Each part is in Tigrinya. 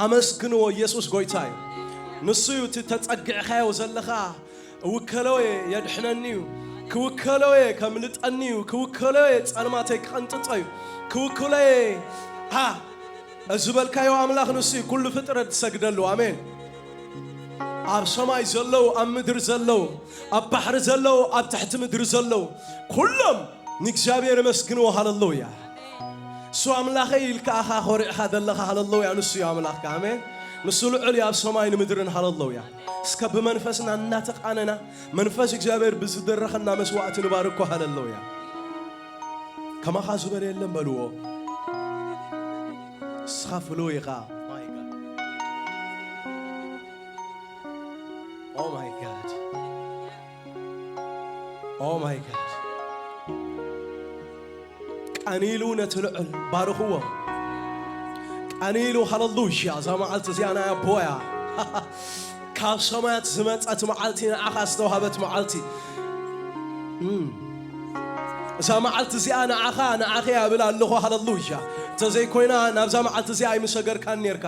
ኣመስግንዎ። ኢየሱስ ጎይታ እዩ። ንሱ እዩ እቲ ተጸጊዕካዮ ዘለኻ። እውከሎ እየ የድሕነኒ እዩ። ክውከሎ እየ ከምልጠኒ እዩ። ክውከሎ እየ ጸልማተይ ክቐንጥጦ እዩ። ክውከሎ እየ። አ፣ ዝበልካዮ ኣምላኽ ንሱ እዩ። ኩሉ ፍጥረት ዝሰግደሉ። ኣሜን። ኣብ ሰማይ ዘለዉ፣ ኣብ ምድሪ ዘለዉ፣ ኣብ ባሕሪ ዘለዉ፣ ኣብ ትሕቲ ምድሪ ዘለዉ፣ ኩሎም ንእግዚኣብሔር የመስግንዎ። ሃለሉያ። እሱ ኣምላኸይ ኢልካ ኣኻ ኮሪዕኻ ዘለኻ። ሃለሉያ። ንሱ እዩ ኣምላኽካ። ኣሜን። ንሱ ልዑል እዩ ኣብ ሰማይን ምድርን። ሃለሉያ። እስከ ብመንፈስና እናተቃነና መንፈስ እግዚኣብሔር ብዝደረኸና መስዋዕቲ ንባርኮ። ሃለሉያ። ከማኻ ዝበለ የለን በልዎ። ንስኻ ፍሉይ ኢኻ። My God. Oh my God. Oh my God. ቀኒሉ ነቲ ልዑል ባርኽዎ። ቀኒሉ። ሃለሉያ። እዛ መዓልቲ እዚኣ ናይ ኣቦያ ካብ ሰማያት ዝመጸት መዓልቲ፣ ንዓኻ ዝተዋህበት መዓልቲ። እም። እዛ መዓልቲ እዚኣ ንዓኻ፣ ንዓኺ እያ እብል ኣለኹ። ሃለሉያ። እንተዘይኮይና ናብዛ መዓልቲ እዚኣ ኣይምሰገርካን ኔርካ።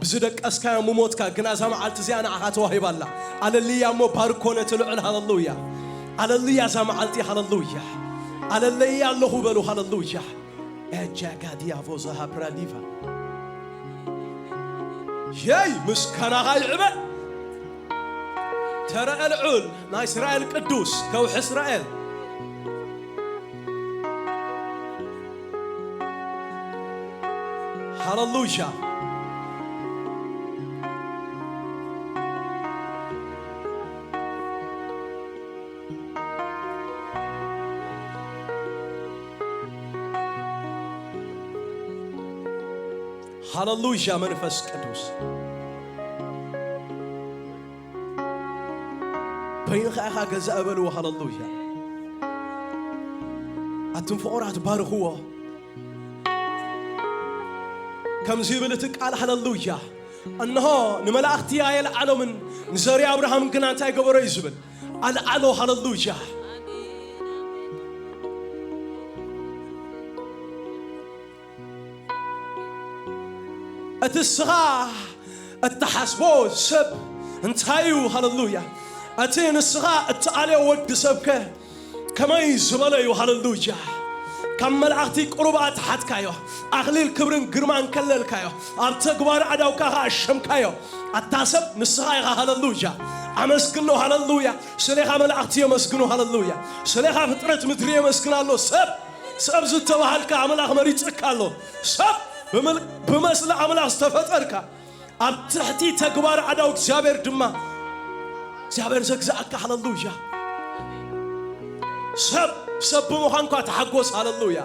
ብዝደቀስካዮ ምሞትካ፣ ግና እዛ መዓልቲ እዚኣ ንዓኻ ተዋሂባ ኣላ። ኣለልያ እሞ ባርኮ ነቲ ልዑል። ሃለሉያ። ኣለልያ እዛ መዓልቲ። ሃለሉያ። ኣለለያ ኣለኹ በሉ። ሃለሉያ። ኤጃጋዲያ ቮዛ ሃፕራዲቫ። የይ ምስጋናኻ ይዕበ። ተረአ ልዑል ናይ እስራኤል ቅዱስ ከውሒ እስራኤል። ሃለሉያ። ሃለሉያ መንፈስ ቅዱስ። በይንኻ ኢኻ ገዛ እበልዎ። ሃለሉያ። ኣቱም ፍቑራት ባርኽዎ። ከምዚ ይብል እቲ ቃል። ሃለሉያ። እንሆ ንመላእኽቲ ኣየልዓሎምን ንዘሪ ኣብርሃም ግና እንታይ ገበሮ እዩ ዝብል? ኣልዓሎ። ሃለሉያ። እቲ ንስኻ እትሓስቦ ሰብ እንታይ እዩ? ሃለሉያ። እቲ ንስኻ እትኣልዮ ወዲ ሰብከ ከመይ ዝበለ እዩ? ሃለሉያ። ካብ መላእኽቲ ቁሩብ ኣትሓትካዮ፣ ኣኽሊል ክብርን ግርማን ከለልካዮ፣ ኣብ ተግባር ኣዳውካ ኸኣ ኣሸምካዮ። ኣታ ሰብ ንስኻ ኢኻ። ሃለሉያ። ኣመስግኖ። ሃለሉያ። ስሌኻ መላእኽቲ የመስግኑ። ሃለሉያ። ስሌኻ ፍጥረት ምድሪ የመስግን ኣሎ። ሰብ ሰብ ዝተባሃልካ ኣምላኽ መሪጽካ ኣሎ። ሰብ ብምል-፣ ብመስሊ ኣምላኽ ዝተፈጠርካ፣ ኣብ ትሕቲ ተግባር ኣዳው እግዚኣብሔር ድማ እግዚኣብሔር ዘግዝኣካ። ሃለሉያ። ሰብ ሰብ ብምዃንኳ ተሓጎስ። ሃለሉያ።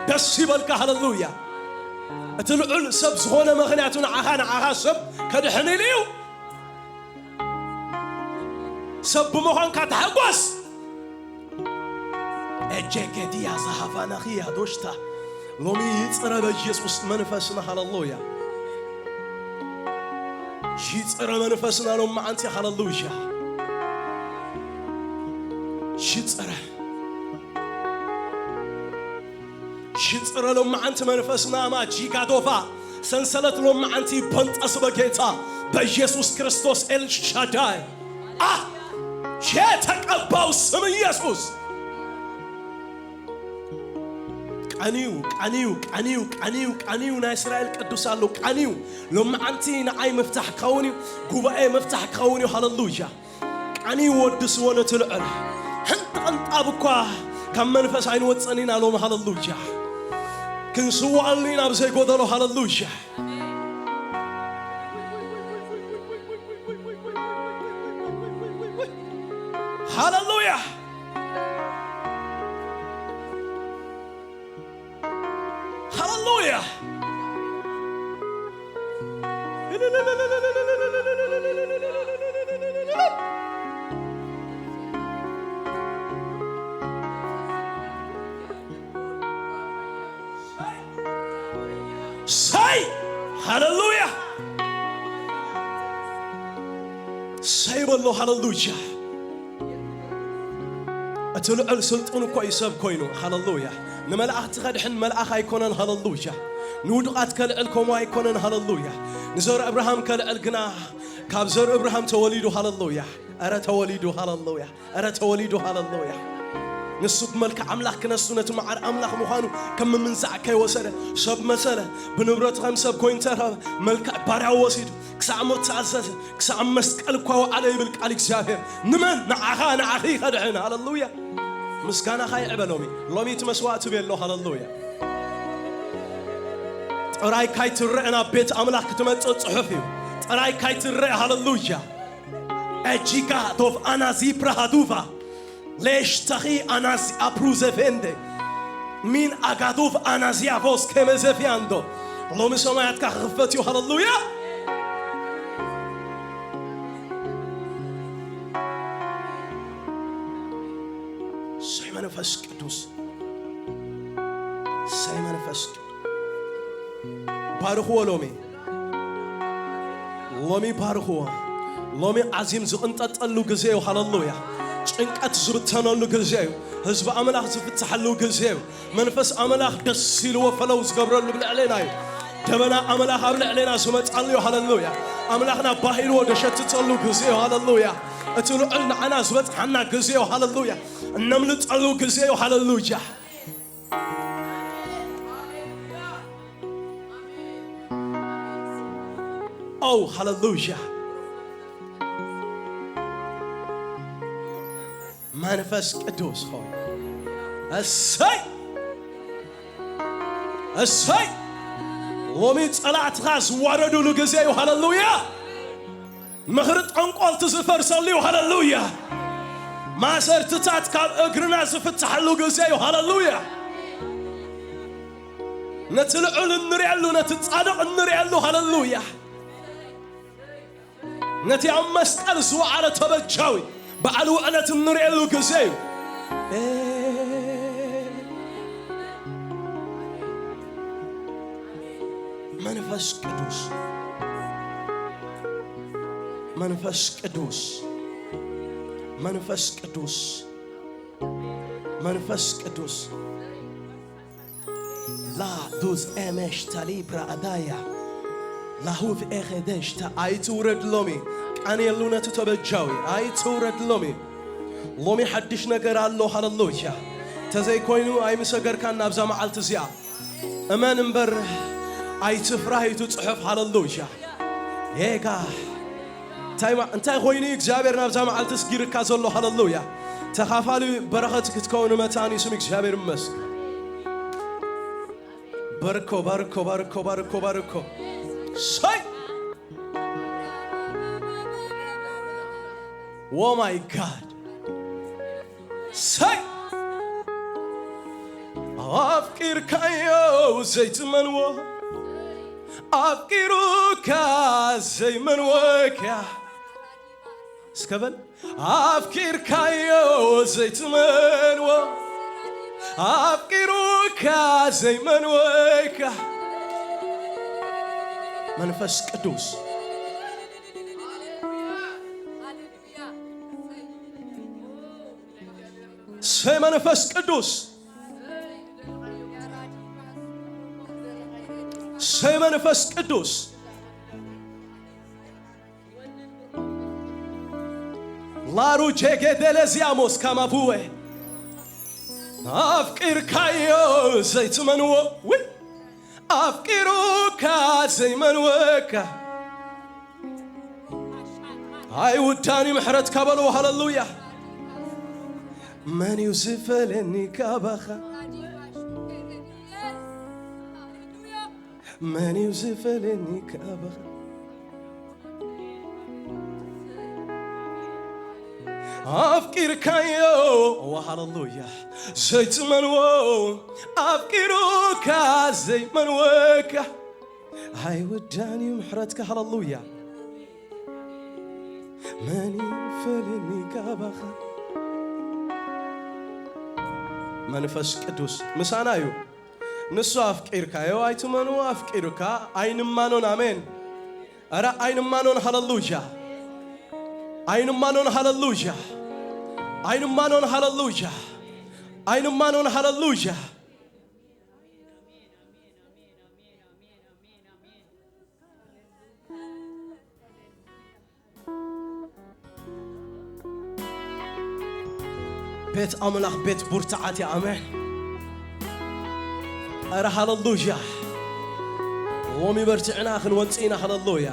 ደስ ይበልካ። ሃለሉያ። እቲ ልዑል ሰብ ዝኾነ ምኽንያቱ ንዓኻ፣ ንዓኻ ሰብ ከድሕን ኢሉ እዩ። ሰብ ብምዃንካ ተሓጎስ። ኤጀገዲያ ዝሃፋናኺ ያዶሽታ ሎሚ ይጽረ በኢየሱስ መንፈስና። ሃለሉያ። ይጽረ መንፈስና ሎም መዓንቲ። ሃለሉያ። ይጽረ። ሽጽረ ሎም መዓንቲ መንፈስና ማጂ ጋዶፋ ሰንሰለት ሎም መዓንቲ ይበንጠስ በጌታ በኢየሱስ ክርስቶስ ኤልሻዳይ። አ የተቀባው ስም ኢየሱስ። ቀንዩ፣ ቀንዩ፣ ቀንዩ፣ ቀንዩ፣ ቀንዩ ናይ እስራኤል ቅዱስ ኣሎ። ቀንዩ ሎም መዓንቲ ንዓይ ምፍታሕ ክኸውን እዩ። ጉባኤ ምፍታሕ ክኸውን እዩ። ሃለሉያ። ቀንዩ ወዲ ስወ ነቲ ልዑል። ሓንቲ ቅንጣብ እኳ ካብ መንፈስ ኣይንወጽእን ኢና ሎም። ሃለሉያ። ክንስውኣሉ ኢና ብዘይ ጎደሎ። ሃለሉያ። ሃለሉያ። ሃለሉያ። ሰይ ሃለሉያ። ሰይ በሎ ሃለሉያ። እቲ ልዑል ስልጡን እኮ እዩ ሰብ ኮይኑ። ሃለሉያ። ንመላእኽቲ ከድሕን መልኣኽ ኣይኮነን። ሃለሉያ። ንውዱቓት ከልዕል ከምኡ ኣይኮነን። ሃለሉያ። ንዘር እብርሃም ከልዕል ግና ካብ ዘር እብርሃም ተወሊዱ። ሃለሉያ። እረ ተወሊዱ። ሃለሉያ። እረ ተወሊዱ። ሃለሉያ። ንሱ ብመልክዕ ኣምላኽ ክነሱ ነቲ መዓር ኣምላኽ ምዃኑ ከም ምምንዛዕ ከይወሰደ ሰብ መሰለ። ብንብረቱ ከም ሰብ ኮይኑ ተረኸበ። መልክዕ ባርያዊ ወሲዱ ክሳዕ ሞት ተኣዘዘ። ክሳዕ መስቀል እኳ ወዓለ ይብል ቃል እግዚኣብሔር። ንመን? ንዓኻ ንዓኺ ከድሕን። ሃለሉያ። ምስጋናኻ ይዕበ ሎሚ። ሎሚ እቲ መስዋእቲ ቤሎ። ሃለሉያ። ጥራይ ካይትረአ ናብ ቤት ኣምላኽ ክትመጽእ ጽሑፍ እዩ። ጥራይ ካይትረአ። ሃለሉያ። A gigadof anazi prahaduva. Leshtaki anazi apruze vende. Min agadov anazi avos kemezefiando. ሎሚ ሰማያትካ ክኽፈት እዩ። ሃለሉያ። ሰይ መንፈስ ቅዱስ፣ ሰይ መንፈስ ቅዱስ። ባርኽዎ ሎሚ። ሎሚ ባርኽዎ። ሎሚ ዓዚም ዝቕንጠጠሉ ግዜ እዩ። ሃለሉያ። ጭንቀት ዝብተነሉ ግዜ እዩ። ህዝቢ ኣምላኽ ዝፍትሐሉ ግዜ እዩ። መንፈስ ኣምላኽ ደስ ኢልዎ ፈለው ዝገብረሉ ኣብ ልዕሌና እዩ። ደበና ኣምላኽ ኣብ ልዕሌና ዝመጻሉ እዩ። ሃለሉያ። ኣምላኽና ባህ ኢልዎ ደሸትተሉ ግዜ እዩ። ሃለሉያ። እቲ ልዑል ንዓና ዝበጽሓና ግዜ እዩ። ሃለሉያ። እነምልጠሉ ግዜ እዩ። ሃለሉያ። ኦ፣ ሃለሉያ። መንፈስ ቅዱስ ሆይ፣ እሰይ፣ እሰይ። ሎሚ ጸላእትኻ ዝዋረዱሉ ግዜ እዩ። ሃለሉያ። ምኽሪ ጠንቆልቲ ዝፈርሰሉ እዩ። ሃለሉያ። ማሰርትታት ካብ እግርና ዝፍትሐሉ ግዜ እዩ። ሃለሉያ። ነቲ ልዑል እንርእየሉ፣ ነቲ ጻድቕ እንርእየሉ። ሃለሉያ። ነቲ ኣብ መስቀል ዝወዓለ ተበጃዊ በዓል ውዕለት እንርእየሉ ግዜ እዩ። መንፈስ ቅዱስ፣ መንፈስ ቅዱስ፣ መንፈስ ቅዱስ፣ መንፈስ ቅዱስ። ላ ዱዝ ኤመሽ ታሊብራ ኣዳያ ላሁቭ ኤኸደሽታ። ኣይትውረድ ሎሚ። ቃንየሉ ነቲ ተበጃዊ። ኣይትውረድ ሎሚ። ሎሚ ሓድሽ ነገር ኣሎ። ሃለሉያ። ተዘይኮይኑ ኣይምሰገርካን ናብዛ መዓልቲ እዚኣ። እመን እምበር ኣይትፍራህ እዩ እቲ ጽሑፍ። ሃለሉያ። ኤጋ። እንታይ ማ-፣ እንታይ ኮይኑ እዩ እግዚኣብሔር ናብዛ መዓልቲ ስጊርካ ዘሎ? ሃለሉያ። ተኻፋሊ በረኸት ክትከውን መታን እዩ ስም እግዚኣብሔር ይመስገን። ባርኮ፣ ባርኮ፣ ባርኮ፣ ባርኮ፣ ባርኮ። ሰይ! Oh my God። ሰይ! ኣፍቂርካዮ ዘይትመንዎ፣ ኣፍቂሩካ ዘይመንወካ። እስከ በል። ኣፍቂርካዮ ዘይትመንዎ፣ ኣፍቂሩካ ዘይመንወካ። መንፈስ ቅዱስ። ሰይ መንፈስ ቅዱስ። ሰይ መንፈስ ቅዱስ። ላሩ ጀጌደለዚያሞስ ካማቡዌ። ኣፍቂርካዮ ዘይትመንዎ። ውይ! ኣፍቂሩካ ዘይመንወካ። ኣይውዳን እዩ ምሕረትካ በልዎ። ሃለሉያ። መን እዩ ዝፈልየኒ ካባኻ? መን እዩ ዝፈልየኒ ካባኻ? ኣፍቂርካዮ፣ ሃለሉያ፣ ዘይትመንዎ፣ ኣፍቂሩካ ዘይመንወካ። ኣይውዳን እዩ ምሕረትካ። ሃለሉያ። መን ይፈልየኒ ካባኻ? መንፈስ ቅዱስ ምሳና እዩ። ንሱ ኣፍቂርካዮ ኣይትመኑ፣ ኣፍቂሩካ ኣይንማኖን። ኣሜን። ኧረ ኣይንማኖን። ሃለሉያ። ኣይንማኖን። ሃለሉያ። ኣይንማኖን። ሃለሉያ። ኣይንማኖን። ሃለሉያ። ቤት ኣምላኽ ቤት ብርትዓት እዩ። ኣሜን። ኧረ ሃለሉያ። ሎሚ በርቲዕና ክንወጽእ ኢና። ሃለሉያ።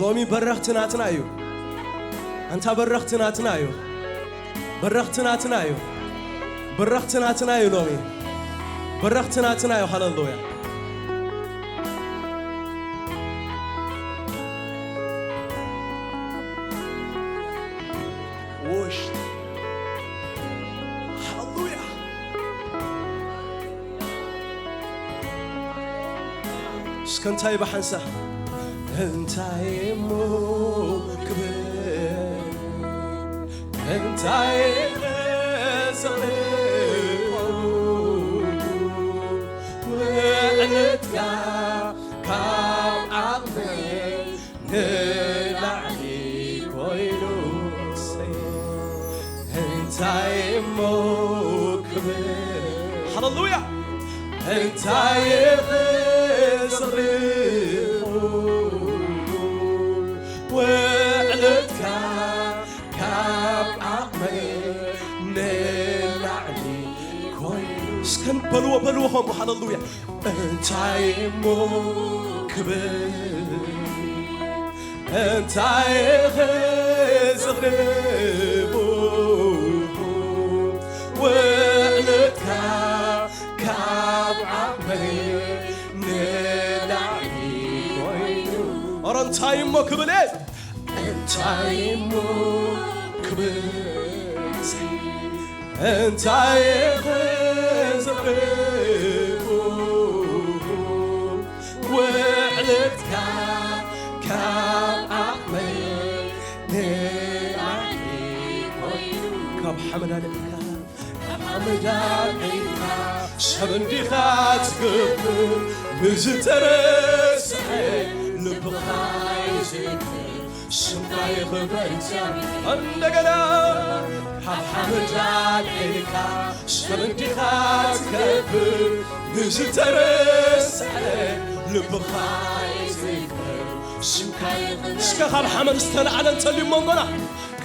ሎሚ በረኽቲ ናትና እዩ። ኣንታ በረኽቲ ናትና እዩ። በረኽቲ ናትና እዩ። በረኽቲ ናትና እዩ ሎሚ። በረኽቲ ናትና እዩ። ሃለሉያ። ውሽጥ። ሃሌሉያ። እስከ እንታይ ብሓንሳእ እንታይ እሞ ክብል እንታይ ክዘርኡ ውዕለትካ ካብ ዓቕመይ ንላዕሊ ኮይኑ እንታይ እሞ ክብል። ሃሌሉያ። እንታይ ክዘርኡ ውዕለትካ ካብ ዓቕመይ ንላዕሊ ኮይኑ። እስከ በልዎ፣ በልዎ ከምኡ። ሃሌሉያ። እንታይ እሞ ክብል እንታይ ክዘርኡ ውዕለትካ ካብ ዓቕመይ ንላዕሊ ኮይኑ። ኧረ እንታይ እሞ ክብል እንታይ እሞ ክብል እንታይ ክዘርኡ ውዕለትካ ካብ ዓቕመይ ንላዕሊ ኮይኑ። ካብ ሓመድ ኣልዒልካ፣ ካብ ሓመድ ኣልዒልካ ሰብ እንዲኻ ትገብር ንዝተረስዐ ልብኻ ይዝክር። ስምካ ይኽበር እግዚኣብሔር። እንደገና ካብ ሓመድ ኣልዒልካ ሰብ እንዲኻ ትገብር ንዝተረስዐ ልብኻ ይዝክር። ስምካ ይኽበር። እስከ ካብ ሓመድ ዝተለዓለ እንተልዩ መንጎና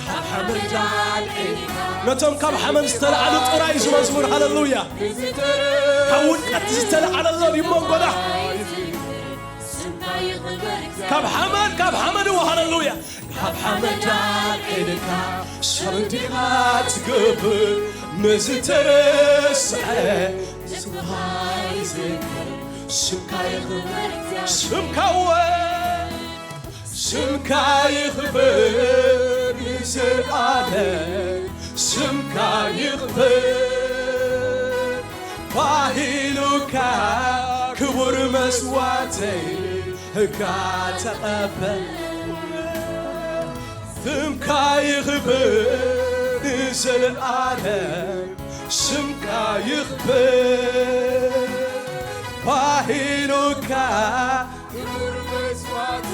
ካብ ሓመድ ኣልዒልካ ነቶም ካብ ሓመድ ዝተለዓሉ ጥራይ እዩ ዝመዝሙር። ሃሌሉያ። ካብ ውድቀት ዝተለዓለ ኣሎ ድዩ መንጎና? ካብ ሓመድ፣ ካብ ሓመድ እዎ። ሃሌሉያ። ካብ ሓመድ ኣልዒልካ ሰብ እንዲኻ ትገብር ንዝተረስዐ ስምካ ይዝክር። ስምካ ይኽበር። ስምካ እወ ስምካ ይኽበር ንዘለኣለም። ስምካ ይኽበር ባሂሉካ ክቡር መስዋዕተይ ህጋ ተቐበል። ስምካ ይኽበር ንዘለኣለም። ስምካ ይኽበር ባሂሉካ ክቡር መስዋዕቲ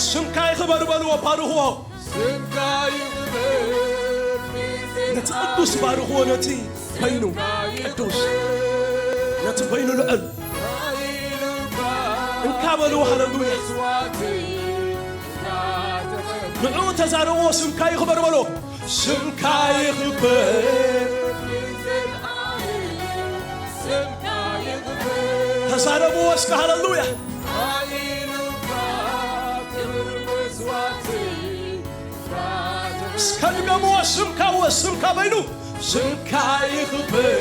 ስምካ ይኽበር በልዎ፣ ባርኽዎ። ስምካ ይኽበር ነቲ ቅዱስ ባርኽዎ፣ ነቲ በይኑ ቅዱስ፣ ነቲ በይኑ ልዑል እንካ በልዎ። ሃሌሉያ። ንዕኡ ተዛረብዎ፣ ስምካ ይኽበር በሎ። ስምካ ይኽበር። ተዛረብዎ እስከ። ሃሌሉያ። እስከ ድገምዎ፣ ስምካ እወ፣ ስምካ በይኑ። ስምካ ይኽበር።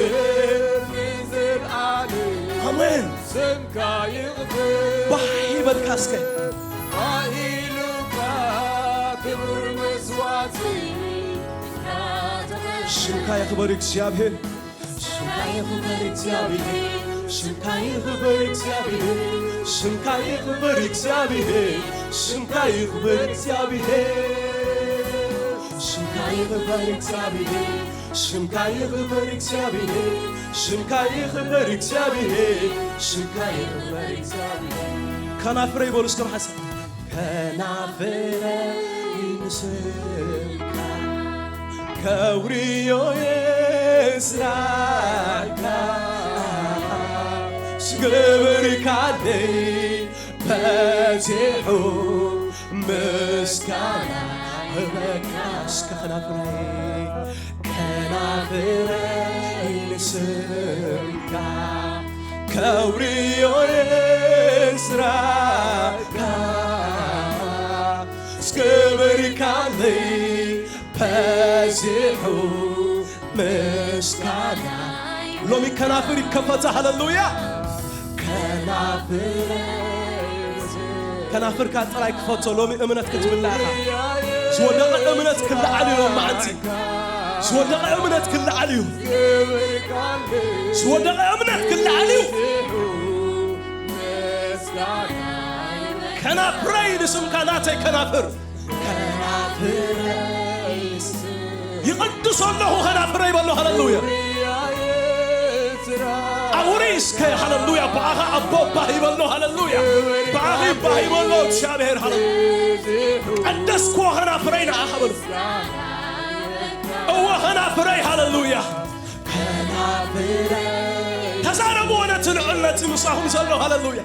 ኣሜን። ስምካ ይኽበር። ባህ ይበልካ እስከ። ባሂሉካ ክቡር መስዋዕቲ ስምካ ይኽበር እግዚኣብሔር። ስምካ ይኽበር እግዚኣብሔር። ስምካ ይኽበር እግዚኣብሔር። ስምካ ይኽበር እግዚኣብሔር። ስምካ ይኽበር እግዚኣብሔር። ስምካ ይኽበር እግዚኣብሔር። ስምካ ይኽበር እግዚኣብሔር። ስምካ ይኽበር እግዚኣብሔር። ስምካ ይኽበር እግዚኣብሔር። ከናፍረይ በሉ እስከ ብሓንሳእ። ከናፍረይ ንስምካ ከውርዮ የስራካ ዝገበርካለይ በዚሑ ምስጋና እበካ እስከ ከናፍረይ፣ ከናፍረይ ንስምካ ከውርዮ ስራካ፣ እስክብርካለይ በዚሑ ምስጋና። ሎሚ ከናፍር ይከፈታ። ሃለሉያ። ከናፍር፣ ከናፍርካ ጥራይ ክፈቶ። ሎሚ እምነት ክትምላ ኢኻ። ዝወደቐ እምነት ክለዓል እዩ። ሎማዓንቲ ዝወደቐ እምነት ክለዓል እዩ። ዝወደቐ እምነት ክለዓል እዩ። ከናፍረይ ንስምካ ናተይ ከናፍር። ይቕድሶ ኣለኹ ከናፍረይ በሎ። ሃለሉያ። ኣውሪ እስከ ሃለሉያ። ብኣኻ ኣቦ ባህ ይበሎ። ሃለሉያ። ብኣኺ ባህ ይበሎ እግዚኣብሔር። ሃለሉያ። ቀደስክዎ ከናፍረይ ንዓኻ በሉ። እወ ከናፍረይ። ሃለሉያ። ተዛረብዎ ነቲ ልዑል ነቲ ምሳኹም ዘሎ። ሃለሉያ።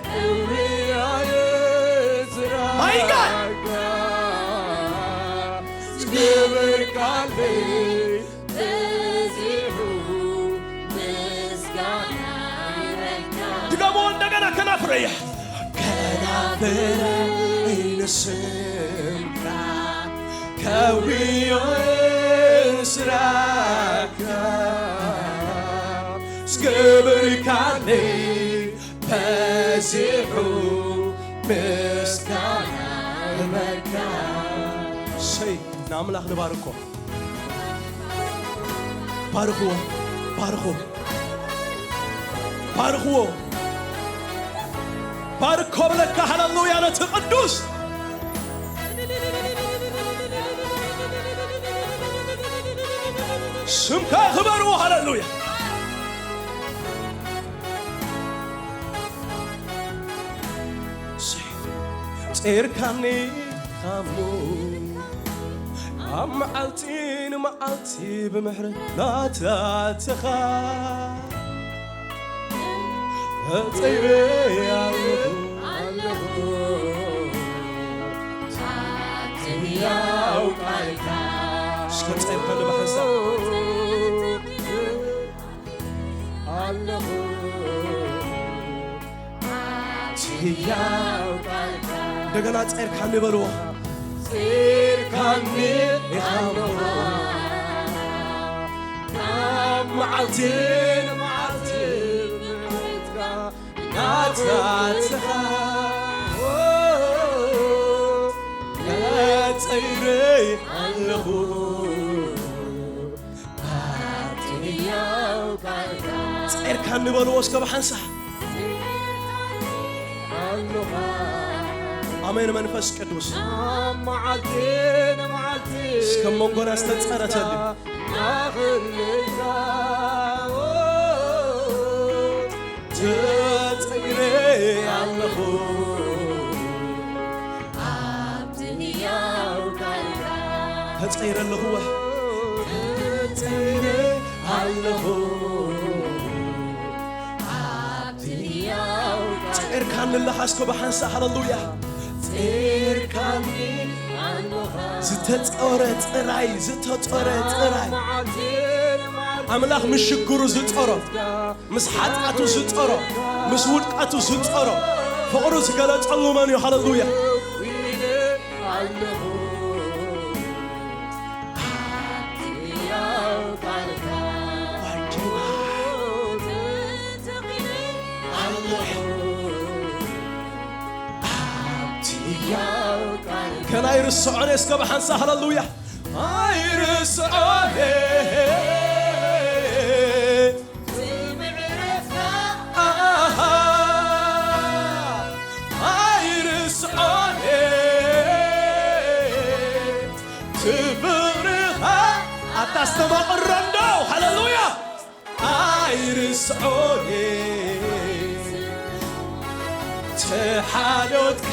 My God። ድገሞ እንደገና። ከናፍረይ፣ ከናፍረይ ንስምካ ከውርዮ ስራካ፣ እስክብርካለይ በዚሑ ምስጋና እበካ። ሰይ ንኣምላኽ ንባርኮ። ባርኽዎ፣ ባርኽዎ፣ ባርኽዎ። ባርኮ ብለካ። ሃለሉያ ነቲ ቅዱስ ስምካ ክበርዎ። ሃለሉያ። ጸይርካኒ ኢኻሞ ኣብ መዓልቲ ንመዓልቲ ብምሕረት ናታትኻ ተጸይረ ኣለኹ፣ ኣለኹ ኣብቲ ህያው ቃልካ። እስከ ጸይርካኒ ብሓንሳብ ኣለኹ ህያው ቃልካ። እንደገና ጸይርካኒ በልዎ። ጸይርካኒ ኢኻ እሞ ካብ መዓልቲ ንመዓልቲ ምሕረትካ ናታትኻ። ጸይረ ኣለኹ ጸይርካኒ በልዎ እስከ ብሓንሳእ። ኣሜን። መንፈስ ቅዱስ እስከ መንጎና ዝተጸረተሉ ተጸይረ ኣለኹ። ተጸይረ ኣለኹ። ተጸይረ ኣለኹ። ጸይርካኒ ኣለኻ እስከ ብሓንሳእ። ሃለሉያ። ዝተጸረ ጥራይ፣ ዝተጸረ ጥራይ። ኣምላኽ ምስ ሽግሩ ዝጸሮ፣ ምስ ሓጢኣቱ ዝጸሮ፣ ምስ ውድቀቱ ዝጸሮ፣ ፍቕሩ ዝገለጸሉ መን እዩ? ሃለሉያ። ከናይ ርስዖን እስከ ብሓንሳ ሃለሉያ። ኣይርስዖን ኣሃ፣ ኣይርስዖን ትፍቕርኻ ኣታ ኣስተማቕሮ እንዶ ሃለሉያ። ኣይርስዖን ተሓሎትካ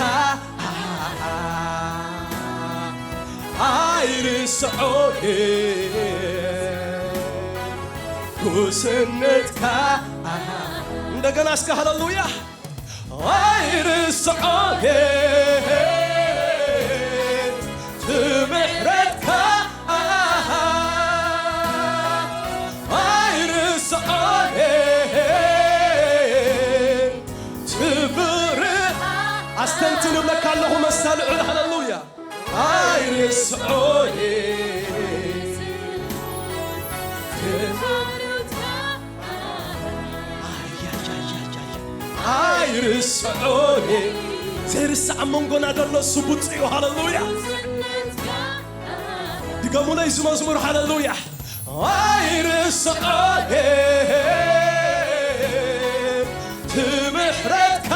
ኣይርስዖን ጉስነትካ። እንደገና እስከ ሃለሉያ። ኣይርስዖን እቲ ምሕረት ልዑል ሃሌሉያ። ኣይርስዖ እየ። ኣይርስዖ እየ። ዘይርሳዕ ኣብ መንጎና ዘሎ እሱ ብፁዕ እዩ። ሃሌሉያ። ድገሙለይ እዚ መዝሙር። ሃሌሉያ። ኣይርስዖ እየ። ትምሕረትካ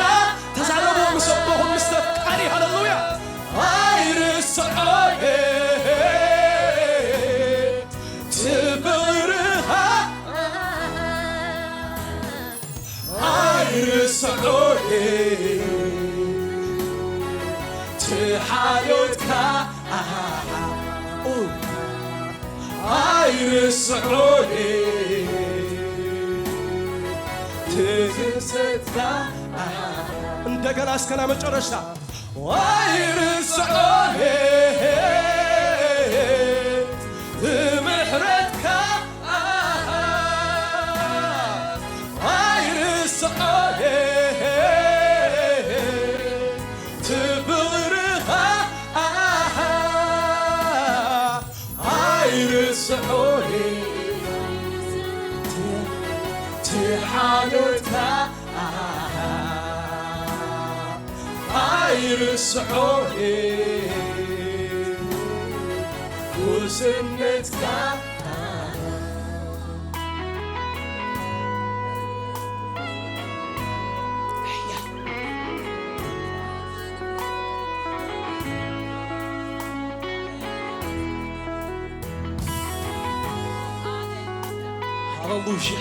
ተዛረቡ ምስ ኣቦኹም ምስ ተፍቃሪ። ሃሌሉያ። ኣይርስዖ እየ። ትፍቕርኻ ኣይርስዖ እየ። ትሓልዮትካ ኣይርስዖ እየ። ትግስተካ እንደገና እስከና መጨረሻ ኣይርስዖ እየ። ትምሕረትካ ኣይርስዖ እየ። ትፍቕርኻ ኣይርስዖ እየ። ትሓልዮትካ ኣይርስዖ እየ። ጉስነትካ ሃሌሉያ።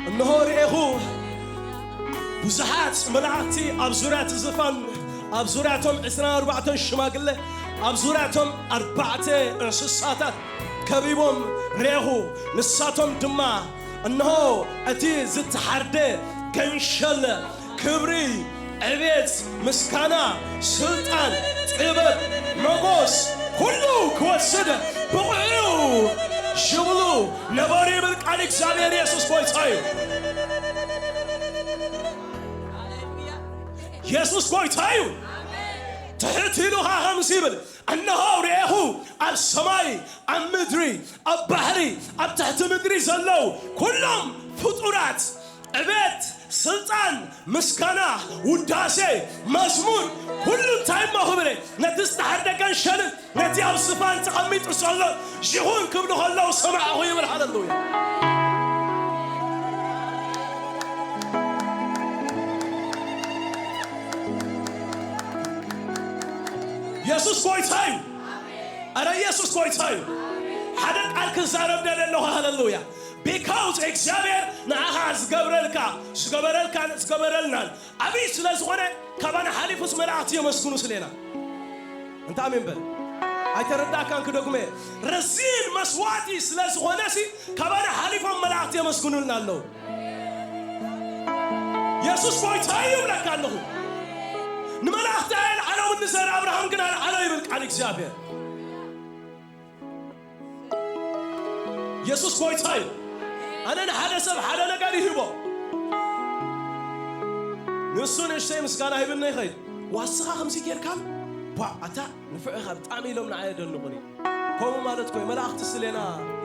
እንሆ ርኤኹ ብዙሓት መላእኽቲ ኣብ ዙርያ እቲ ዝፋን፣ ኣብ ዙርያ እቶም ዕስራን ኣርባዕተን ሽማግለ፣ ኣብ ዙርያ እቶም ኣርባዕተ እንስሳታት ከቢቦም ርኤኹ። ንሳቶም ድማ፣ እንሆ እቲ ዝተሓርደ ገንሸል ክብሪ፣ ዕቤት፣ ምስጋና፣ ስልጣን፣ ጥበብ፣ መጎስ ኩሉ ክወስድ ብቑዕ እዩ ዝብሉ ነበሩ ይብል ቃል እግዚኣብሔር። የሱስ ጎይታ እዩ። የሱስ ጎይታ እዩ። ትሕት ኢሉ ኸዓ ከምዚ ይብል፣ እነሆ ርኤኹ ኣብ ሰማይ፣ ኣብ ምድሪ፣ ኣብ ባሕሪ፣ ኣብ ትሕቲ ምድሪ ዘለዉ ኩሎም ፍጡራት ዕቤት፣ ስልጣን፣ ምስጋና፣ ውዳሴ፣ መዝሙር፣ ኩሉ እንታይ እሞ ክብሪ ነቲ ዝተሓርደ ገንሸልን ነቲ ኣብ ዝፋን ተቐሚጡ ዘሎ ይኹን ክብሉ ከለዉ ሰማዕኹ ይብል። ሃሌሉያ። የሱስ ጎይታ እዩ። ኣረ የሱስ ጎይታ እዩ። ሓደ ቃል ክዛረብ ደልየ ኣለኹ። ሃሌሉያ። ቢካውዝ እግዚኣብሔር ንዓኻ ዝገብረልካ፣ ዝገበረልካን ዝገበረልናን ዓብዪ ስለ ዝኾነ ካባና ሓሊፉስ መላእኽቲ የመስግኑ ስለ ኢና። እንተ ኣሜን በል። ኣይተረዳእካን ክደግሞ እየ። ረዚን መስዋዕቲ ስለ ዝኾነሲ ካባና ሓሊፎም መላእኽቲ የመስግኑልና ኣለዉ። የሱስ ጎይታ እዩ ይብለካ ኣለኹ። ንመላእኽቲ ኣየልዓሎም፣ ንዘር ኣብርሃም ግን ኣልዓሎ ይብል ቃል እግዚኣብሔር። የሱስ ጎይታ እዩ። ኣነ ንሓደ ሰብ ሓደ ነገር ይህቦ፣ ንሱ ንእሽተይ ምስጋና ሂብኒ ይኸይድ። ዋስኻ ከምዚ ጌርካን ቧ ኣታ ንፍዕ ኢኻ ብጣዕሚ ኢሎም ንዓይ የደንቑኒ። ከምኡ ማለት ኮይ መላእኽቲ ስሌና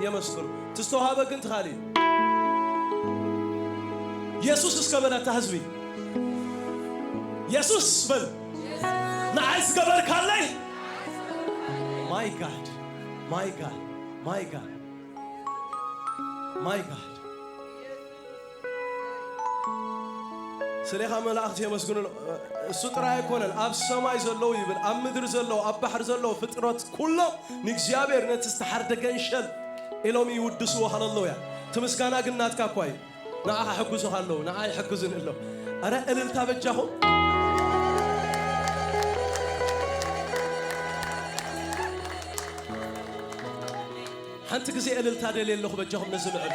የመስግኑ። ትስተውሃበ ግን ትኻሊ። የሱስ እስከ በለታ ህዝቢ። የሱስ በል። ንዓይ ዝገበርካለይ። My God, my God, my God, my God። ስሌኻ መላእኽቲ የመስግኑ። እሱ ጥራይ ኣይኮነን፣ ኣብ ሰማይ ዘለዉ ይብል፣ ኣብ ምድሪ ዘለዉ፣ ኣብ ባሕሪ ዘለዉ ፍጥረት ኩሎም ንእግዚኣብሔር ነቲ ዝተሓርደ ገንሸል ኢሎም ይውድስዎ። ሃለሉያ። እቲ ምስጋና ግን ናትካ እኳ እዩ። ንዓኻ ሕጉዙኻ ኣለዉ፣ ንዓ ይሕግዙን ኣለዉ። ኣረ እልልታ በጃኹም። ሓንቲ ግዜ እልልታ ደልየ ኣለኹ፣ በጃኹም ነዚ ልዕል።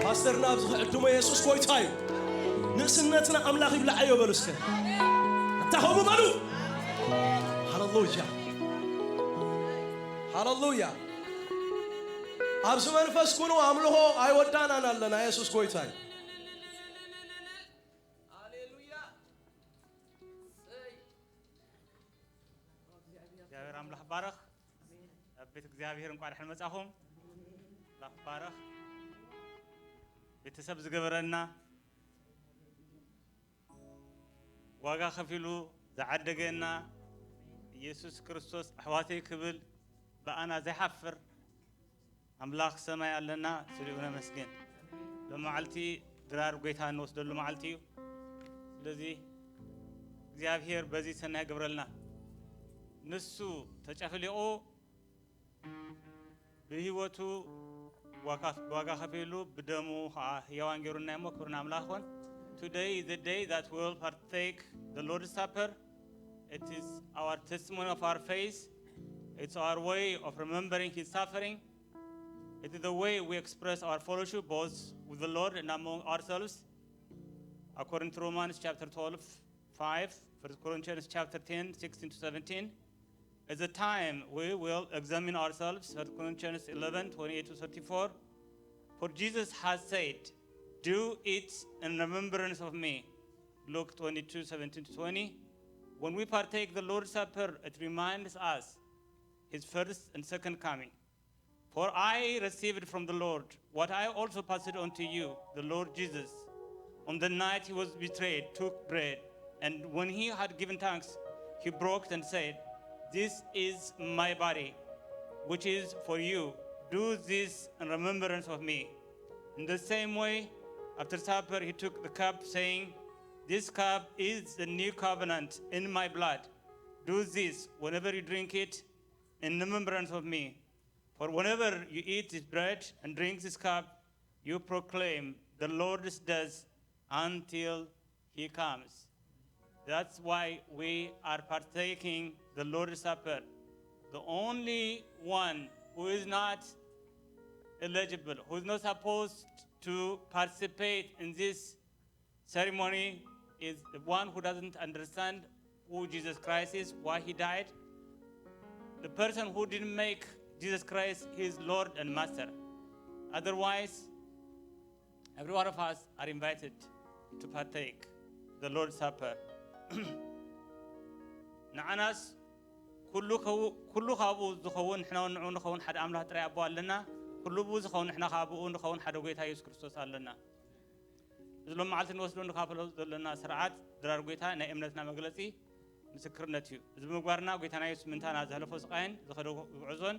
ፓስተርና ኣብዚ ክዕድሞ የሱስ ጎይታ እዩ። ንእስነትና ኣምላኽ ይብልዓዮ በሉ እስከ። ኣታ ኸምኡ በሉ። ሃለሉያ። ሃለሉያ። ኣብዚ መንፈስ ኩኑ ኣምልኾ ኣይወዳእናን ኣለና። የሱስ ጎይታ እዩ። እግዚኣብሔር ኣምላኽ ባረኽ። ኣብ ቤት እግዚኣብሔር እንኳዕ ደሓን መጻኹም። ኣምላኽ ባረኽ። ቤተሰብ ዝገበረና፣ ዋጋ ከፊሉ ዝዓደገና ኢየሱስ ክርስቶስ ኣሕዋተይ ክብል ብኣና ዘይሓፍር ኣምላኽ ሰማይ ኣለና፣ ስሪኡ ነመስግን። ሎመዓልቲ ድራር ጎይታ እንወስደሉ መዓልቲ እዩ። ስለዚ እግዚኣብሔር በዚ ሰናይ ግብረልና። ንሱ ተጨፍሊቑ ብህይወቱ ዋጋ ከፊሉ ብደሙ ከዓ ህያዋን ገይሩና እሞ ክብሪ ንኣምላኽ ይኹን። Today is the day that we will partake the Lord's Supper. It is our testimony of our faith. It's our way of remembering his suffering. It is the way we express our fellowship both with the Lord and among ourselves. According to Romans chapter twelve, five, First Corinthians chapter ten, sixteen to seventeen, is the time we will examine ourselves, First Corinthians eleven, twenty-eight to thirty-four. For Jesus has said, "Do it in remembrance of me." Luke twenty-two, seventeen to twenty. When we partake the Lord's Supper, it reminds us his first and second coming. "For I received from the Lord what I also passed on to you. The Lord Jesus, on the night he was betrayed, took bread, and when he had given thanks, he broke it and said, 'This is my body, which is for you. Do this in remembrance of me.' In the same way, after supper, he took the cup, saying, 'This cup is the new covenant in my blood. Do this whenever you drink it in remembrance of me.' For whenever you eat this bread and drink this cup, you proclaim the Lord's death until he comes." That's why we are partaking the Lord's Supper. The only one who is not eligible, who is not supposed to participate in this ceremony is the one who doesn't understand who Jesus Christ is, why he died, the person who didn't make Jesus Christ his Lord and Master. Otherwise, every one of us are invited to partake the Lord's Supper. ንዓናስ ኩሉ ከው-፣ ኩሉ ካብኡ ዝኸውን ንሕና እውን ንዕኡ ንኸውን ሓደ ኣምላኽ ጥራይ ኣቦ ኣለና። ኩሉ ብኡ ዝኸውን ንሕና ካብኡ ንኸውን ሓደ ጎይታ የሱስ ክርስቶስ ኣለና። እዚ ሎም መዓልቲ ንወስዶ ንካፈሎ ዘለና ስርዓት ድራር ጎይታ ናይ እምነትና መግለጺ ምስክርነት እዩ። እዚ ብምግባርና ጎይታና የሱስ ምንታና ዘሕለፎ ስቃይን ዝኸዶ ጉዕዞን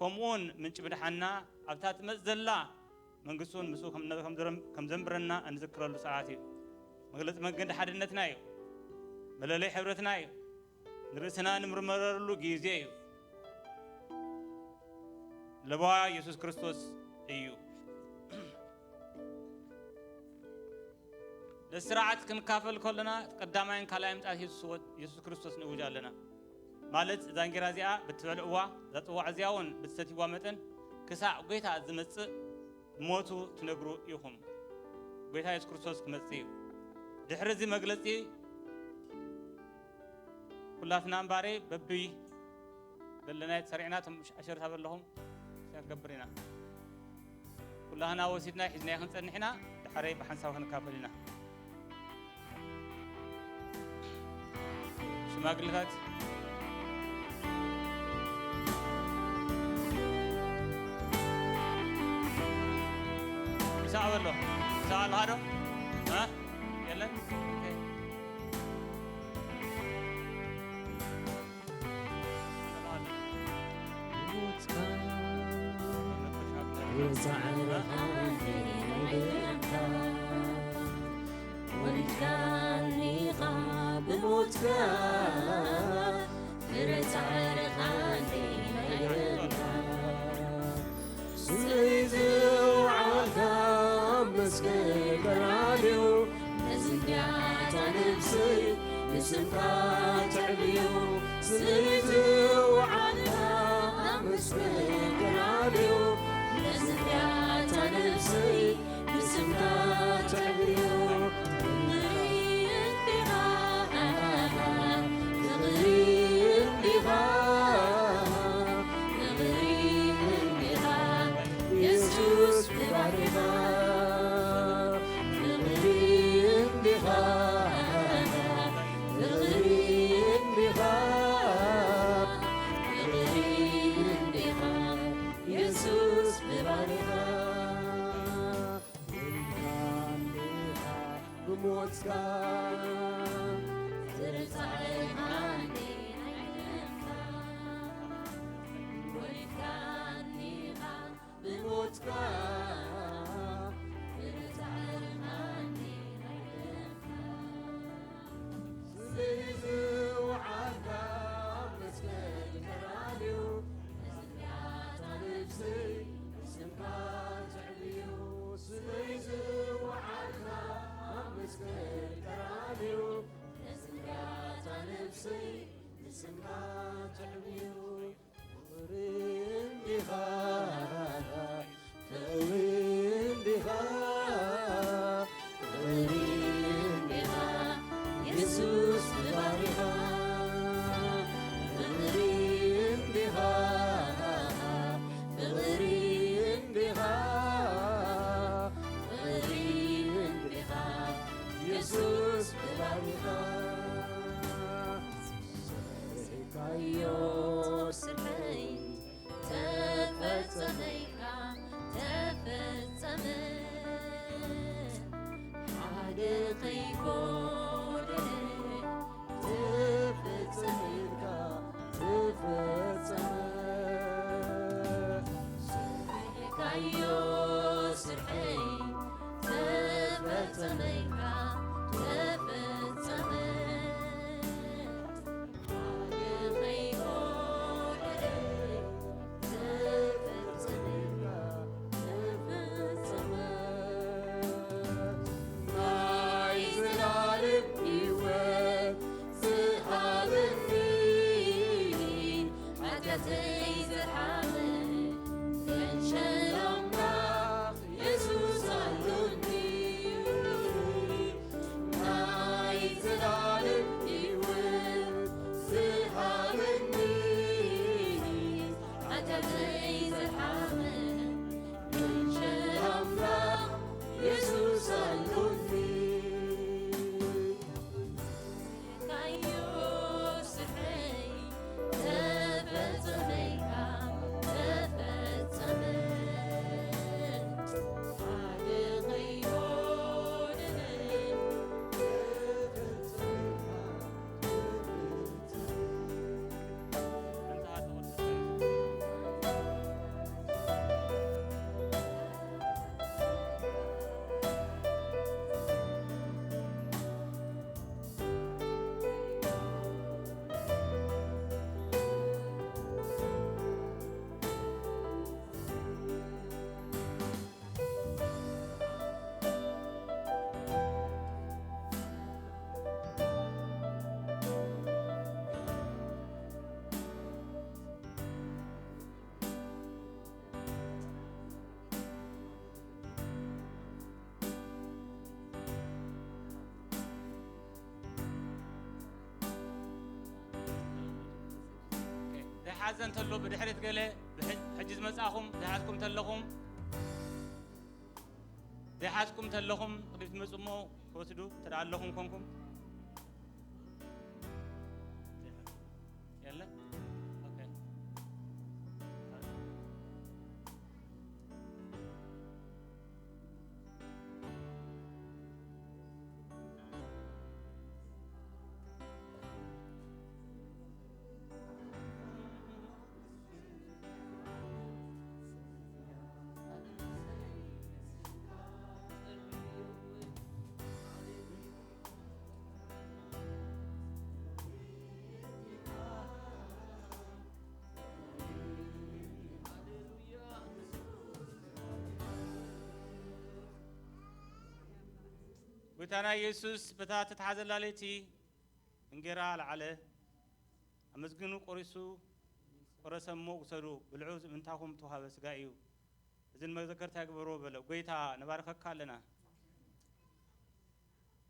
ከምኡውን ምንጪ ምድሓንና ኣብታ ትመጽእ ዘላ መንግስቱን ምስኡ ከም ዘንብረና እንዝክረሉ ሰዓት እዩ። መግለጺ መገዲ ሓድነትና እዩ። መለለይ ሕብረትና እዩ። ንርእስና ንምርመረሉ ግዜ እዩ። ለበዋ የሱስ ክርስቶስ እዩ። ነቲ ስርዓት ክንካፈል ከለና ቀዳማይን ካልኣይ ምጽኣት የሱስ ክርስቶስ ንእውጅ ኣለና። ማለት እዛ እንጌራ እዚኣ ብትበልዕዋ፣ እዛ ጽዋዕ እዚኣ እውን ብትሰትይዋ መጠን ክሳዕ ጎይታ ዝመጽእ ሞቱ ትነግሩ ኢኹም። ጎይታ የሱስ ክርስቶስ ክመጽእ እዩ። ድሕሪ እዚ መግለጺ ኩላትና እምባሬ በቢ ዘለናዮ ተሰሪዕና እቶም ኣሸርታ በለኹም ክንገብር ኢና። ኩላህና ወሲድና ሒዝናዮ ክንጸንሕ ኢና። ድሓረይ ብሓንሳብ ክንካፈል ኢና። ሽማግለታት ምሳዕ በሎ። ምሳዕ ኣለኻ ዶ? እ? የለን? ኦኬ። ወሊድካኒኻ ብሞትካ ፍረ ጻዕርኻ ናይ ደምካ ስለይ ዝውዓልካ መስገን በራልዩ ነዚ እንዲያታ ነብሰይ ንስምካ ተዕብዩ ስለይ ዝውዓልካ መስገን በራልዩ ነዚ እንዲያታ ነብሰይ ንስምካ ተዕብዩ ፍቕሪ እንዲኻ ፍቕሪ እንዲኻ ፍቕሪ እንዲኻ ትርጻዕኻኒ ኣይደንፋ ወሊድካኒኻ ብሞትካ ትርጻዕኻኒ ኣይደንፋ ስለዚ ዝወዓልካ ኣብ መስቀል ቀራንዮ መዝንጋታ ነፍሰይ ንስምካ ትዕብዮ ስለዚ ዝወዓልካ ኣብ መስቀል ቀራንዮ መዝንጋታ ነፍሰይ ንስምካ ትዕብዮ ፍቕሪ እንዲኻ ፍቕሪ እንዲኻ ፍቕሪ እንዲኻ የሱስ ባሪኻ ፍቕሪ እንዲኻ ፍቕሪ እንዲኻ ፍቕሪ እንዲኻ የሱስ ባሪኻ ሰርሕካዮ ስርሐይ ተፈጸመ ኢልካ ተፈጸመ ሓደ ከይጎደለ ተፈጸመ ኢልካ ተፈጸመ ሰርሕካዮ ስርሐይ ተፈጸመ ኢልካ ተፈጸመ ዝሓዘ እንተሎ ብድሕሪት ገለ ብሕ- ሕጂ ዝመጻኹም ዝሓዝኩም ተለኹም ዝሓዝኩም ተለኹም ቅድሚት ትመጹ እሞ ክወስዱ ትደኣ ኣለኹም ኮንኩም የለ ኦኬ ጎይታና ኢየሱስ በታ ተተሓዘላ ለይቲ እንጌራ ኣልዓለ፣ ኣመስጊኑ ቆሪሱ ቆረሰ እሞ ውሰዱ ብልዑ ምእንታኹም ተዋህበ ስጋ እዩ፣ እዚ ንመዘከርታ ግበርዎ በለ። ጎይታ ንባርከካ ኣለና።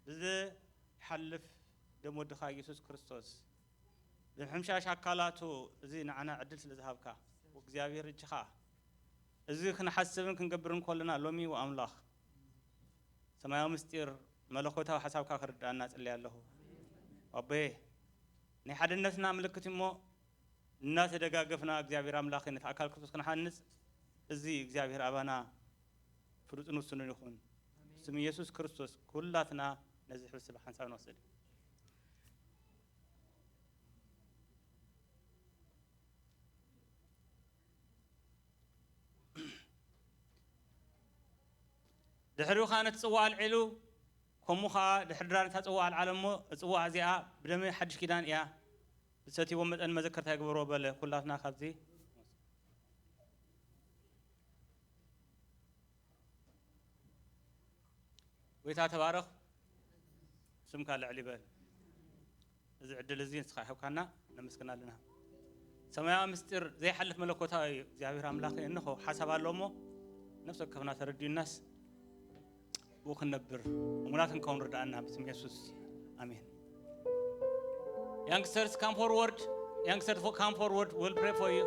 ብዝሓልፍ ደም ወድኻ ኢየሱስ ክርስቶስ ብምሕምሻሽ ኣካላቱ እዚ ንዓና ዕድል ስለ ዝሃብካ እግዚኣብሔር እጅኻ እዚ ክንሓስብን ክንገብርን ከለና ሎሚ ወኣምላኽ ሰማያዊ ምስጢር መለኮታዊ ሓሳብካ ክርዳእና ጽልያ ኣለኹ ኣቦየ ናይ ሓድነትና ምልክት እሞ እናተደጋገፍና እግዚኣብሔር ኣምላኽ ነቲ ኣካል ክርስቶስ ክንሓንጽ እዚ እግዚኣብሔር ኣባና ፍሉጥን ውሱንን ይኹን ስም ኢየሱስ ክርስቶስ ኩላትና ነዚ ሕብስቲ ብሓንሳብ ንወስድ። ድሕሪኡ ኸዓ ነቲ ጽዋዕ ኣልዒሉ፣ ከምኡ ኸዓ ድሕሪ ድራር ነታ ጽዋዕ ኣልዓለ እሞ፣ ጽዋዕ እዚኣ ብደመይ ሓድሽ ኪዳን እያ፣ ብትሰትይዎ መጠን መዘከርታ ይግበርዎ በለ። ኩላትና ካብዚ ጎይታ ተባረኽ። ስምካ ልዕል ይበል። እዚ ዕድል እዚ ንስኻ ይሃብካና፣ ነመስግና ኣለና። ሰማያዊ ምስጢር ዘይሓልፍ መለኮታዊ እዩ። እግዚኣብሔር ኣምላኽ እንሆ ሓሳብ ኣሎ እሞ፣ ነፍሲ ወከፍና ተረዲኡናስ፣ ብኡ ክንነብር፣ እሙናት ክንከውን ርድኣና፣ ብስም የሱስ። ኣሜን። Youngsters, come forward. Youngsters, fo-, come forward. We'll pray for you.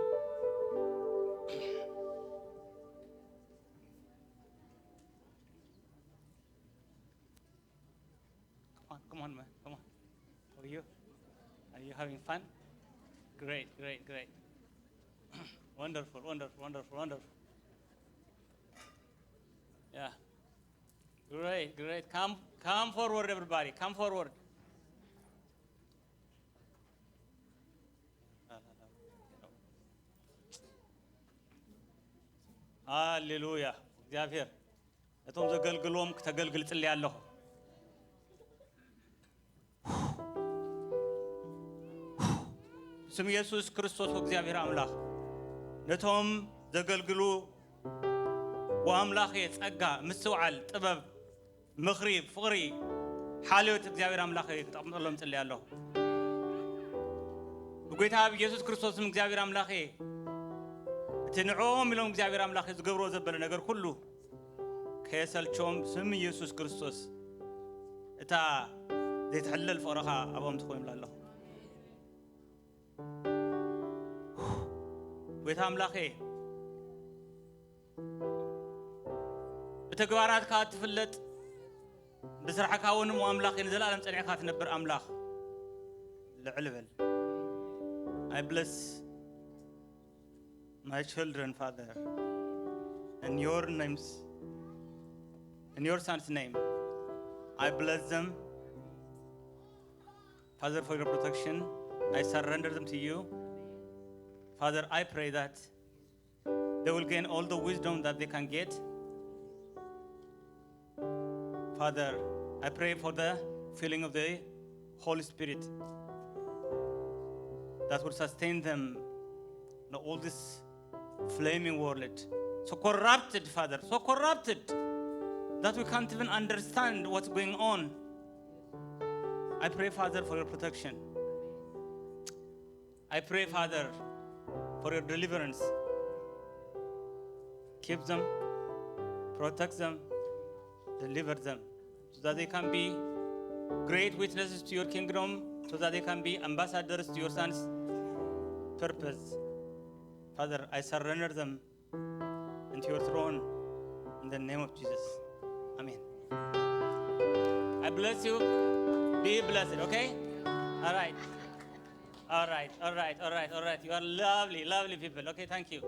Come on, come on, man. Come on. How are you? Are you having fun? Great, great, great. Wonderful, wonderful, wonderful, wonderful. Yeah. Great, great. Come, come forward, everybody. Come forward. ሃሌሉያ። እግዚኣብሔር ነቶም ዘገልግልዎም ክተገልግል ጽልይ ኣለኹ። ስም ኢየሱስ ክርስቶስ፣ እግዚኣብሔር ኣምላኽ፣ ነቶም ዘገልግሉ ወኣምላኽ ጸጋ፣ ምስትውዓል፣ ጥበብ፣ ምኽሪ፣ ፍቕሪ፣ ሓልዮት እግዚኣብሔር ኣምላኽ ክጠቕምጠሎም ጽልይ ኣለኹ። ብጎይታ ብኢየሱስ ክርስቶስ ስም እግዚኣብሔር ኣምላኽ፣ እቲ ንዕኦም ኢሎም እግዚኣብሔር ኣምላኽ ዝገብርዎ ዘበለ ነገር ኩሉ ከየሰልችዎም፣ ስም ኢየሱስ ክርስቶስ፣ እታ ዘይትሕለል ፍቕርኻ ኣብኦም ትኾይኑላ ኣለኹ። ጎይታ ኣምላኸ፣ ብተግባራትካ እትፍለጥ፣ ብስራሕካ እውን እሞ ኣምላኸ ንዘለኣለም ጸኒዕካ ትነብር ኣምላኽ፣ ልዕል በል። I bless my children, Father, in your names, in your son's name. I bless them, Father, for your protection. I surrender them to you. Father, I pray that they will gain all the wisdom that they can get. Father, I pray for the filling of the Holy Spirit that will sustain them in all this flaming world. So corrupted, Father, so corrupted that we can't even understand what's going on. I pray, Father, for your protection. I pray, Father, for your deliverance. Keep them, protect them, deliver them, so that they can be great witnesses to your kingdom, so that they can be ambassadors to your son's purpose. Father, I surrender them into your throne in the name of Jesus. Amen. I bless you. Be blessed, okay? All right. All right, all right, all right, all right. You are lovely, lovely people. Okay, thank you.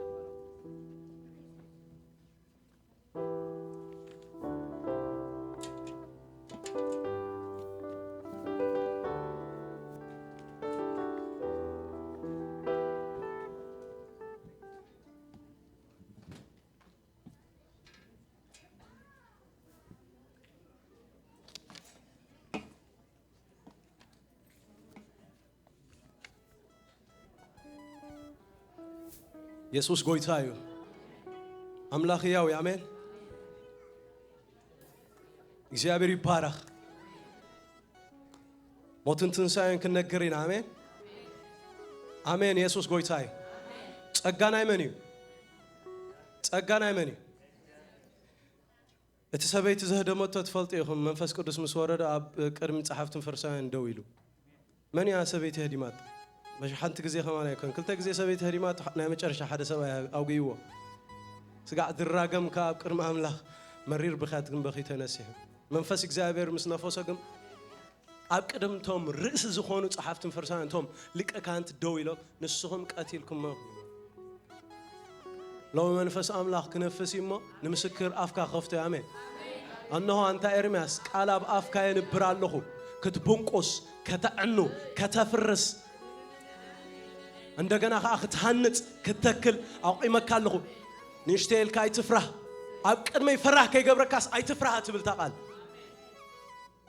የሱስ ጎይታ እዩ። ኣምላኽ ህያው እዩ። ኣሜን። እግዚኣብሔር ይባረኽ። ሞትን ትንሳኤን ክንነግር ኢና። ኣሜን፣ ኣሜን። የሱስ ጎይታ እዩ። ጸጋ ናይ መን እዩ? ጸጋ ናይ መን እዩ? እቲ ሰበይቲ ዘህደመቶ ትፈልጡ ኢኹም። መንፈስ ቅዱስ ምስ ወረደ ኣብ ቅድሚ ጸሓፍትን ፈሪሳውያን ደው ኢሉ፣ "መን እያ ሰበይቲ ህዲማቶ?" መሽ ሓንቲ ግዜ ከማን ኣይኮን፣ ክልተ ግዜ ሰበይቲ ህዲማቶ፣ ናይ መጨረሻ ሓደ ሰብኣይ ኣውግይዎ። ስጋዕ ድራገም ከኣ ኣብ ቅድሚ ኣምላኽ መሪር ብኽያት ግን በኺዩ ተነሲሑ። መንፈስ እግዚኣብሔር ምስ ነፈሶ ግን ኣብ ቅድምቶም ርእሲ ዝኾኑ ጸሓፍትን ፈሪሳውያን እቶም ሊቀ ካህናት ደው ኢሎም፣ "ንስኹም ቀቲልኩሞ። ሎሚ መንፈስ ኣምላኽ ክነፍስ እዩ እሞ ንምስክር ኣፍካ ከፍቶ እዩ." ኣሜን። እነሆ ኣንታ ኤርምያስ፣ ቃል ኣብ ኣፍካ የንብር ኣለኹ፣ ክትብንቁስ፣ ከተዕኑ፣ ከተፍርስ፣ እንደገና ኸኣ ክትሃንጽ፣ ክትተክል ኣቑመካ ኣለኹ። ንእሽተይ ኢልካ ኣይትፍራህ፣ ኣብ ቅድመይ ፈራህ ከይገብረካስ ኣይትፍራህ ትብል እታ ቃል።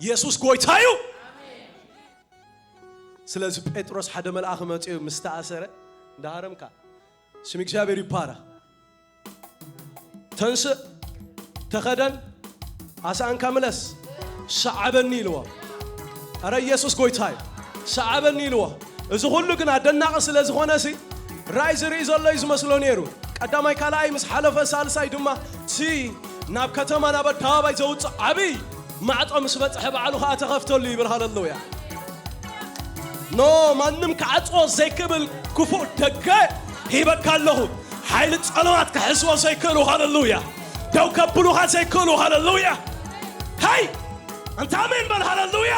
የሱስ ጎይታ እዩ። ስለዚ ጴጥሮስ ሓደ መልኣኽ መጺኡ ምስ ተኣሰረ እንዳሃረምካ፣ ስም እግዚኣብሔር ይባረኽ። ተንስእ፣ ተኸደን፣ ኣስኣንካ ምለስ፣ ሰዓበኒ ኢልዎ። ኣረ ኢየሱስ ጎይታ እዩ። ሰዓበኒ ኢልዎ። እዚ ኩሉ ግን ኣደናቂ ስለ ዝኾነ ሲ ራእይ ዝርኢ ዘሎ እዩ ዝመስሎ ነይሩ። ቀዳማይ ካልኣይ ምስ ሓለፈ ሳልሳይ ድማ እቲ ናብ ከተማ ናብ ኣደባባይ ዘውፅእ ዓብይ ማዕጾ ምስ በጽሐ ባዕሉ ኸኣ ተኸፍተሉ ይብል። ሃለሉያ። ኖ ማንም ክዓጽዎ ዘይክብል ክፉእ ደገ ሂበካ ኣለኹ። ሓይሊ ጸለማት ክሕዝዎ ዘይክእሉ። ሃለሉያ። ደው ከብሉኻ ዘይክእሉ። ሃለሉያ። ሃይ ኣንታ ኣሜን በል። ሃለሉያ።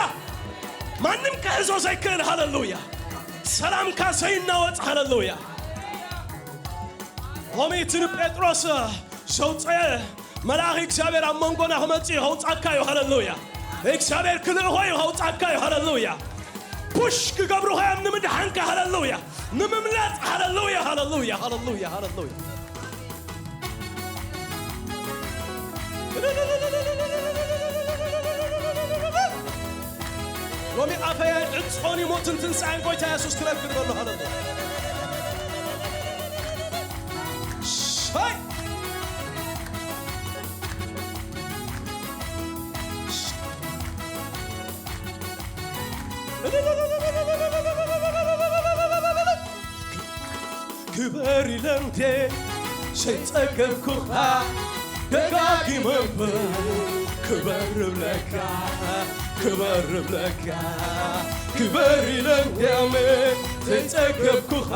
ማንም ክሕዞ ዘይክእል። ሃለሉያ። ሰላምካ ዘይናወጽ። ሃለሉያ። ሎሚ እቲ ንጴጥሮስ ዘውፀአ መልኣኽ እግዚኣብሔር ኣብ መንጎና ክመጽእ እዩ፣ ከውጻካ እዩ። ሃለሉያ። እግዚኣብሔር ክልእኾ እዩ፣ ከውጻካ እዩ። ሃለሉያ። ፑሽ ክገብሩኻ እዮም ንምድሓንካ። ሃለሉያ። ንምምላጥ። ሃለሉያ፣ ሃለሉያ፣ ሃለሉያ፣ ሃለሉያ። ሎሚ ኣፈይ ኣይዕጾን እዩ፣ ሞትን ትንሳኤን ጎይታ የሱስ ክነግር ዘሎ። ሃለሉያ። ሻይ። ክበር ኢለ እንዴ ዘይጸገብኩኻ ደጋጊመ እምበር ክበር እብለካ፣ ክበር እብለካ፣ ክበር ኢለ እንዴ ኣሜን ዘይጸገብኩኻ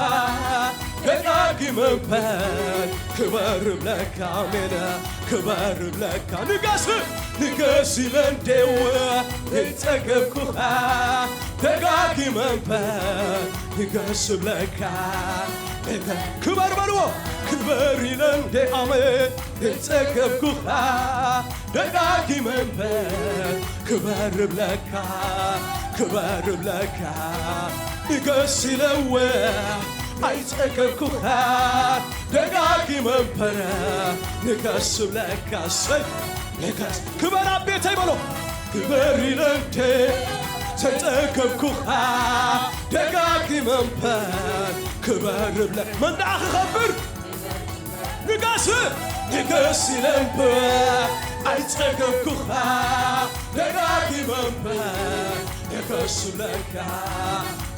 ደጋጊመ እምበር ክበር እብለካ፣ ኣሜን ክበር እብለካ። ንገስ፣ ንገስ ኢለ እንዴ ዘይጸገብኩኻ ደጋጊመ እምበር ንገስ እብለካ። ክበር በልዎ። ክበር ኢለ እንዴ ኣሜን ዘይጸገብኩኻ ደጋጊመ እምበር ክበር እብለካ፣ ክበር እብለካ። ንገስ ኢለ እወ ኣይጸገብኩኻ ደጋጊመ እምበር ንገስ እብለካ። እሰይ ንገስ። ክበር ኣብ ቤተይ በሎ። ክበር ኢለ እንዴ ዘይጸገብኩኻ ደጋጊመ እምበር ክበር እብለ። መን ደኣ ክኸብር? ንገስ፣ ንገስ ኢለ እምበር ኣይጸገብኩኻ ደጋጊመ እምበር ንገስ እብለካ፣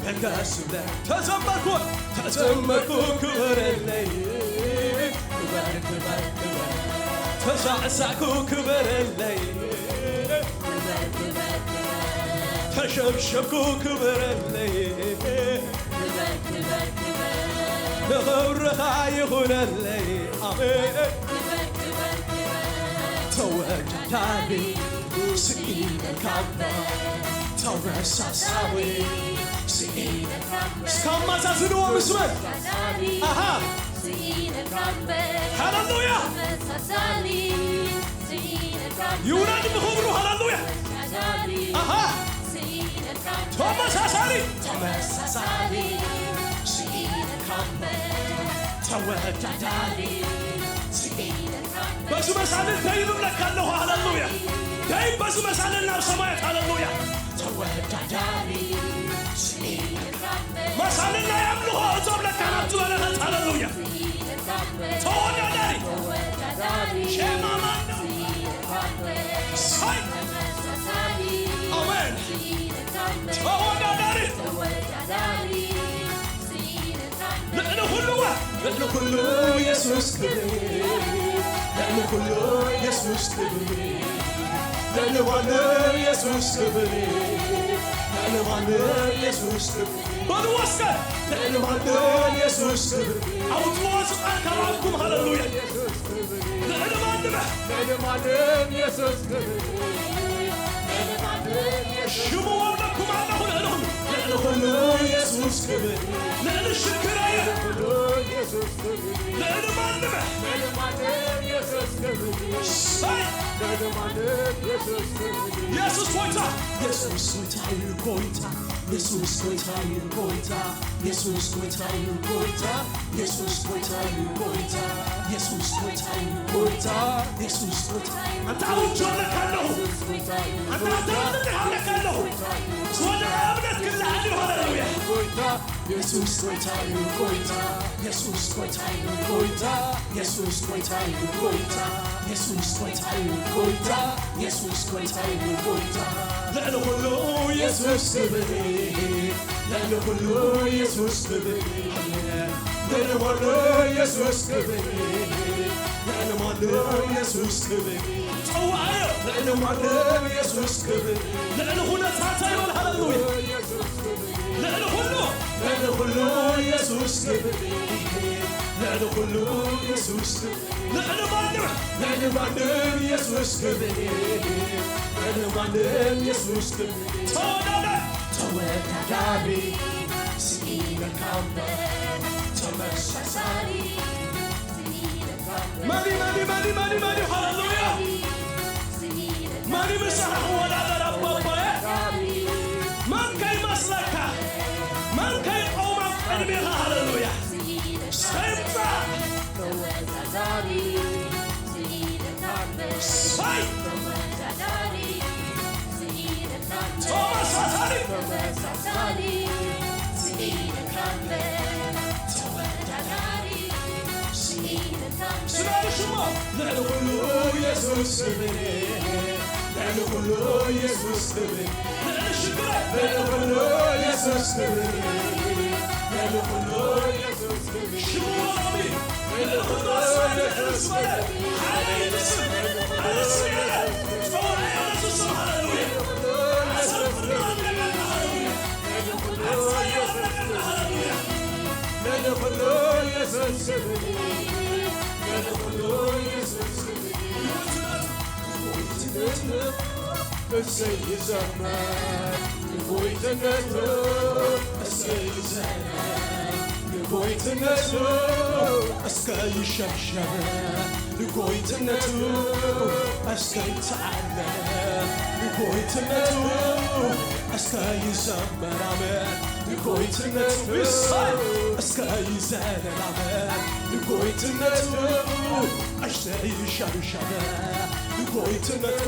ንገስ እብለ። ተዘመርኩ፣ ተዘመርኩ ክበረለይ፣ ክበር፣ ክበር፣ ክበር። ተሳዕሳዕኩ ክበረለይ፣ ክበር፣ ክበር፣ ክበር። ተሸብሸብኩ ክበረለይ፣ ክበር፣ ክበር፣ ክበር። ንኽብርኻ ይኹነለይ። ኣሜን። ክበር፣ ክበር፣ ክበር። ተወዳዳሪ ስኢነካ እምበር፣ ተመሳሳሊ ስኢነካ እምበር። እስከ ኣመዛዝንዎ ምስ በል። ተወዳዳሪ ኣሃ። ስኢነካ እምበር፣ ሃሌሉያ። ተመሳሳሊ ስኢነካ እምበር። ይውረድ ብኽብሩ። ሃሌሉያ። ተወዳዳሪ ኣሃ። ስኢነካ እምበር፣ ተመሳሳሊ ተመሳሳሊ ስኢነካ እምበር፣ ተወዳዳሪ ስኢነካ እምበር። በዚ መሳልል ደይኑ እብለካ ኣለኹ። ሃሌሉያ። ደይ በዚ መሳልል ናብ ሰማያት። ሃሌሉያ። ተወዳዳሪ ስኢነካ እምበር፣ መሳልል ናይ ኣምልኾ እዞ እብለካ ናብቲ በረኸት። ሃሌሉያ። ስኢነካ እምበር፣ ተወዳዳሪ ተወዳዳሪ ሼማ ማን ነው? ስኢነካ እምበር፣ ሳይ ተመሳሳሊ ኣሜን። ስኢነካ እምበር፣ ተወዳዳሪ ተወዳዳሪ ስኢነካ እምበር። ልዕሊ ኩሉ፣ ልዕሊ ኩሉ የሱስ ክብር፣ ልዕሊ ኩሉ የሱስ ክብር፣ ልዕሊ ማንም የሱስ ክብር፣ ልዕሊ ማንም የሱስ ክብር። በሉ እስከ ልዕሊ ማንም የሱስ ክብር። ኣውጽዎ ስልጣን ካብ ኣፍኩም። ሃሌሉያ። ልዕሊ ማንም፣ ልዕሊ ማንም የሱስ ክብር። ሽሙ ወብለኩም ኣለኹ። ልዕሊ ኩሉ፣ ልዕሊ ኩሉ የሱስ ክብር። ልዕሊ ሽግረየ፣ ኩሉ የሱስ ልዕሊ ማንም። ልዕሊ ማንም ኢየሱስ ክብር። ሰይ! ልዕሊ ማንም ኢየሱስ ክብር። ኢየሱስ ጎይታ። ኢየሱስ ጎይታ እዩ ጎይታ። ኢየሱስ ጎይታ እዩ ጎይታ። ኢየሱስ ጎይታ እዩ ጎይታ። ኢየሱስ ጎይታ እዩ ጎይታ። ኢየሱስ ጎይታ እዩ ጎይታ። ኢየሱስ ጎይታ እዩ። ኣንታ ኣውጆ ኣለካ ኣለኹ። ኣንታ ኣዳራሽ ኣለካ ኣለኹ። ወደ እምነት ክልዓል እዩ። ሃሌሉያ። ኢየሱስ ጎይታ እዩ ጎይታ። ኢየሱስ ጎይታ እዩ ጎይታ። ኢየሱስ ጎይታ እዩ ጎይታ። ኢየሱስ ጎይታ እዩ ጎይታ። ኢየሱስ ጎይታ እዩ ጎይታ። ልዕሊ ኩሉ ኢየሱስ ክብር። ልዕሊ ኩሉ ኢየሱስ ክብር። ልዕሊ ኩሉ ኢየሱስ ክብር። ልዕሊ ኩሉ ኢየሱስ ክብር። ጸዋዓዮ። ልዕሊ ኩሉ ኢየሱስ ክብር። ልዕሊ ኩነታታ ይበል። ሃሌሉያ። ልዕሊ ኩሉ። ልዕሊ ኩሉ ኢየሱስ ክብር። ልዕሊ ኩሉ ኢየሱስ ክብር። ልዕሊ ማንም። ልዕሊ ማንም ኢየሱስ ክብር። ልዕሊ ማንም ኢየሱስ ክብር። ተወዳዳሪ። ተወዳዳሪ ስኢነካ እምበር ተመሳሳሊ ስኢነካ እምበር። መኒ፣ መኒ፣ መኒ፣ መኒ፣ መኒ? ሃሌሉያ። መን ምሳኻ ክወዳደር ኣቦቦየ? መን ከይመስለካ? መን ከይቆም ኣብ ቅድሜኻ? ሃሌሉያ። ሰይጣን። ተወዳዳሪ ስኢነካ እምበር። ሰይ። ተወዳዳሪ ስኢነካ እምበር። ተመሳሳሊ። ተመሳሳሊ ስኢነካ እምበር። ተወዳዳሪ ስኢነካ እምበር። ስለ ሽሙ ልዕሊ ኩሉ ኢየሱስ ክብር። ልዕሊ ኩሉ ኢየሱስ ክብር። ልዕሊ ሽግር። ልዕሊ ኩሉ ኢየሱስ ክብር። ልዕሊ ኩሉ ኢየሱስ ክብር። ሽሙ ሎሚ ልዕሊ ኩሉ ኣስማት ልዕሊ ዝበለ ሓደ እዩ ስም። ሓደ ስም የለን። ጸዋዒ የለን ስም። ሃሌሉያ። ኣሰልጥና ኣለና። ሃሌሉያ። ኣሳዮ ኣለና። ሃሌሉያ። ልዕሊ ኩሉ ኢየሱስ ክብር። ልዕሊ ኩሉ ኢየሱስ ክብር። እሰይ ይዘመር ንጎይትነቱ፣ እሰይ ይዘመር ንጎይትነቱ፣ እስከ ይሸብሸብ ንጎይትነቱ፣ እስከ ይተዓለ ንጎይትነቱ፣ እስከ ይዘመር ኣሜን ንጎይትነቱ፣ እሰይ እስከ ይዘለል ኣሜን ንጎይትነቱ፣ እስከ ይሸብሸብ ንጎይትነቱ፣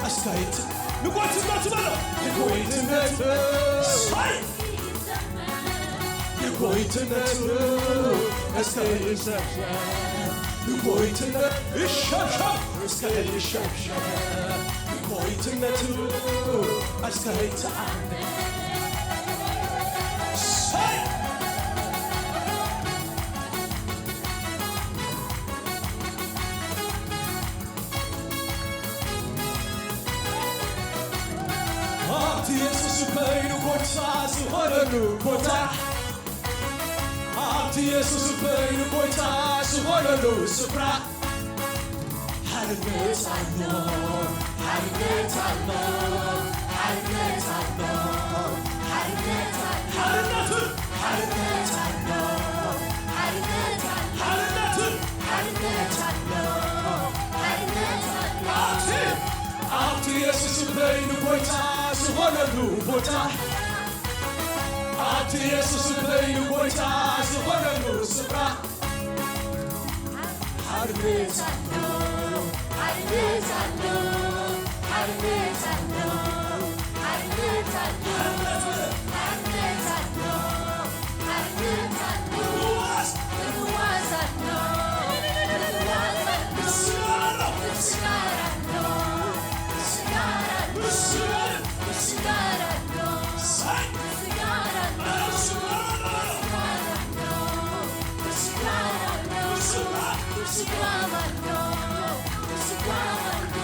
እስከ ይት-፣ ንጎይትነቱ በሎ። ንጎይትነቱ፣ ሰይ! ንጎይትነቱ፣ እስከ ይሸብሸብ ንጎይትነ-፣ ይሸብሸብ፣ እስከ ይሸብሸብ ንጎይትነቱ፣ እስከ ይተዓለ። ሰይ! ኣብቲ የሱስ በይኑ ጎይታ ዝኾነሉ ቦታ፣ ኣብቲ የሱስ በይኑ ጎይታ ዝኾነሉ ስፍራ፣ ሓርነት ኣሎ፣ ሓርነት ኣሎ፣ ሓርነት ኣሎ፣ ሓርነት ኣሎ። ሓርነትን ሓርነት ኣሎ፣ ሓርነት ኣሎ፣ ሓርነትን ሓርነት ኣሎ፣ ሓርነት ኣሎ። ኣብቲ፣ ኣብቲ የሱስ በይኑ ጎይታ ዝኾነሉ ቦታ፣ ኣብቲ የሱስ በይኑ ጎይታ ዝኾነሉ ስፍራ፣ ሓርነት ኣሎ፣ ሓርነት ኣሎ፣ ሓርነት ኣሎ፣ ሓርነት ኣሎ፣ ሓርነት ኣሎ፣ ሓርነት ኣሎ። ምፍዋስ፣ ምፍዋስ ኣሎ፣ ምፍዋስ ኣሎ። ምስጋና፣ ምስጋና ኣሎ፣ ምስጋና ኣሎ፣ ምስጋና፣ ምስጋና ኣሎ። ሳይ፣ ምስጋና ኣሎ፣ ምስጋና፣ ምስጋና ኣሎ፣ ምስጋና ኣሎ፣ ምስጋና፣ ምስጋና ኣሎ፣ ምስጋና ኣሎ።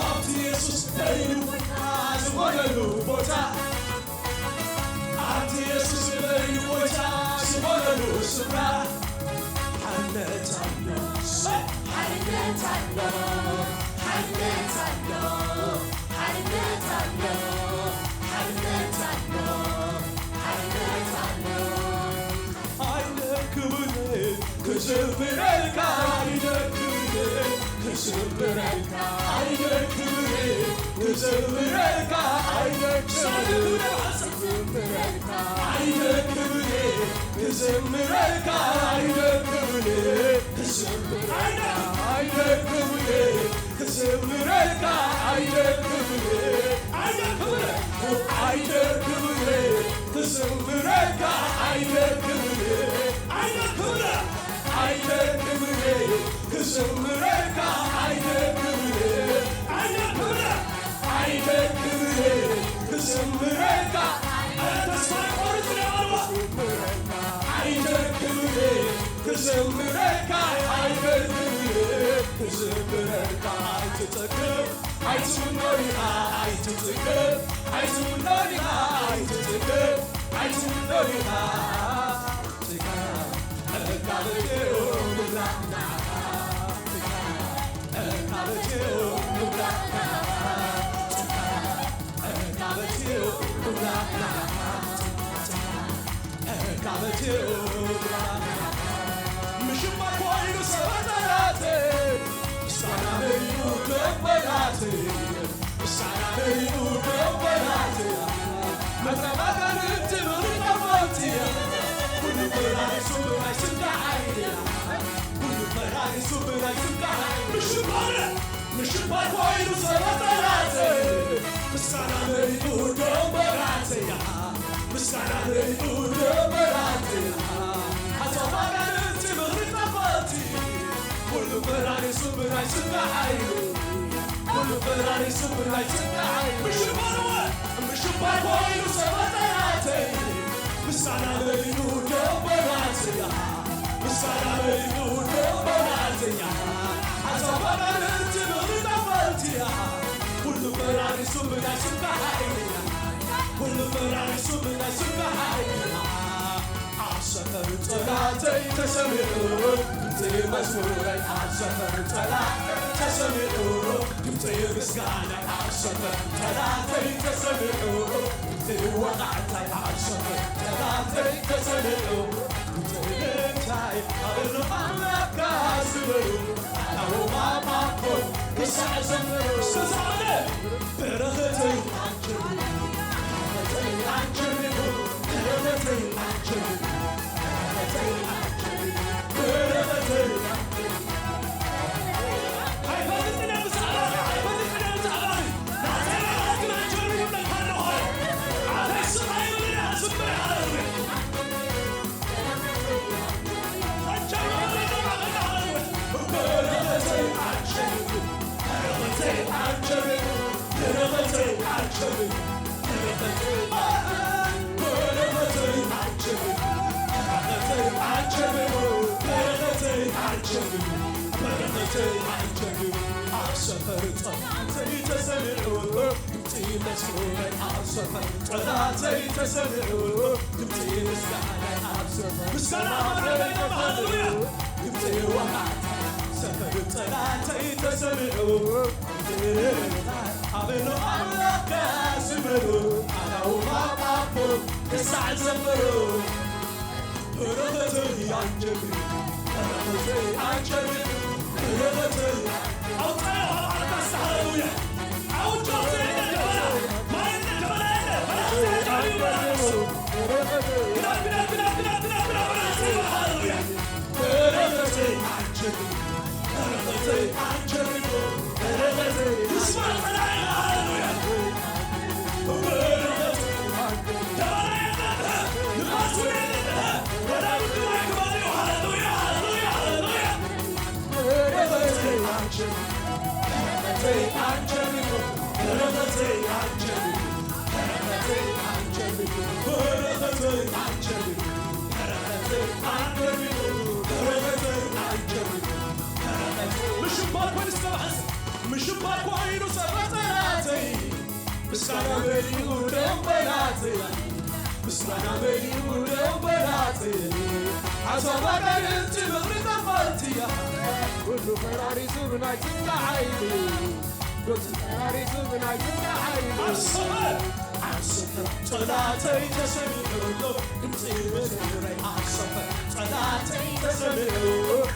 ኣብቲ የሱስ በይኑ ዝኾነሉ ቦታ፣ ኣብቲ የሱስ በይኑ ጎይታ ዝኾነሉ ስፍራ፣ ሓርነት ኣሎ፣ ሓርነት ኣሎ፣ ሓርነት ኣሎ፣ ሓርነት ኣሎ፣ ሓርነት ኣሎ፣ ሓርነት ኣሎ። ሓርነት ኣይደክምን ክዘምረካ ኣይደክምን ክዘምረካ ኣይደክምን ክዘምረካ ኣይደክምን ክዘምረካ ኣይደክምን ክዘምረካ ኣይደክምን ኣይደክምን ኣይደክምን ክዘምረካ ኣይደክምን ኣይደክምን ኣይደክምን ክዘምረካ ኣይደክምን ኣይደክምን ኣይደክምን ክዘምረካ ተስፋ ቆርጽ ኣይደክምን ክዘምረካ ኣይደክምን ክዘምረካ ኣይትጠግብ ኣይትውኖ ኢኻ ኣይትጠግብ ኣይትውኖ ኢኻ ኣይትጠግብ ኣይትውኖ ኢኻ ምሽማ ኮይኑ ሰበተራተ ሳናበዩ ደበራተ ሳናበዩ ደበራተ መተባጋሪ ትብሪ ጠመትያ ኩሉ በራሪ ሱብራይ ስጋዓይ ኩሉ በራሪ ሱብራይ ስጋዓይ ምሽማረ ምሽማ ኮይኑ ሰበተራተ ምስጋና መሊኡ ደበራተያ ምስጋና መሊኡ ደበራተያ ኣተባጋሪ ትብሪ ጠመትያ ኩሉ በራሪ ሱብራይ ስጋዓይ ኩሉ በራሪ ሱብራይ ስጋዓይ ምሽማረ ምሽባ ኮይኑ ሰበተራተ ምስጋና መሊኡ ደበራተያ ምስጋና መሊኡ ደበራተያ ሓሳባና ንእንቲ ምኽሪ ጠፈልትያ ኩሉ በራሪ ሱብናይ ስብካ ሓይልያ ኩሉ በራሪ ሱብናይ ስብካ ሓይልያ ኣብ ሰፈር ጸላተይ ተሰሚዑ ድምፂ መዝሙረይ ኣብ ሰፈር ጸላተይ ተሰሚዑ ድምፂ ምስጋና ኣብ ሰፈር ጸላተይ ተሰሚዑ ድምፂ ወቓዕታይ ኣብ ሰፈር ጸላተይ ተሰሚዑ ድምፂ እንታይ ኣበሉ ኣምላካ ዝበሉ ኣታወማ ማኮ ክሳዕ ዘምሩ ዝተዛመደ በረኸተይ ኣብ ሰፈር ጸላተይ ተሰሚዑ ድምፂ መዝሙረይ ኣብ ሰፈር ጸላተይ ተሰሚዑ ድምፂ ምስጋናይ ኣብ ሰፈር ምስጋና ሃሌሉያ ድምፂ ወሃ ሰፈር ጸላተይ ተሰሚዑ ኣበሎ ኣምላካ ዝበሉ ኣናውማ ኣቦ ክሳዕ ዘምሩ ምስጋና መሊኡ ደንበላተይ ምስጋና መሊኡ ደንበላተይ ሓሳባ ካልእቲ ምኽሪ ጠፋልትያ ኩሉ ፈራሪሱ ብናይ ትካ ዓይኒ ኩሉ ፈራሪሱ ብናይ ትካ ዓይኒ ኣብ ሰማይ ኣብ ስፍራ ጠላተይ ተሰሚዑ፣ ድምፂ ብትግረይ ዓሰፈ። ጠላተይ ተሰሚዑ፣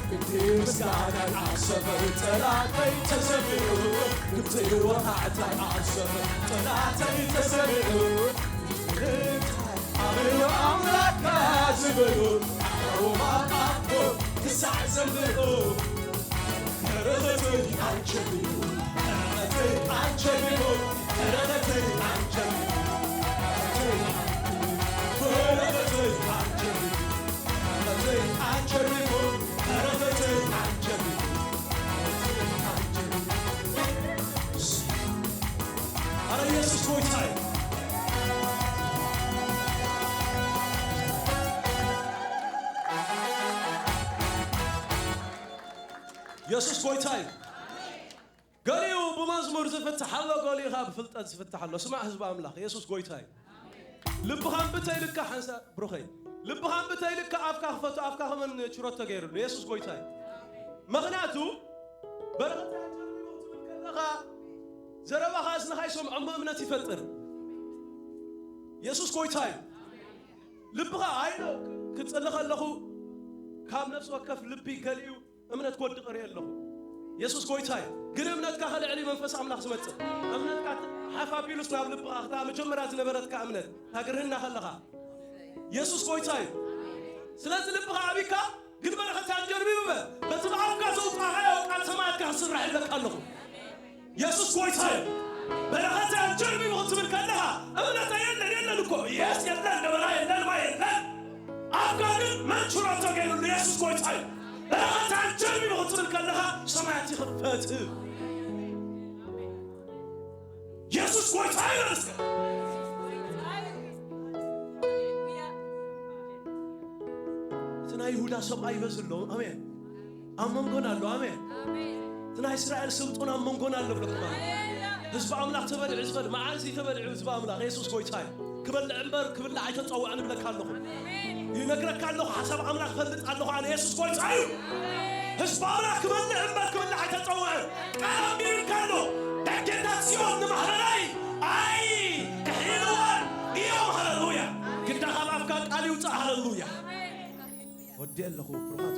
ክንዲ ምስጋናይ ዓሰፈ። ጠላተይ ተሰሚዑ፣ ድምፂ ወቃዕታይ ዓሰፈ። ጠላተይ ተሰሚዑ፣ ኣበዮ ኣምላኽካ ዝበሉ፣ ኣቦ ማቃቦ ክሳዕ ዘንብዑ። ኣረ ኢየሱስ ጎይታ እዩ። ኢየሱስ ጎይታ እዩ። ገሊኡ ብመዝሙር ዝፍትሕ ኣሎ፣ ገሊኡ ኸዓ ብፍልጠት ዝፍትሕ ኣሎ። ስማዕ ህዝቢ ኣምላኽ፣ የሱስ ጎይታ እዩ። ልብኻ እምቢ ተይልካ ሓንሳእ ብሩኸይ፣ ልብኻ እምቢ ተይልካ ኣፍካ ክፈቱ፣ ኣፍካ ከመን ችሮት ተገይሩሉ። የሱስ ጎይታ እዩ። ምኽንያቱ በረኸት ኣየር ትብል ከለኻ ዘረባኻ እዝንኻ ይሰምዖ እሞ እምነት ይፈጥር። የሱስ ጎይታ እዩ። ልብኻ ኣይነ ክጽሊ ከለኹ ካብ ነፍሲ ወከፍ ልቢ ገሊኡ እምነት ክወድቕ እርኢ ኣለኹ። የሱስ ጎይታ እዩ። ግን እምነትካ ከልዕል እዩ መንፈስ ኣምላኽ ዝመጽእ። እምነትካ ሓፍ ኣቢሉስ ናብ ልብኻ፣ እታ መጀመርያ ዝነበረትካ እምነት፣ እታ ግርህና ከለኻ። የሱስ ጎይታ እዩ። ስለዚ ልብኻ ኣቢካ፣ ግን በረኸት ኣንጀርቢቡ በል። በቲ ብኣፍካ ዘውጻእካዮ ቃል ሰማያትካ ክስረሐለካ ኣለኹ። የሱስ ጎይታ እዩ። በረኸት ኣንጀርቢቡ ክትብል ከለኻ፣ እምነት የለን፣ የለን እኮ። የስ የለን፣ ደበና የለን፣ ማይ የለን። ኣፍካ ግን መንችሮ ተገይሩሉ። የሱስ ጎይታ እዩ። በረኸት ኣንጀርቢቡ ክትብል ከለኻ፣ ሰማያት ይኽፈት። የሱስ ጎይታ እዩ በል እስከ። እቲ ናይ ይሁዳ ሰብኣይ ይበዝ ኣሎ። ኣሜን። ኣብ መንጎና ኣሎ። ኣሜን። እቲ ናይ እስራኤል ስልጡን ኣብ መንጎና ኣሎ ብለኩም። ኣሜን። ህዝቢ ኣምላኽ ተበሊዑ ዝፈል፣ መዓልቲ ተበሊዑ ህዝቢ ኣምላኽ። የሱስ ጎይታ እዩ። ክበልዕ እምበር ክብላዕ ኣይተጸውዐን እብለካ ኣለኹ። ይነግረካ ኣለኹ፣ ሓሳብ ኣምላኽ ፈልጥ ኣለኹ ኣነ። የሱስ ጎይታ እዩ። ህዝቢ ኣምላኽ ክበልዕ እምበር ክብላዕ ኣይተጸውዐን። ቃል ኣንቢብልካ ኣሎ። ደጌታት ጽዮን ንማህለላይ ኣይክሕልዋን እዮም። ሃሌሉያ። ግዳ ካብ ኣፍካ ቃል ይውጻእ። ሃሌሉያ። ወዲ ኣለኹ ብሩኻት።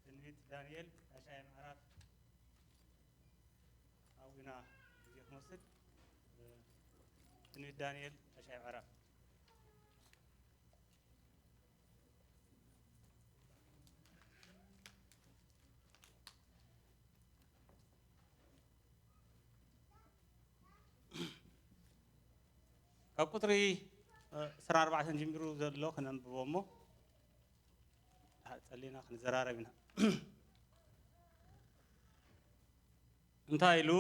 ትንቢት ዳንኤል ሻሻይ ምዕራፍ ኣብኡ ኢና ግዜ ክንወስድ። ትንቢት ዳንኤል ሻሻይ ምዕራፍ ካብ ቁፅሪ ዕስራን ኣርባዕተን ጀሚሩ ዘሎ ክነንብቦ እሞ፣ ጸሊና ክንዘራረብ ኢና። እንታይ ኢሉ?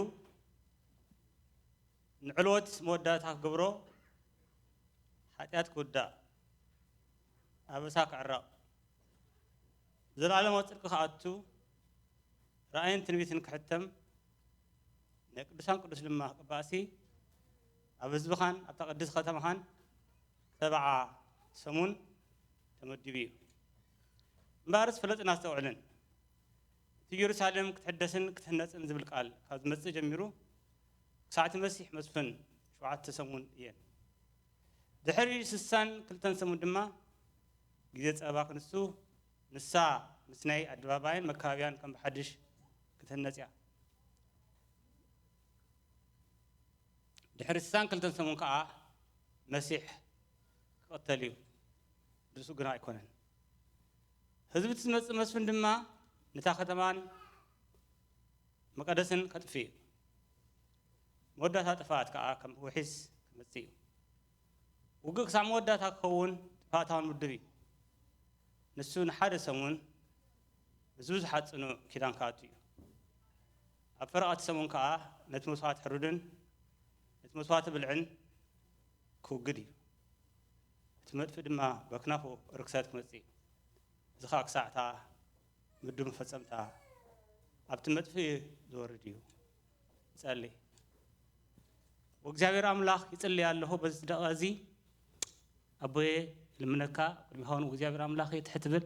ንዕልወት መወዳእታ ክገብሮ፣ ሓጢኣት ክውዳእ፣ ኣበሳ ክዕረቕ፣ ዘለኣለማዊ ጽድቂ ክኣቱ፣ ራእይን ትንቢትን ክሕተም፣ ናይ ቅዱሳን ቅዱስ ድማ ክቅባእሲ፣ ኣብ ህዝብኻን ኣብታ ቅድስቲ ከተማኻን ሰብዓ ሰሙን ተመዲቡ እዩ። እምበኣርስ ፍለጥን ኣስተውዕልን፣ እቲ ኢየሩሳሌም ክትሕደስን ክትህነጽን ዝብል ቃል ካብ ዝመጽእ ጀሚሩ፣ ክሳዕ እቲ መሲሕ መስፍን ሸውዓተ ሰሙን እየን። ድሕሪ ስሳን ክልተን ሰሙን ድማ ግዜ ጸባ ክንሱ፣ ንሳ ምስናይ ኣደባባይን መካባብያን ከም ብሓድሽ ክትህነጽ እያ። ድሕሪ ስሳን ክልተን ሰሙን ከኣ መሲሕ ክቕተል እዩ። ንሱ ግና ኣይኮነን። ህዝቢ እቲ ዝመጽእ መስፍን ድማ ነታ ከተማን መቐደስን ከጥፍእ እዩ። መወዳእታ ጥፍኣት ከኣ ከም ውሒስ ክመጽእ እዩ። ውግእ ክሳዕ መወዳእታ ክኸውን ጥፍኣታውን ውድብ እዩ። ንሱ ንሓደ ሰሙን ህዝቢ ዝሓጽኑ ኪዳን ክኣቱ እዩ። ኣብ ፈረቓ እቲ ሰሙን ከኣ ነቲ መስዋዕቲ ሕሩድን ነቲ መስዋዕቲ ብልዕን ክውግድ እዩ። እቲ መጥፍእ ድማ በክናፉ ርክሰት ክመጽእ እዩ። እዚ ኸኣ ክሳዕታ ምዱ መፈጸምታ ኣብቲ መጥፍእ ዝወርድ እዩ። ጸሊ። ወእግዚኣብሔር ኣምላኽ ይጽሊ ኣለኹ በዚ ደቂቃ እዚ ኣቦየ ልምነካ ቅድሚኻ እውን ወእግዚኣብሔር ኣምላኽ ትሕት ብል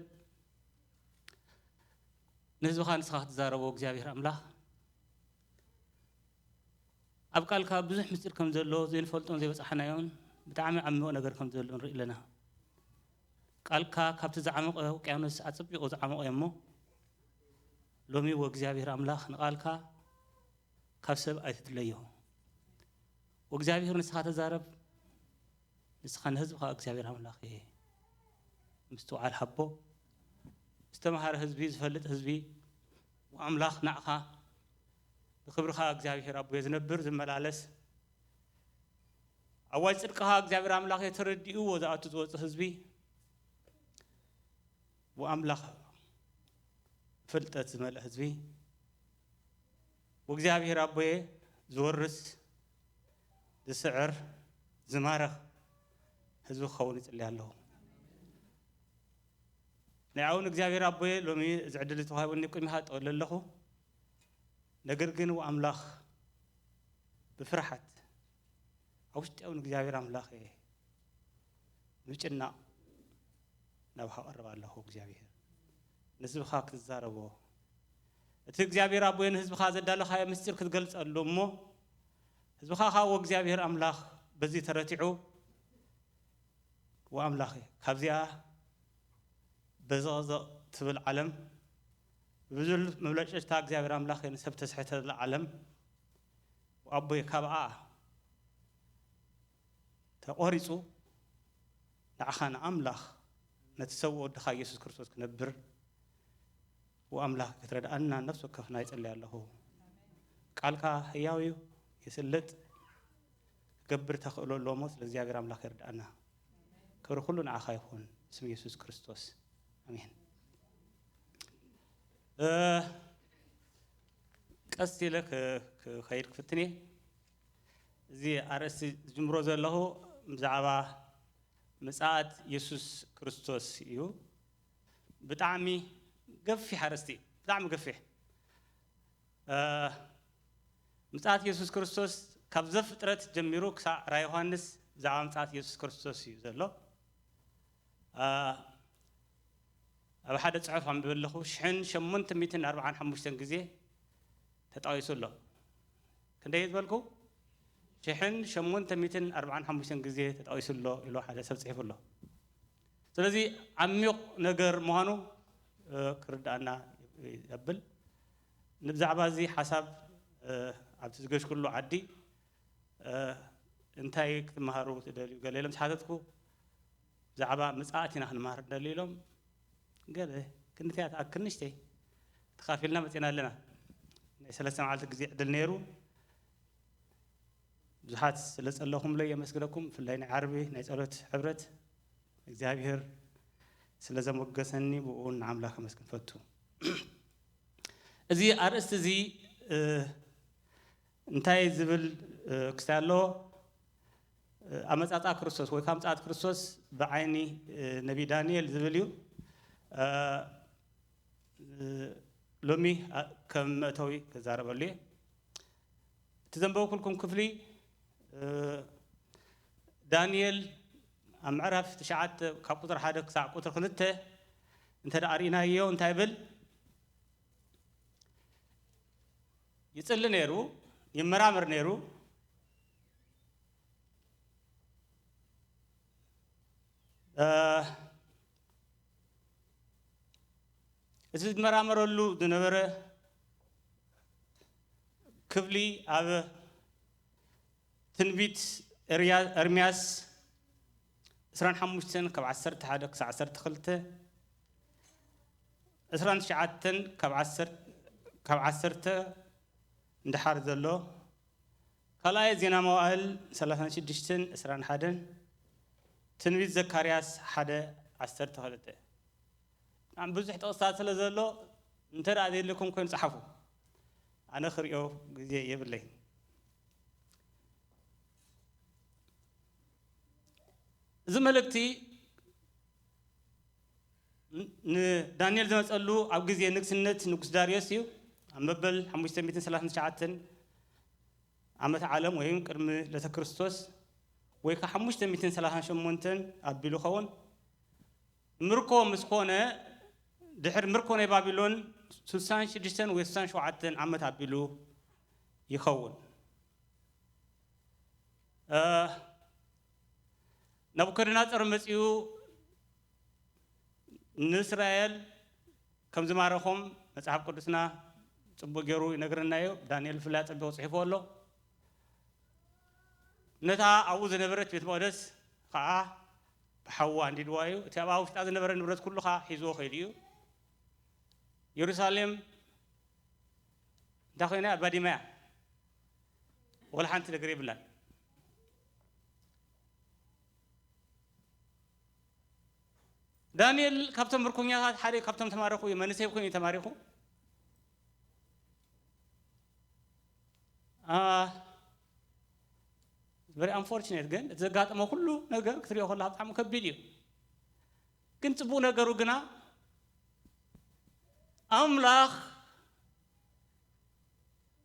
ንህዝብኻ ንስኻ ክትዛረቦ እግዚኣብሔር ኣምላኽ ኣብ ቃልካ ብዙሕ ምስጢር ከም ዘሎ ዘይንፈልጦን ዘይበጻሕናዮን ብጣዕሚ ዓሚቕ ነገር ከም ዘሎ ንርኢ ኣለና። ቃልካ ካብቲ ዝዓመቐ ውቅያኖስ ኣጸቢቑ ዝዓመቐ እሞ ሎሚ ወእግዚኣብሔር ኣምላኽ ንቓልካ ካብ ሰብ ኣይትድለዮ። ወእግዚኣብሔር ንስኻ ተዛረብ፣ ንስኻ ንህዝብኻ እግዚኣብሔር ኣምላኽ ምስትውዓል ሃቦ። ዝተምሃረ ህዝቢ፣ ዝፈልጥ ህዝቢ፣ ኣምላኽ ንዓኻ ንኽብርኻ እግዚኣብሔር ኣቦየ ዝነብር ዝመላለስ ኣዋጅ ጽድቅኻ እግዚኣብሔር ኣምላኽ ተረዲእዎ ዝኣቱ ዝወጽእ ህዝቢ ወኣምላኽ ፍልጠት ዝመልእ ህዝቢ ወእግዚኣብሔር ኣቦየ ዝወርስ ዝስዕር ዝማረኽ ህዝቢ ክኸውን ይጽሊ ኣለኹ። ንዓውን እግዚኣብሔር ኣቦየ ሎሚ እዚ ዕድል ዝተዋሂቡኒ ቅድሚኻ ጠወለ ኣለኹ። ነገር ግን ወኣምላኽ ብፍርሓት ኣብ ውሽጢ እውን እግዚኣብሔር ኣምላኽ እየ ምጭናቕ ናብኻ ቀርብ ኣለኹ እግዚኣብሔር ንህዝብኻ ክትዛረቦ እቲ እግዚኣብሔር ኣቦየ ንህዝብኻ ዘዳለኻዮ ምስጢር ክትገልጸሉ እሞ ህዝብኻ ኻብ እግዚኣብሔር ኣምላኽ በዚ ተረቲዑ ወኣምላኽ ካብዚኣ በዘቕዘቕ ትብል ዓለም ብብዙል መብለጭታ እግዚኣብሔር ኣምላኽ ንሰብ ተስሕተላ ዓለም ኣቦይ ካብኣ ተቖሪጹ ንዓኻ ንኣምላኽ ነቲ ሰብ ወድኻ ኢየሱስ ክርስቶስ ክነብር ወኣምላኽ ክትረድኣና ነፍሲ ወከፍና ይጸልይ ኣለኹ። ቃልካ ህያው እዩ፣ ይስልጥ፣ ክገብር ተኽእሎ ኣለዎ እሞ ስለ እግዚኣብሔር ኣምላኽ ይርድኣና። ክብሪ ኩሉ ንዓኻ ይኹን ብስም ኢየሱስ ክርስቶስ ኣሜን። እ፣ ቀስ ኢለ ክ- ክኸይድ ክፍትን እየ። እዚ ኣርእስቲ ዝጅምሮ ዘለኹ ብዛዕባ ምጽኣት የሱስ ክርስቶስ እዩ። ብጣዕሚ ገፊሕ ኣርእስቲ እዩ። ብጣዕሚ ገፊሕ። እ፣ ምጽኣት የሱስ ክርስቶስ ካብ ዘፍጥረት ጀሚሩ ክሳዕ ራእይ ዮሃንስ ብዛዕባ ምጽኣት የሱስ ክርስቶስ እዩ ዘሎ። እ፣ ኣብ ሓደ ጽሑፍ ኣንብበ ኣለኹ ሽሕን ሸሞንተ ሚእትን ኣርብዓን ሓሙሽተን ግዜ ተጣቒሱ ኣሎ። ክንደይ ዝበልኩ? ሽሕን ሸሞንተ ሚእትን ኣርብዓን ሓሙሽተን ግዜ ተጣቒሱ ኣሎ ኢሉ ሓደ ሰብ ጽሒፉ ኣሎ። ስለዚ ዓሚቕ ነገር ምዃኑ እ፣ ክርድኣና የብል። ንብዛዕባ እዚ ሓሳብ እ፣ ኣብቲ ዝገሽኩሉ ዓዲ እ፣ እንታይ ክትመሃሩ ትደልዩ ገለ ኢሎም ዝሓተትኩ ብዛዕባ ምጽኣት ኢና ክንመሃር ንደሊ ኢሎም ገለ ክንድቲ እያ ትኣክል ንእሽተይ ተኻፊልና መጺና ኣለና። ናይ ሰለስተ መዓልቲ ግዜ ዕድል ነይሩ። ብዙሓት ስለ ጸለኹምለይ የመስግነኩም። ብፍላይ ናይ ዓርቢ ናይ ጸሎት ሕብረት እግዚኣብሔር ስለ ዘሞገሰኒ ብኡ ንኣምላኽ ከመስግን ፈቱ። እዚ ኣርእስቲ እዚ እ፣ እንታይ ዝብል እ፣ ክስታይ ኣለዎ? እ፣ ኣመጻጽኣ ክርስቶስ ወይ ከዓ ምጽኣት ክርስቶስ ብዓይኒ እ፣ ነቢ ዳንኤል ዝብል እዩ። እ፣ እ፣ ሎሚ ኣ- ከም መእተዊ ክዛረበሉ እየ። እቲ ዘንበብኩልኩም ክፍሊ እ፣ ዳንኤል ኣብ ምዕራፍ ትሽዓተ ካብ ቁፅሪ ሓደ ክሳዕ ቁፅሪ ክልተ እንተ ደኣ ርኢናዮ እንታይ ይብል? ይጽሊ ነይሩ፣ ይመራመር ነይሩ። እ፣ እቲ ዝመራመረሉ ዝነበረ ክፍሊ ኣብ ትንቢት ኤርያ-፣ ኤርምያስ ዕስራን ሓሙሽተን ካብ ዓሰርተ ሓደ ክሳዕ ዓሰርተ ክልተ፣ ዕስራን ትሽዓተን ካብ ዓሰርተ፣ ካብ ዓሰርተ ንደሓር ዘሎ፣ ካልኣይ ዜና መዋእል ሰላሳን ሽዱሽተን ዕስራን ሓደን፣ ትንቢት ዘካርያስ ሓደ ዓሰርተ ክልተ። ብጣዕሚ ብዙሕ ጥቕስታት ስለ ዘሎ፣ እንተ ደኣ ዘየለኩም ኮይኑ ጸሓፉ። ኣነ ክርእዮ ግዜ የብለይ። እዚ መልእክቲ ን-፣ ንዳንኤል ዝመጸሉ ኣብ ግዜ ንግስነት ንጉስ ዳርዮስ እዩ። ኣብ መበል ሓሙሽተ ሚእትን ሰላሳን ትሽዓተን ዓመተ ዓለም ወይም ቅድሚ ልደተ ክርስቶስ ወይ ከ ሓሙሽተ ሚእትን ሰላሳን ሸሞንተን ኣቢሉ ኸውን። ምርኮ ምስ ኮነ፣ ድሕሪ ምርኮ ናይ ባቢሎን ስሳን ሽዱሽተን ወይ ስሳን ሸውዓተን ዓመት ኣቢሉ ይኸውን። እ፣ ናቡከደነጾር መጺኡ ንእስራኤል ከም ዝማረኾም መጽሓፍ ቅዱስና ጽቡቕ ገይሩ ይነግረና እዩ። ዳንኤል ብፍላይ ኣጸቢቑ ጽሒፉ ኣሎ። ነታ ኣብኡ ዝነበረት ቤት መቕደስ ኸኣ ብሓዊ ኣንዲድዋ እዩ። እቲ ኣብኣ ውሽጣ ዝነበረ ንብረት ኩሉ ኸኣ ሒዝዎ ከይዱ እዩ። የሩሳሌም እንታይ ኮይና እያ? ባዲማ እያ። ወላ ሓንቲ ነገር የብላን። ዳንኤል ካብቶም ምርኮኛታት ሓደ ካብቶም ተማረኹ እዩ። መንእሰይ ኮይኑ እዩ ተማሪኹ። አ፣ very unfortunate፣ ግን እቲ ዘጋጠመ ኩሉ ነገር ክትሪኦ ከለኻ ብጣዕሚ ከቢድ እዩ። ግን ጽቡቕ ነገሩ ግና ኣምላኽ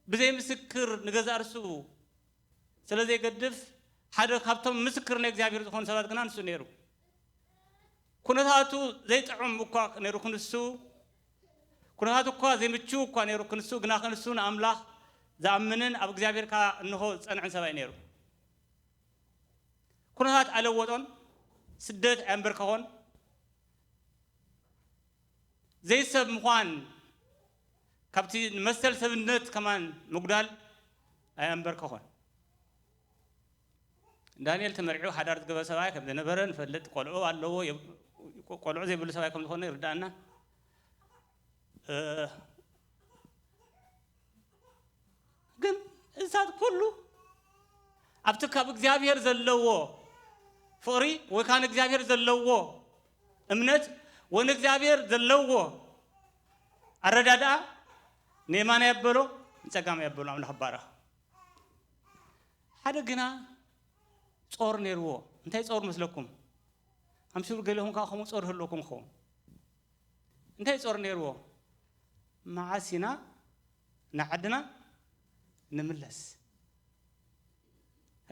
ብዘይ ምስክር ንገዛእ ርእሱ ስለ ዘይገድፍ፣ ሓደ ካብቶም ምስክር ናይ እግዚኣብሔር ዝኾኑ ሰባት ግና ንሱ ነይሩ። ኩነታቱ ዘይጥዑም እኳ ነይሩ ክንሱ፣ ኩነታቱ እኳ ዘይምችው እኳ ነይሩ ክንሱ፣ ግና ክንሱ ንኣምላኽ ዝኣምንን ኣብ እግዚኣብሔር ከኣ እንሆ ዝጸንዐን ሰብኣይ ነይሩ። ኩነታት ኣለወጦን፣ ስደት ኣየንበርከኾን፣ ዘይሰብ ምዃን፣ ካብቲ ንመሰል ሰብነት ከማን ምጉዳል ኣየንበርከኾን። ዳንኤል ተመርዒው ሓዳር ዝገበረ ሰብኣይ ከም ዝነበረ ንፈልጥ፣ ቆልዑ ኣለዎ፣ የብ-፣ ቆልዑ ዘይብሉ ሰብኣይ ከም ዝኾነ ይርዳእና። እ፣ ግን እሳት ኩሉ ኣብቲ ካብ እግዚኣብሔር ዘለዎ ፍቕሪ ወይ ከዓ ንእግዚኣብሔር ዘለዎ እምነት ወይ ንእግዚኣብሔር ዘለዎ ኣረዳድኣ ንየማናይ ኣበሎ ንጸጋማይ ኣበሎ ኣምላኽ ይባረኽ። ሓደ ግና ጾር ነይርዎ። እንታይ ጾር መስለኩም? ኣምሽሩ ገለኹም ከዓ ከምኡ ጾር ህልወኩም ክኸውን። እንታይ ጾር ነይርዎ? መዓስ ኢና ንዓድና ንምለስ?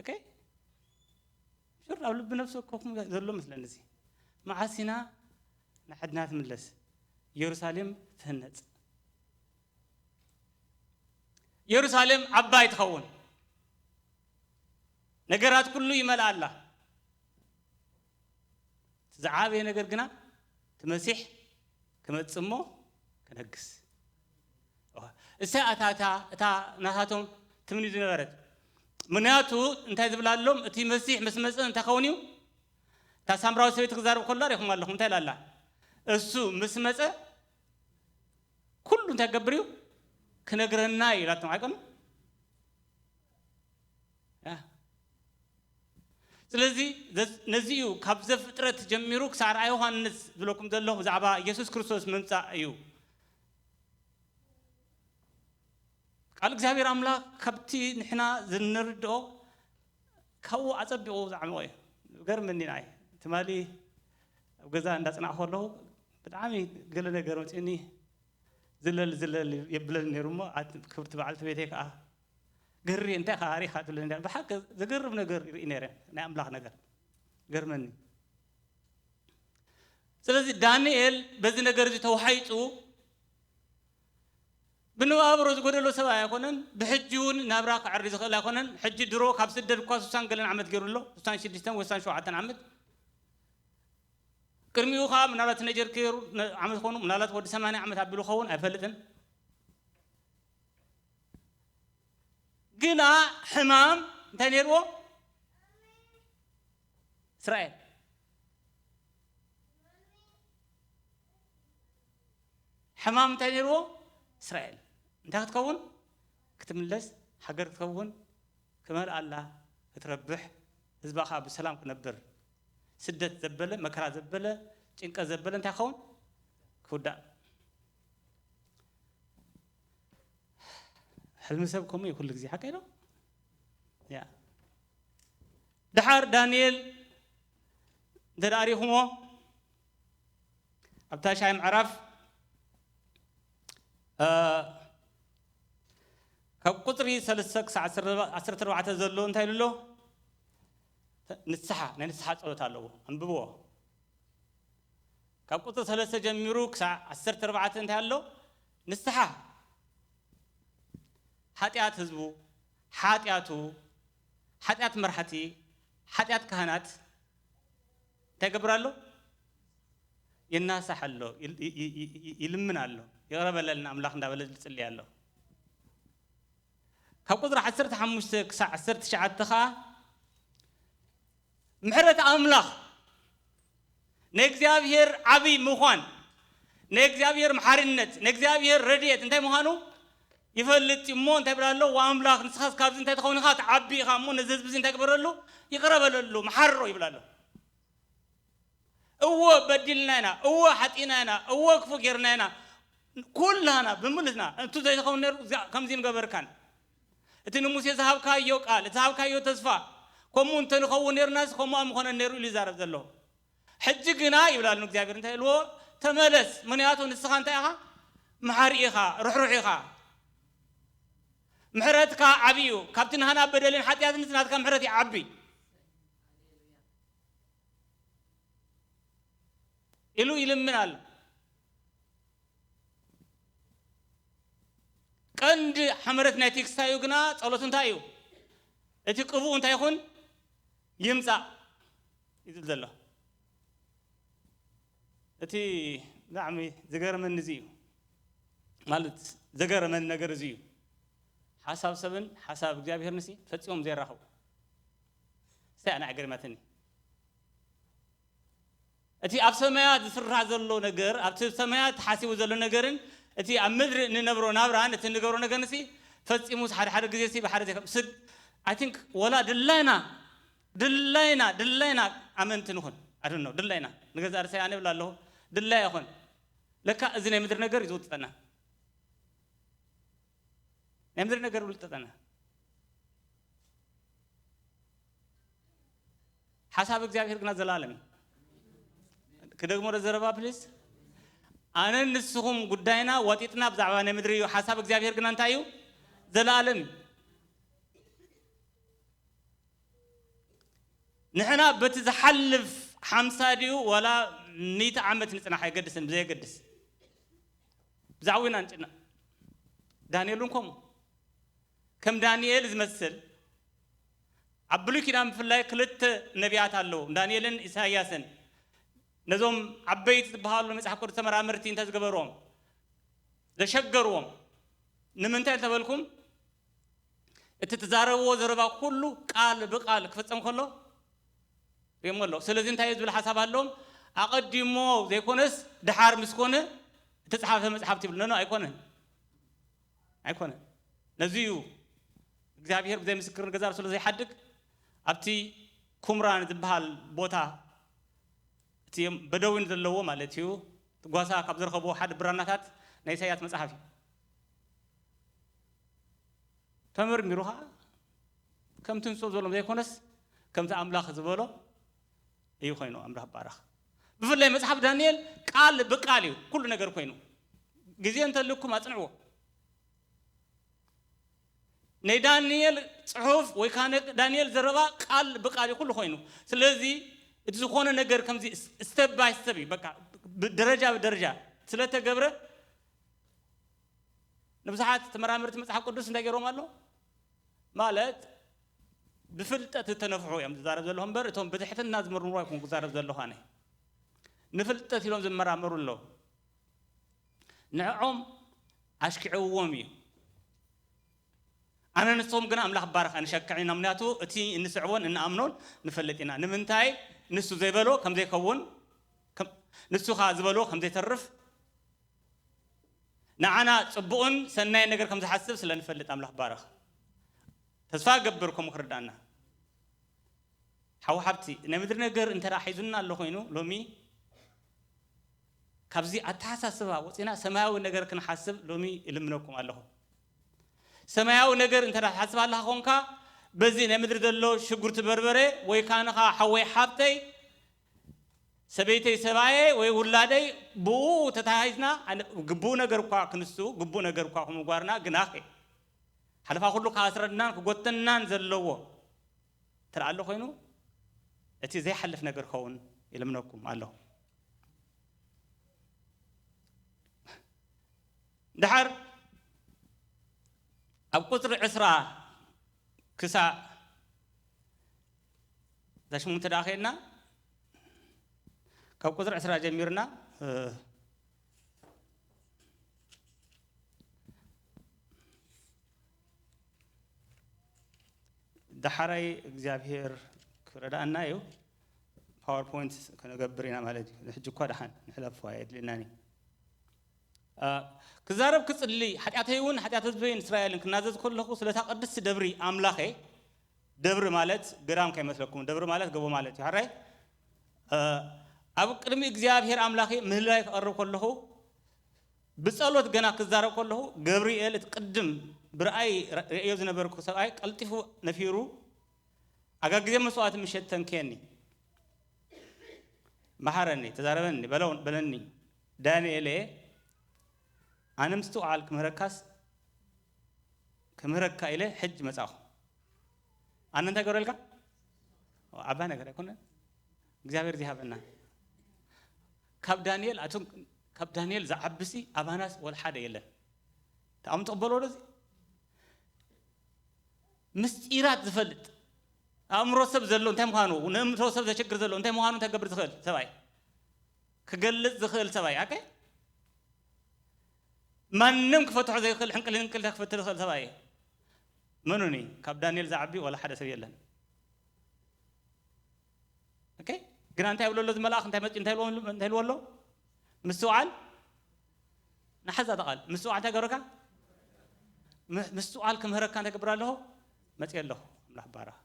ኦኬ? ሽር ኣብ ልቢ ነፍሲ ወከፍኩም ዘሎ መስለኒ እዚ። መዓስ ኢና ንዓድና ትምለስ? ኢየሩሳሌም ትህነጽ። ኢየሩሳሌም ዓባይ ትኸውን። ነገራት ኩሉ ይመልኣላ። እቲ ዝዓበየ ነገር ግና እቲ መሲሕ ክመጽእ እሞ ክነግስ። እሳ እታ፣ እታ፣ እታ ናታቶም ትምኒ ዝነበረት። ምኽንያቱ እንታይ ዝብላ ኣሎም፣ እቲ መሲሕ ምስ መጸ እንታይ ኸውን እዩ? እታ ሳምራዊ ሰበይቲ ክዛረብ ከሎ ሪኹም ኣለኹም፣ እንታይ ኢላ ኣላ? እሱ ምስ መጸ ኩሉ እንታይ ክገብር እዩ? ክነግረና እዩ ኢላቶም ኣይኮኑ? ያ። ስለዚ ዘ-፣ ነዚ እዩ ካብ ዘፍጥረት ጀሚሩ ክሳብ ራእይ ዮሃንስ ዝብለኩም ዘለኹ ብዛዕባ ኢየሱስ ክርስቶስ ምምጻእ እዩ። ቃል እግዚኣብሔር ኣምላኽ ካብቲ ንሕና ዝንርድኦ ካብኡ ኣጸቢቑ ዝዓመቐ እዩ። ገርመኒ ንዓይ። ትማሊ ኣብ ገዛ እንዳጽናዕኩ ከለኹ ብጣዕሚ ገለ ነገር መጺኡኒ ዝለል ዝለል የብለኒ ነይሩ እሞ፣ ኣት-፣ ክብርቲ በዓልቲ ቤተይ ከኣ፣ "ገሪ፣ እንታይ ከኣ ሪኢኻ?" ትብለኒ ነይራ። ብሓቂ ዘገርም ነገር ይርኢ ነይረ፣ ናይ ኣምላኽ ነገር። ገርመኒ። ስለዚ ዳንኤል በዚ ነገር እዚ ተዋሒጡ ብንባብሮ ዝጎደሎ ሰብኣይ ኣይኮነን፣ ብሕጂ እውን ናብራ ክዕሪ ዝኽእል ኣይኮነን። ሕጂ ድሮ ካብ ስደት እኳ ስሳን ገለን ዓመት ገይሩ ኣሎ፣ ስሳን ሽዱሽተን ወይ ስሳን ሸውዓተን ዓመት። ቅድሚኡ ከዓ ምናልባት ቲነጀር ከይሩ ነ-፣ ዓመት ኾኑ፣ ምናልባት ወዲ ሰማንያ ዓመት ኣቢሉ ኸውን ኣይፈልጥን። ግና ሕማም እንታይ ነይርዎ? እስራኤል። ሕማም እንታይ ነይርዎ? እስራኤል። እንታይ ክትከውን? ክትምለስ፣ ሃገር ክትከውን፣ ክመልኣላ፣ ክትረብሕ፣ ህዝባ ከዓ ብሰላም ክነብር። ስደት ዘበለ፣ መከራ ዘበለ፣ ጭንቀት ዘበለ እንታይ ክኸውን? ክውዳእ። ሕልሚ ሰብ ከምኡ እዩ ኩሉ ግዜ፣ ሓቀይ ነው። ያ። ደሓር ዳንኤል እንተ ደኣ ሪኹሞ፣ ኣብ ታሽዓይ ምዕራፍ፣ እ፣ ካብ ቁጽሪ ሰለስተ ክሳዕ ዓሰርተ ኣርባዕተ ዘሎ እንታይ ኢሉ ኣሎ? ንስሓ፣ ናይ ንስሓ ጸሎት ኣለዎ። ኣንብብዎ። ካብ ቁጽሪ ሰለስተ ጀሚሩ ክሳዕ ዓሰርተ ኣርባዕተ እንታይ ኣሎ? ንስሓ። ሓጢኣት ህዝቡ፣ ሓጢኣቱ፣ ሓጢኣት መራሕቲ፣ ሓጢኣት ካህናት እንታይ ይገብር ኣሎ? ይናሳሕ ኣሎ፣ ይል-፣ ይ-፣ ይ-፣ ይ-፣ ይ-፣ ይልምን ኣሎ። ይቕረ በለልና ኣምላኽ እንዳበለ ዝጽሊ ኣሎ። ካብ ቁጽሪ ዓሰርተ ሓሙሽተ ክሳዕ ዓሰርተ ትሽዓተ ኸኣ ምሕረት ኣምላኽ፣ ናይ እግዚኣብሔር ዓብይ ምዃን፣ ናይ እግዚኣብሔር መሓሪነት፣ ናይ እግዚኣብሔር ረድኤት እንታይ ምዃኑ ይፈልጥ እዩ እሞ እንታይ ይብል ኣሎ? "ወኣምላኽ ንስኻስ ካብዚ እንታይ ትኸውን ኢኻ? ትዓቢ ኢኻ እሞ ነዚ ህዝቢ እዚ እንታይ ግበረሉ? ይቕረ በለሉ፣ መሓሮ" ይብል ኣሎ። እወ በዲልና ኢና፣ እወ ሓጢና ኢና፣ እወ ክፉእ ጌርና ኢና። ኩላና ብምሉእና፣ እንቱ ዘይትኸውን ነይሩ፣ እዚኣ ከምዚ ምገበርካን። እቲ ንሙሴ ዝሃብካዮ ቃል፣ እቲ ዝሃብካዮ ተስፋ፣ ከምኡ እንተ ንኸውን ነይርናስ፣ ከምኡ ምኾነ ነይሩ ኢሉ ይዛረብ ዘሎ። ሕጂ ግና ይብላሉ እግዚኣብሔር፣ እንታይ ኢልዎ? "ተመለስ፣ ምኽንያቱ ንስኻ እንታይ ኢኻ? መሓሪ ኢኻ፣ ርሕሩሕ ኢኻ። ምሕረትካ ዓብዩ፣ ካብቲ ናህና በደልን ሓጢኣትን ናትካ ምሕረት ይዓቢ" ኢሉ ይልምን ኣሎ። ቀንዲ ሓመረት ናይ ቴክስታዩ ግና ጸሎት እንታይ እዩ? እቲ ቅብኡ እንታይ ይኹን? ይምጻእ እዩ ዝብል ዘሎ። እቲ ብጣዕሚ ዝገርመኒ እዚ እዩ። ማለት ዘገረመኒ ነገር እዚ እዩ። ሓሳብ ሰብን ሓሳብ እግዚኣብሔርንሲ ፈጺሞም ዘይራኸቡ። እስቲ ኣነ ኣገሪማትኒ። እቲ ኣብ ሰማያት ዝስራሕ ዘሎ ነገር፣ ኣብቲ ሰማያት ተሓሲቡ ዘሎ ነገርን እቲ ኣብ ምድሪ እንነብሮ ናብራን እቲ እንገብሮ ነገርንሲ ፈጺሙስ ሓደ ሓደ ግዜሲ ብሓደ ዘይከ-፣ ስግ-፣ I think ወላ ድላይና፣ ድላይና፣ ድላይና ኣመንቲ ንኹን። I don't know፣ ድላይና። ንገዛእ ርእሰይ ኣነ እብል ኣለኹ፣ ድላይ ይኹን። ለካ እዚ ናይ ምድሪ ነገር እዩ ዝውጥጠና። ናይ ምድሪ ነገር ይውጥጠና። ሓሳብ እግዚኣብሔር ግና ዘላለም እዩ። ክደግሞ ዶ ዘረባ ፕሊዝ? ኣነን ንስኹም ጉዳይና ዋጢጥና ብዛዕባ ናይ ምድሪ እዩ። ሓሳብ እግዚኣብሔር ግና እንታይ እዩ? ዘላለም እዩ። ንሕና በቲ ዝሓልፍ ሓምሳ ድዩ ዋላ ሚእቲ ዓመት ንጽናሕ ኣይገድስን፣ ብዘየገድስ። ብዛዕባ ኢና ንጭነቕ። ዳንኤል እውን ከምኡ። ከም ዳንኤል ዝመስል ኣብ ብሉይ ኪዳን ብፍላይ ክልተ ነቢያት ኣለዉ፣ ዳንኤልን ኢሳይያስን። ነዞም ዓበይቲ ዝበሃሉ መጽሓፍ ቅዱስ ተመራመርቲ እንታይ ዝገበርዎም? ዘሸገርዎም። ንምንታይ እንተበልኩም፣ እቲ ትዛረብዎ ዘረባ ኩሉ ቃል ብቃል ክፍጸም ከሎ ሪሞ ኣሎ። ስለዚ እንታይ እዩ ዝብል ሓሳብ ኣለዎም? ኣቐዲሞ ዘይኮነስ ድሓር ምስ ኮነ እተጻሓፈ መጽሓፍ ትብል። ኖ፣ ኖ፣ ኣይኮነን። ኣይኮነን። ነዚ እዩ እግዚኣብሔር ብዘይ ምስክር ገዛ ስለ ዘይሓድግ ኣብቲ ኩምራን ዝበሃል ቦታ፣ እቲ በደዊን ዘለዎ ማለት እዩ፣ ጓሳ ካብ ዝረኸብዎ ሓደ ብራናታት ናይ ኢሳያስ መጽሓፍ እዩ። ተመርሚሩ ኸዓ ከምቲ ንሱ ዘሎ ዘይኮነስ ከምቲ ኣምላኽ ዝበሎ እዩ ኮይኑ። ኣምላኽ ይባረኽ። ብፍላይ መጽሓፍ ዳንኤል ቃል ብቃል እዩ ኩሉ ነገር ኮይኑ። ግዜ እንተልኩም ኣጽንዕዎ። ናይ ዳንኤል ጽሑፍ ወይ ከዓ ናይ ዳንኤል ዘረባ ቃል ብቃል እዩ ኩሉ ኮይኑ። ስለዚ እቲ ዝኾነ ነገር ከምዚ ስ-፣ step by step እዩ፣ በቃ ብ-፣ ደረጃ ብደረጃ ስለተገብረ፣ ንብዙሓት ተመራመርቲ መጽሓፍ ቅዱስ እንታይ ገይሮም ኣሎ ማለት ብፍልጠት እተነፍሑ እዮም ዝዛረብ ዘለኹ እምበር፣ እቶም ብትሕትና ዝምርምሩ ኣይኮንኩ ዝዛረብ ዘለኹ ኣነ። ንፍልጠት ኢሎም ዝመራመሩ ኣለዉ። ንዕኦም ኣሽኪዕዎም እዩ። ኣነ ንስኹም ግን ኣምላኽ ባርኽ ኣንሸክዕ ኢና። ምክንያቱ እቲ እንስዕቦን እንኣምኖን ንፈልጥ ኢና። ንምንታይ? ንሱ ዘይበሎ ከም ዘይከውን፣ ከም-፣ ንሱ ኸኣ ዝበሎ ከም ዘይተርፍ፣ ንዓና ጽቡቕን ሰናይን ነገር ከም ዝሓስብ ስለ ንፈልጥ ኣምላኽ ባርኽ። ተስፋ እገብር ከምኡ ክርዳእና። ሓው ሓብቲ፣ ናይ ምድሪ ነገር እንተ ደኣ ሒዙና ኣሎ ኮይኑ፣ ሎሚ ካብዚ ኣተሓሳስባ ወጺና ሰማያዊ ነገር ክንሓስብ ሎሚ እልምነኩም ኣለኹ። ሰማያዊ ነገር እንተ ደኣ ትሓስብ ኣለኻ ኾንካ፣ በዚ ናይ ምድሪ ዘሎ ሽጉርቲ በርበረ ወይ ከኣ ንኻ ሓወይ ሓብተይ፣ ሰበይተይ ሰብኣየ ወይ ውላደይ ብኡ ተተሓሒዝና፣ ኣነ ግቡእ ነገር እኳ ክንሱ፣ ግቡእ ነገር እኳ ክምጓርና፣ ግናኸ ሓለፋ ኩሉ ክኣስረናን ክጎተናን ዘለዎ እንተ ደኣ ኣሎ ኮይኑ፣ እቲ ዘይሓልፍ ነገር ክኸውን ይልምነኩም ኣለኹ። ደሓር ኣብ ቁጽሪ ዕስራ ክሳዕ እዛ ሽሙንተ ደኣ ከይድና፣ ካብ ቁጽሪ ዕስራ ጀሚርና፣ እ፣ ደሓራይ እግዚኣብሔር ክረዳእና እዩ። ፓወርፖይንት ከነገብር ኢና ማለት እዩ። ንሕጂ እኳ ደሓን ንሕለፎ ኣየድልየናን እዩ። አ፣ ክዛረብ ክጽሊ፣ ሓጢኣተይ እውን ሓጢኣት ህዝበይን እስራኤልን ክናዘዝ ከለኹ፣ ስለታ ቅድስቲ ደብሪ ኣምላኸ፣ ደብሪ ማለት ገዳም ከይመስለኩም፣ ደብሪ ማለት ጎቦ ማለት እዩ። ሓራይ፣ አ፣ ኣብ ቅድሚ እግዚኣብሔር ኣምላኸ ምህላይ ክቐርብ ከለኹ፣ ብጸሎት ገና ክዛረብ ከለኹ፣ ገብርኤል እቲ ቅድም ብርኣይ ርእዮ ዝነበርኩ ሰብኣይ ቀልጢፉ ነፊሩ፣ ኣጋግዜ መስዋዕቲ ምሸት ተንክየኒ። መሓረኒ፣ ተዛረበኒ፣ በለው-፣ በለኒ። ዳንኤል፣ ኣነ ምስትውዓል ክምህረካስ፣ ክምህረካ ኢለ ሕጂ መጻኹ። ኣነ እንታይ ገረልካ? ዓባ ነገር ኣይኮነን። እግዚኣብሔር ዝሃበና። ካብ ዳንኤል፣ ኣቶም፣ ካብ ዳንኤል ዝዓብሲ ኣባናስ ወላ ሓደ የለን። ተኣም ትቕበሎ ዶ እዚ? ምስጢራት ዝፈልጥ፣ ኣእምሮ ሰብ ዘሎ እንታይ ምዃኑ፣ ንእምሮ ሰብ ዘሸግር ዘሎ እንታይ ምዃኑ እንታይ ክገብር ዝኽእል ሰብኣይ፣ ክገልጽ ዝኽእል ሰብኣይ፣ ኣከ ማንም ክፈትሖ ዘይኽእል ሕንቅል ሕንቅልታ ክፈትሕ ዝኽእል ሰብኣይ እዩ። መኑኒ? ካብ ዳንኤል ዝዓቢ ዋላ ሓደ ሰብ የለን። ኦኬ? ግና እንታይ ይብሎ ኣሎ እዚ መልኣኽ? እንታይ መጺኡ እንታይ ኢልዎ፣ እንታይ ኢልዎ ኣሎ? ምስትውዓል፣ ንሓዛ እታ ቃል፣ ምስትውዓል እንታይ ገብረካ? ም-፣ ምስትውዓል ክምህረካ እንታይ ገብር ኣለኹ? መጺእ ኣለኹ። ኣምላኽ ባርኻ።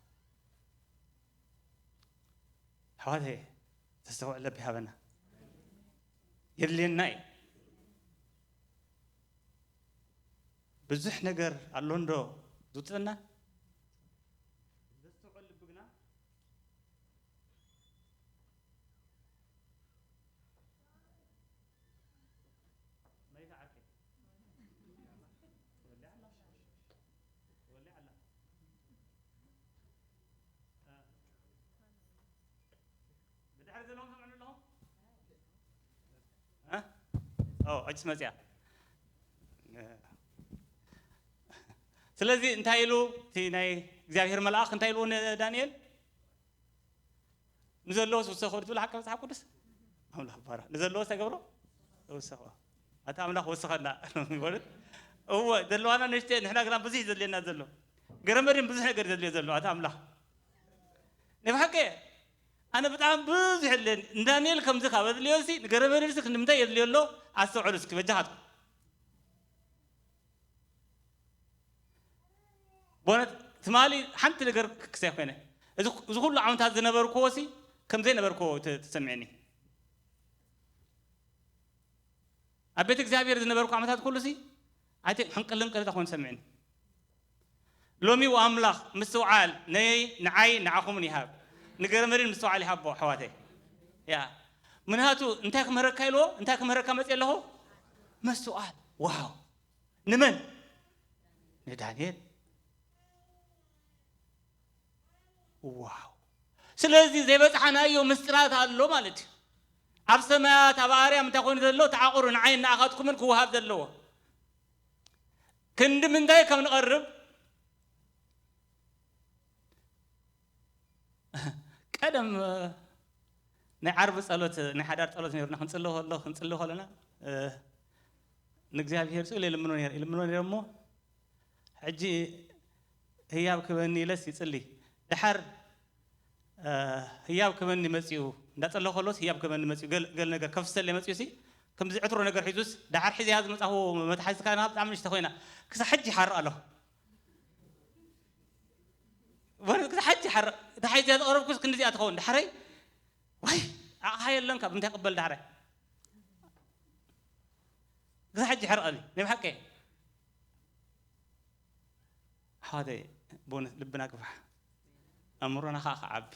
ኣሕዋተየ፣ ዘስተውዕል ልቢ ይሃበና። የድልየና እዩ። ብዙሕ ነገር ኣሎ እንዶ ዝውጥጠና? ዘስተውዕል ልቢ ግና መይታ ዓርከይ። ትበልዕ ኣላ። ትበልዕ ኣላ። እ፣ ብድሕሪ ዘለኹም ትሰምዑኒ ኣለኹም? እ? ኦ፣ ሕጅስ መጽያ። እ። ስለዚ እንታይ ኢሉ እቲ ናይ እግዚኣብሔር መልኣኽ እንታይ ኢልዎ ንዳንኤል? ንዘለዎስ ውሰኾ ትብል ሓቂ መጽሓፍ ቅዱስ? ኣምላኽ ባራ። ንዘለዎስ እንታይ ገብሮ? ውሰኾ። ኣታ ኣምላኽ ወስኸና። ይበሉ። እወ፣ ዘለዋና ንእሽተይ፣ ንሕና ግና ብዙሕ ዘድልየና ዘሎ። ገረመድን ብዙሕ ነገር ዘድልዮ ዘሎ፣ ኣታ ኣምላኽ። ናይ ብሓቂ፣ ኣነ ብጣዕሚ ብዙሕ የድልየኒ። ንዳንኤል ከምዚ ካብ ኣድልዮሲ፣ ንገረመድንሲ ክንዲ ምንታይ የድልዮ ኣሎ? ኣስተውዕሉ እስኪ፣ በጃኻትኩም። በእውነት ትማሊ ሓንቲ ነገር ክክሰይ ኮይነ። እዚ፣ እዚ ኩሉ ዓመታት ዝነበርክዎ ሲ ከም ዘይነበርክዎ ተ-፣ ተሰሚዕኒ። ኣብ ቤት እግዚኣብሔር ዝነበርኩ ዓመታት ኩሉ ሲ ኣይተ-፣ ሕንቅል ሕንቅል ኮይኑ ሰሚዕኒ። ሎሚ ወኣምላኽ ምስትውዓል ነይ-፣ ንዓይ ንዓኹምን ይሃብ። ንገረመድን ምስትውዓል ይሃቦ ኣሕዋተይ። ያ። ምንሃቱ እንታይ ክምህረካ ኢልዎ? እንታይ ክምህረካ መጽእ ኣለኹ? ምስትውዓል። ዋው። ንመን? ንዳንኤል። ዋው። ስለዚ ዘይበጽሓናዮ ምስጢራት ኣሎ ማለት እዩ። ኣብ ሰማያት፣ ኣብ ኣርያም እንታይ ኮይኑ ዘሎ? ተዓቑሩ ንዓይን ንኣኻትኩምን ክወሃብ ዘለዎ። ክንዲ ምንታይ ከም ንቐርብ ቀደም፣ እ፣ ናይ ዓርቢ ጸሎት፣ ናይ ሓዳር ጸሎት ነይሩና። ክንጽሊ ከሎ ክንጽሊ ከለና ንእግዚኣብሔር ስእሉ የልምኖ ነይረ፣ ይልምኖ ነይረ እሞ ሕጂ ህያብ ክበኒ ኢለስ ይጽሊ። ደሓር ህያብ ክበኒ መጺኡ፣ እንዳጸለኹ ከሎስ ህያብ ክበኒ መጺኡ፣ ገል ነገር ከፍሰለ መጺኡ ሲ ከምዚ ዕትሮ ነገር ሒዙስ፣ ደሓር ሒዝያ ዝመጻኹ መትሓዚት ካና ብጣዕሚ ንእሽተ ኮይና፣ ክሳብ ሕጂ ይሓርቕ ኣለኹ። ወረ ክሳብ ሕጂ ይሓርቕ። እታ ሒዝያ ዝቐረብኩስ ክንዲዚኣ ትኸውን። ደሓረይ ዋይ፣ ኣቕሓ የለን፣ ካብ እንታይ ቅበል ደሓረይ? ክሳብ ሕጂ ይሓርቐኒ ናይ ብሓቂ። ኣሕዋተይ፣ ብእውነት ልብና ክፋሕ፣ ኣእምሮና ከዓ ክዓቢ።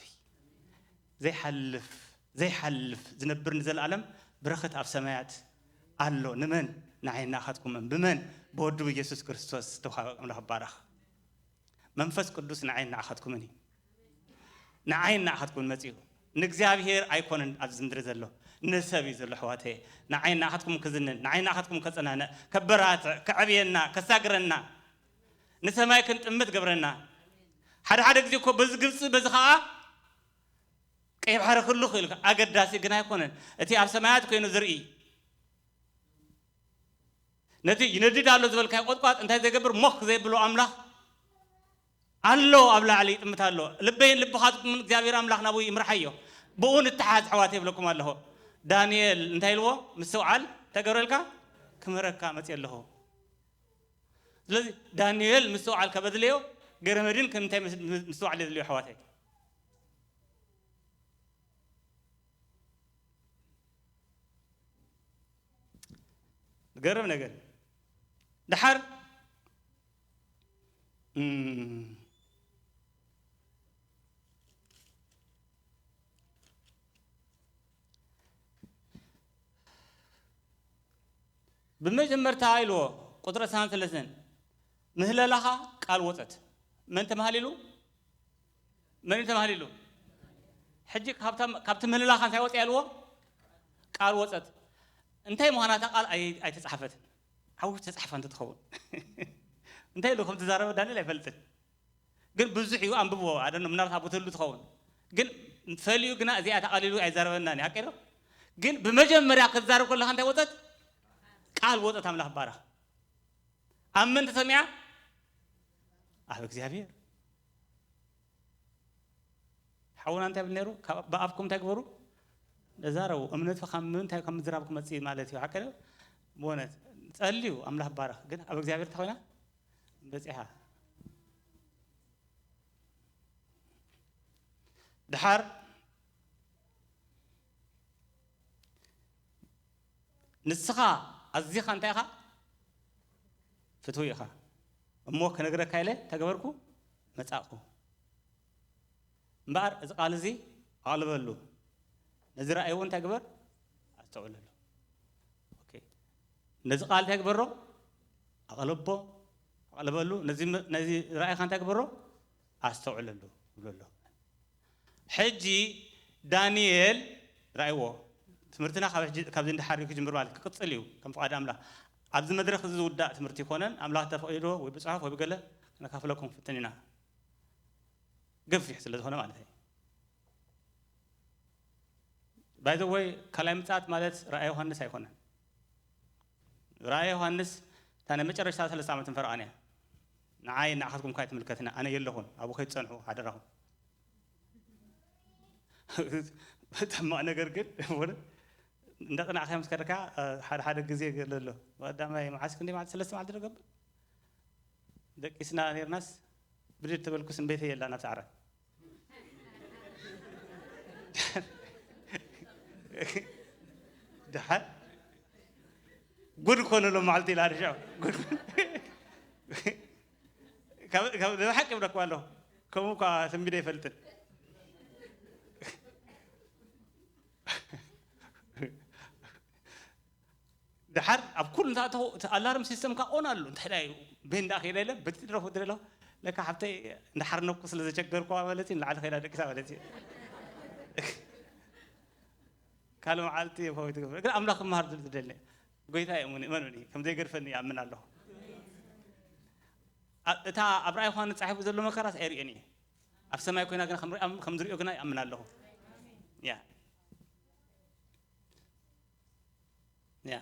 ዘይሓልፍ ዘይሓልፍ ዝነብር ንዘለኣለም በረኸት ኣብ ሰማያት ኣሎ። ንመን? ንዓይን ንኣኻትኩምን። ብመን? ብወዱ ብኢየሱስ ክርስቶስ ዝተውሃበ ኣምላኽ ይባረኽ። መንፈስ ቅዱስ ንዓይን ንኣኻትኩምን እዩ። ንዓይን ንኣኻትኩምን መጺኡ። ንእግዚኣብሔር ኣይኮነን ኣብዚ ምድሪ ዘሎ፣ ንሰብ እዩ ዘሎ። ኣሕዋተይ፣ ንዓይን ንኣኻትኩም ክዝንን፣ ንዓይን ንኣኻትኩም ከጸናንዕ፣ ከበራትዕ፣ ከዕብየና፣ ከሳግረና፣ ንሰማይ ክንጥምት ገብረና። ሓደ ሓደ ግዜ እኮ በዚ ግብጺ፣ በዚ ኸኣ ቀይሕ ባሕሪ ክሉ ክኢልካ፣ ኣገዳሲ ግን ኣይኮነን። እቲ ኣብ ሰማያት ኮይኑ ዝርኢ፣ ነቲ ይነድድ ኣሎ ዝበልካዮ ቆጥቋጥ እንታይ ዘይገብር፣ ሞኽ ዘይብሎ ኣምላኽ ኣሎ፣ ኣብ ላዕሊ ይጥምት ኣሎ። ልበይን ልብኻትኩምን እግዚኣብሔር ኣምላኽ ናብኡ ይምርሓዮ። ብኡ ንተሓዝ፣ ኣሕዋት፣ ይብለኩም ኣለኹ። ዳንኤል እንታይ ኢልዎ? ምስትውዓል ተገብረልካ ክምህረካ መጽእ ኣለኹ። ስለዚ ዳንኤል ምስትውዓል ከበድለዮ፣ ገረመድን ከምንታይ ምስ-፣ ምስ-፣ ምስትውዓል የድልዮ፣ ኣሕዋተይ? ዝገርም ነገር። ደሓር፣ እም፣ ብመጀመርታ ኢልዎ፣ ቁጽሪ ዕስራን ሰለስተን፣ ምህለላኻ ቃል ወጸት። መን ተማህሊሉ? መን እዩ ተማህሊሉ? ሕጂ ካብታ፣ ካብቲ ምህለላኻ እንታይ ወጸ ያልዎ? ቃል ወጸት። እንታይ ምዃና እታ ቃል ኣይ-፣ ኣይተጻሕፈትን። ዓው ተጻሕፋ እንተትኸውን። እንታይ ኢሉ ከም ዝዛረበ ዳንኤል ኣይፈልጥን። ግን ብዙሕ እዩ፣ ኣንብብዎ። ኣደነ ምናልባት ኣብ ትህሉ ትኸውን። ግን ፈሊዩ ግና እዚኣ ተቓሊሉ ኣይዛረበናን እዩ። ሓቂ ዶ? ግን ብመጀመርያ ክትዛረብ ከለኻ እንታይ ወጸት? ቃል ወጸት። ኣምላኽ ባረኽ። ኣብ መን ተሰሚዓ? ኣብ እግዚኣብሔር። ሓውና እንታይ ብል ነይሩ? ካብ፣ ብኣፍኩም እንታይ ግበሩ? ተዛረቡ። እምነት ካብ ምንታይ፣ ካብ ምዝራብ ክመጽእ ማለት እዩ። ሓቂ ዶ? ብእውነት ጸልዩ፣ ኣምላኽ ባረኽ። ግን ኣብ እግዚኣብሔር እንታይ ኮይና? በጺሓ። ደሓር ንስኻ ኣዚኻ እንታይ ኢኻ? ፍትዊ ኢኻ። እሞ ክነግረካ ኢለ ተገበርኩ፣ መጻእኩ። እምበኣር እዚ ቃል እዚ ኣቕልበሉ። ነዚ ራእይ እውን እንታይ ግበር? ኣስተውዕለሉ። ኦኬ። ነዚ ቃል እንታይ ግበሮ? ኣቕልቦ፣ ኣቕልበሉ። ነዚ ም-፣ ነዚ ራእይኻ እንታይ ግበሮ? ኣስተውዕለሉ ይብሎ ኣሎ። ሕጂ ዳንኤል ራእይዎ፣ ትምህርትና ካብ ሕጂ፣ ካብዚ እንድሓር እዩ ክጅምር ማለት ክቅጽል እዩ፣ ከም ፍቓድ ኣምላኽ። ኣብዚ መድረኽ እዚ ዝውዳእ ትምህርቲ ይኮነን፣ ኣምላኽ ተፈቒዶ ወይ ብጽሑፍ ወይ ብገለ ክነካፍለኩም ፍትን ኢና። ገፊሕ ስለ ዝኾነ ማለት እዩ። By the way፣ ካልኣይ ምጽኣት ማለት ራእይ ዮሃንስ ኣይኮነን። ራእይ ዮሃንስ እታ ናይ መጨረሽታ ሰለስተ ዓመትን ፈረቓን እያ። ንዓይ ንዓኻትኩም እኳ ኣይትምልከትና፣ ኣነ የለኹን፣ ኣብኡ ከይትጸንሑ ሓደራኹም። ሕማቕ ነገር ግን፣ እውነት፣ እንዳጽናዕካዮ ምስ ከድካ፣ ሓደ ሓደ ግዜ ገለ ኣሎ። ቀዳማይ መዓስ ክንደይ መዓልቲ፣ ሰለስተ መዓልቲ ዶ ገብር? ደቂስና ኔርናስ፣ ብድድ ተበልኩስ እምቤተይ የላን ኣብ ሳዕረ። ደሓን ጉድ ኮነ ሎም መዓልቲ ኢላ ርሻ። ጉድ። ካብ፣ ካብ፣ ንሓቂ ይብለኩም ኣለኹ። ከምኡ እኳ ትንቢደ ኣይፈልጥን። ደሓር ኣብ ኩሉ እንታእተኹ እቲ ኣላርም ሲስተም ካ ኦን ኣሎ። እንታይ ዳዩ ቤን ደኣ ከይደ ኢለ በቲ ድረፉ ድረሎ። ለካ ሓብተይ እንዳሓርነኩ ስለ ዘቸገርኩዋ ማለት እዩ፣ ንላዕሊ ከይዳ ደቂሳ ማለት እዩ። ካልእ መዓልቲ የፋዊ ትገብር። ግን ኣምላኽ ክመሃር ዝደሊ ጎይታ እየ፣ እመኑኒ፣ ከም ዘይገድፈኒ ይኣምን ኣለኹ። ኣ-፣ እታ ኣብ ራእይ ዮሃንስ ጻሒፉ ዘሎ መከራስ ኣይርእዮን እየ። ኣብ ሰማይ ኮይና ግና ከም ርኣ-፣ ከም ዝርእዮ ግና ይኣምን ኣለኹ። ያ። ያ፣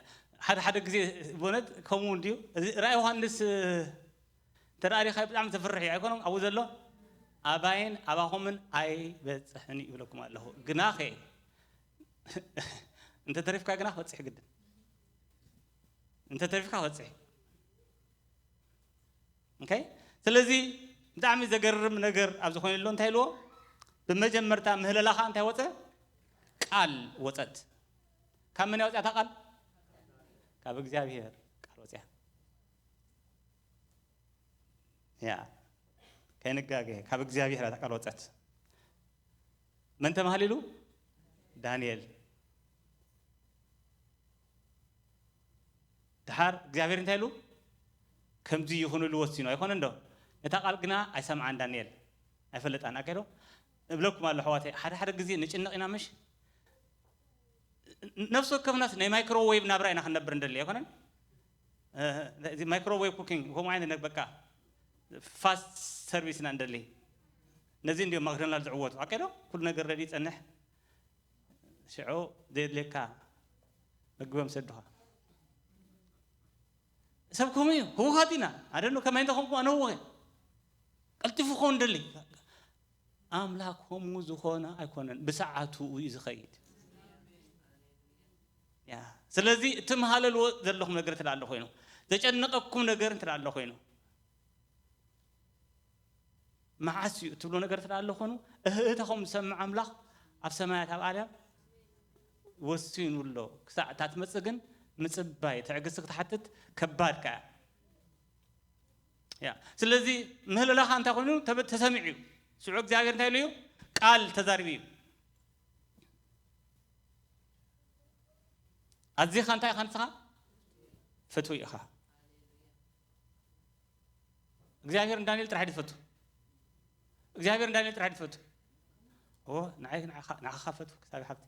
ሓደ ሓደ ግዜ ብእውነት ከምኡ እንድዩ። እዚ ራእይ ዮሃንስ እንተ ደኣ ሪእኻ ብጣዕሚ ዘፍርሕ እዩ ኣይኮነን? ኣብኡ ዘሎ ኣባይን ኣባኹምን ኣይበጽሕን እዩ ይብለኩም ኣለኹ። ግናኸ እንተ ተሪፍካ ግና ክበጽሕ ግድን። እንተ ተሪፍካ ክበጽሕ። ኦኬ? ስለዚ ብጣዕሚ ዘገርም ነገር ኣብ ዝኾነ ኣሎ እንታይ ኢልዎ? ብመጀመርታ ምህለላኻ እንታይ ወጸ? ቃል ወጸት። ካብ መን ያወጽያ እታ ቃል? ካብ እግዚኣብሔር ቃል ወጽያ። ያ፣ ከይንጋገ፣ ካብ እግዚኣብሔር እታ ቃል ወጸት። መን ተማህሊሉ? ዳንኤል። ድሓር እግዚኣብሔር እንታይ ኢሉ? ከምዚ ይኹን ኢሉ ወሲኑ። ኣይኮነን ዶ? ነታ ቃል ግና ኣይሰምዓን ዳንኤል። ኣይፈለጣን። ኣካይዶ እብለኩም ኣሎ ኣሕዋተይ፣ ሓደ ሓደ ግዜ ንጭነቕ ኢና ምሽ? ነፍሲ ወከፍናስ ናይ ማይክሮዌቭ ናብራ ኢና ክንነብር እንደሊ ኣይኮነን? እ፣ እዚ ማይክሮዌቭ ኩኪንግ ከምኡ ዓይነት ነገር በቃ ፋስት ሰርቪስ ኢና እንደሊ። ነዚ እንዲዮም ማክዶናልድ ዝዕወቱ። ኣካይዶ ኩሉ ነገር ረዲ ይጸንሕ። ሽዑ ዘየድልየካ መግቢ ምሰድኻ። ሰብ ከምኡ እዩ፣ ህውኻት ኢና። ኣደኖ ከመይ እንተኾንኩ ኣነ ህውኸ። ቀልጢፉ ክኸውን ደሊ። ኣምላኽ ከምኡ ዝኾነ ኣይኮነን፣ ብሰዓቱ እዩ ዝኸይድ። ያ፣ ስለዚ እትመሃለልዎ ዘለኹም ነገር እንተ ደኣ ኣሎ ኮይኑ፣ ዘጨነቐኩም ነገር እንተ ደኣ ኣሎ ኮይኑ፣ መዓስ እዩ እትብሎ ነገር እንተ ደኣ ኣሎ ኮይኑ፣ እህእታኹም ዝሰምዕ ኣምላኽ ኣብ ሰማያት ኣብ ኣርያም ወሲኑ ኣሎ። ክሳዕ እታ ትመጽእ ግን ምጽባይ፣ ትዕግስቲ ክትሓትት ከባድ ከኣ። ያ፣ ስለዚ ምህለላኻ እንታይ ኮይኑ ተበ-፣ ተሰሚዑ እዩ። ሽዑ እግዚኣብሔር እንታይ ኢሉ እዩ? ቃል ተዛሪቡ እዩ። ኣዚኻ እንታይ ኢኻ ንስኻ? ፍትዊ ኢኻ። እግዚኣብሔር ንዳንኤል ጥራሕ ድፈቱ። እግዚኣብሔር ንዳንኤል ጥራሕ ድፈቱ። ኦ፣ ንዓይ፣ ንዓኻ፣ ንዓኻ ፈትወክ፣ ሳቢ ሓብቲ።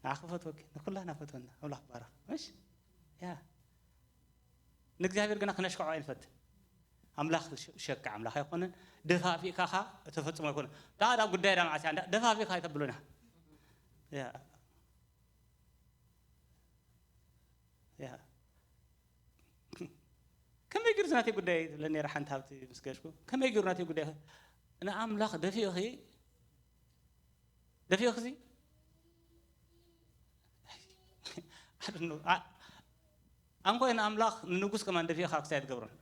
ንዓኻ ፈትወክ፣ ንኩላና ፈትወና። ኣምላኽ ባረኽ። እሺ? ያ። ንእግዚኣብሔር ግና ክነሽክዖ ኣይንፈትን። ኣምላኽ ሸ-፣ ሸካ ኣምላኽ ኣይኮነን። ደፋፊእካ ኸኣ እተፈጽሞ ኣይኮነን። ዳ፣ ዳ ጉዳይ ዳ መዓስ እያ? እንዳ ደፋፊእካ ኣይተብሎና። ያ። ያ። ከመይ ገይሩ ናተይ ጉዳይ ትብለኒ ነይራ ሓንቲ ሃብቲ ምስ ገሽኩ። ከመይ ገይሩ ናተይ ጉዳይ? ንኣምላኽ ደፊእኺ፣ ደፊእኺ ሲ? I don't know። ኣ-፣ ኣንኮይ ንኣምላኽ ንንጉስ ከማን ደፊእኻ ክሳይ ትገብሮን።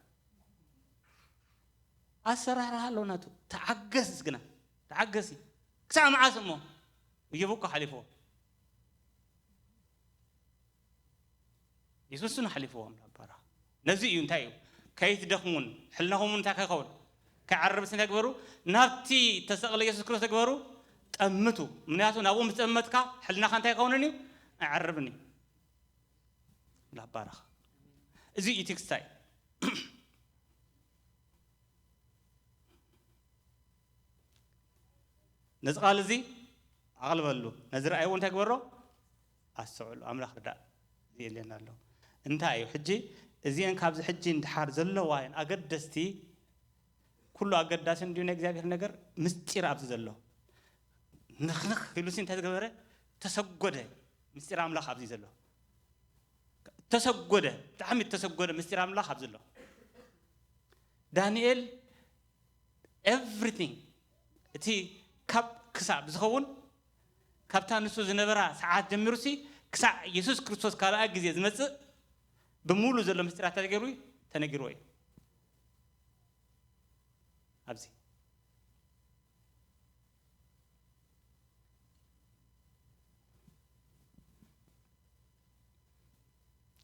ኣሰራርሓ ኣለዎ ናቱ። ተዓገስ ግና፣ ተዓገሲ። ክሳዕ መዓስ እሞ? እዮብ እኮ ሓሊፍዎ። የሱስ ን ሓሊፍዎ ኣምላኽ ባርኽ። ነዚ እዩ እንታይ እዩ? ከይትደኽሙን ሕልናኹም እንታይ ከይኸውን? ከይዓርብስ እንታይ ግበሩ? ናብቲ ተሰቕለ የሱስ ክርስቶስ ግበሩ፣ ጠምቱ። ምክንያቱ ናብኡ ምስ ጠመትካ ሕልናኻ እንታይ ይኸውንን እዩ? ኣይዓርብን እዩ። ኣምላኽ ባርኽ። እዚ እዩ እቲ ክስታይ። ነዚ ቃል እዚ ኣቕልበሉ። ነዚ ረኣይዎ እንታይ ግበሮ? ኣስተውዕሉ። ኣምላኽ ርዳእ። እዚ የድልየና ኣሎ። እንታይ እዩ? ሕጂ እዚአን ካብዚ ሕጂ ንድሓር ዘለዋ እየን ኣገደስቲ። ኩሉ ኣገዳሲ እንድዩ ናይ እግዚኣብሔር ነገር ምስጢር ኣብዚ ዘሎ። ንኽንኽ ኢሉሲ እንታይ ዝገበረ? ተሰጎደ። ምስጢር ኣምላኽ ኣብዚ ዘሎ። ተሰጎደ። ብጣዕሚ ተሰጎደ ምስጢር ኣምላኽ ኣብዚ ዘሎ። ዳንኤል everything፣ እቲ ካብ ክሳብ ዝኸውን፣ ካብታ ንሱ ዝነበራ ሰዓት ጀሚሩሲ ክሳዕ የሱስ ክርስቶስ ካልኣይ ግዜ ዝመጽእ ብምሉእ ዘሎ ምስጢራት ተገይሩ እዩ፣ ተነጊርዎ እዩ። ኣብዚ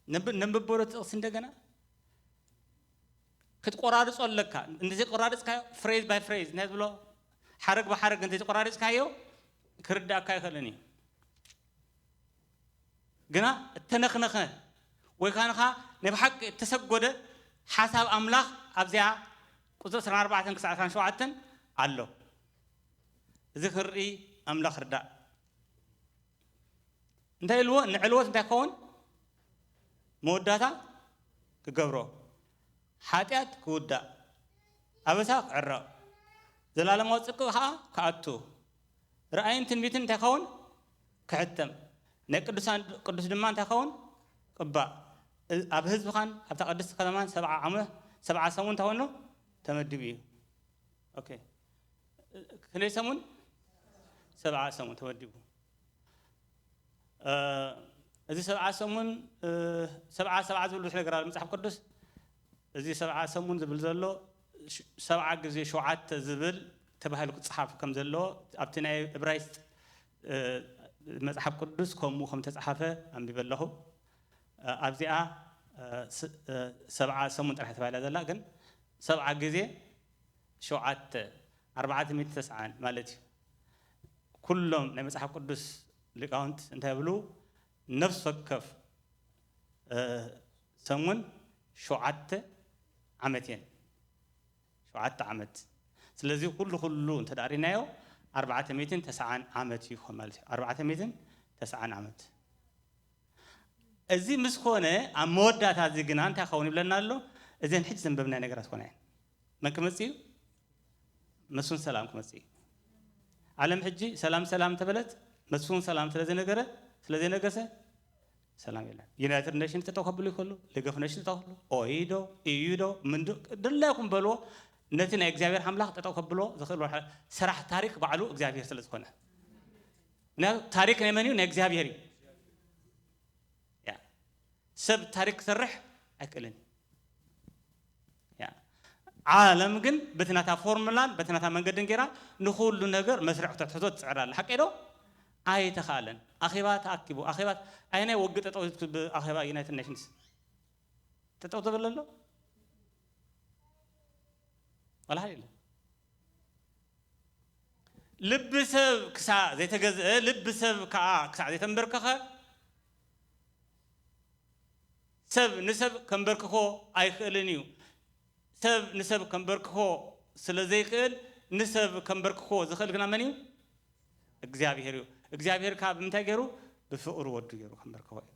ነብ-፣ ነንብበሎ ጥቕሲ እንደገና ክትቆራርጾ ኣለካ። እንተዘይቆራርጽካዮ፣ ፍሬዝ ባይ ፍሬዝ፣ እንታይ ዝብሎ፣ ሓረግ ብሓረግ እንተዘይቆራርጽካዮ፣ ክርዳእካ ኣይኽእልን እዩ። ግና እተነኽነኸ ወይ ካንኻ ናይ ብሓቂ እተሰጎደ ሓሳብ ኣምላኽ ኣብዚኣ ቁጽሪ ዕስራን ኣርባዕተን ክሳዕ ዕስራን ሸውዓተን ኣሎ። እዚ ክንርኢ ኣምላኽ ርዳእ። እንታይ ኢልዎ? ንዕልወት እንታይ ክኸውን? መወዳእታ ክገብሮ። ሓጢኣት ክውዳእ። ኣበሳ ክዕረቕ። ዘላለማዊ ጽድቂ ኸኣ ክኣቱ። ራእይን ትንቢትን እንታይ ክኸውን? ክሕተም። ናይ ቅዱሳን ቅዱስ ድማ እንታይ ክኸውን? ቅባእ። እ-፣ ኣብ ህዝብኻን ኣብታ ቅድስቲ ከተማን ሰብዓ ዓመት፣ ሰብዓ ሰሙን እንታይ ኮይኑ ተመዲቡ እዩ። ኦኬ። ክንደይ ሰሙን? ሰብዓ ሰሙን ተመዲቡ። እ፣ እዚ ሰብዓ ሰሙን፣ እ፣ ሰብዓ፣ ሰብዓ ዝብል ብዙሕ ነገር ኣሎ መጽሓፍ ቅዱስ። እዚ ሰብዓ ሰሙን ዝብል ዘሎ ሽ-፣ ሰብዓ ግዜ ሸውዓተ ዝብል ተባሂሉ ክጸሓፍ ከም ዘለዎ ኣብቲ ናይ እብራይስጥ፣ እ፣ መጽሓፍ ቅዱስ ከምኡ ከም ተጻሓፈ ኣንቢበ ኣለኹ። እ፣ ኣብዚኣ፣ እ፣ ስ-፣ እ፣ ሰብዓ ሰሙን ጥራሕ ተባሂላ ዘላ፣ ግን ሰብዓ ግዜ ሸውዓተ፣ ኣርባዕተ ሚእቲ ተስዓን ማለት እዩ። ኩሎም ናይ መጽሓፍ ቅዱስ ሊቃውንት እንታይ ይብሉ? ነፍሲ ወከፍ፣ እ፣ ሰሙን ሸውዓተ ዓመት እየን። ሸውዓተ ዓመት። ስለዚ ኩሉ ኩሉ እንተ ደኣ ሪናዮ ኣርባዕተ ሚእትን ተስዓን ዓመት ይኾን ማለት እዩ። ኣርባዕተ ሚእትን ተስዓን ዓመት። እዚ ምስ ኮነ ኣብ መወዳእታ እዚ ግና እንታይ ክኸውን ይብለና ኣሎ? እዘን ሕጂ ዘንበብናዮ ነገራት ኮና እየን። መን ክመጽእ እዩ? መስፍን ሰላም ክመጽእ እዩ። ዓለም ሕጂ ሰላም ሰላም እንተበለት፣ መስፍን ሰላም ስለ ዘነገረ፣ ስለ ዘነገሰ፣ ሰላም የለን። ዩናይትድ ኔሽን ጠጠው ከብሉ ይኽእሉ፣ ሊግ ኦፍ ኔሽን ጠጠው ከብሉ፣ ኦኢዶ፣ ኢዩዶ፣ ምንዶ፣ ድላይኩም በልዎ፣ ነቲ ናይ እግዚኣብሔር ኣምላኽ ጠጠው ከብሎ ዝኽእል ወርሓ-፣ ስራሕ ታሪክ ባዕሉ እግዚኣብሔር ስለ ዝኾነ። ምክንያቱ ታሪክ ናይ መን እዩ? ናይ እግዚኣብሔር እዩ። ያ። ሰብ ታሪክ ክሰርሕ ኣይክእልን። ያ። ዓለም ግን በቲ ናታ ፎርሙላን በቲ ናታ መንገድን ገይራ ንኹሉ ነገር መስርዕ ክተትሕዞ ትጽዕር ኣላ። ሓቂ ዶ? ኣይተኻእለን። ኣኼባ ተኣኪቡ፣ ኣኼባ፣ ኣየናይ ወግእ ጠጠው ኢልኩ ብኣኼባ ዩናይትድ ኔሽንስ? ጠጠው ተበለ ኣሎ? ዋላ ሓደ የለን። ልቢ ሰብ ክሳዕ ዘይተገዝአ፣ ልቢ ሰብ ከኣ ክሳዕ ዘይተንበርከኸ፣ ሰብ ንሰብ ከንበርክኾ ኣይክእልን እዩ። ሰብ ንሰብ ከንበርክኾ ስለ ዘይክእል፣ ንሰብ ከንበርክኾ ዝኽእል ግና መን እዩ? እግዚኣብሔር እዩ። እግዚኣብሔር ከኣ ብምንታይ ገይሩ? ብፍቕሩ ወዱ ገይሩ ከንበርክኾ እዩ።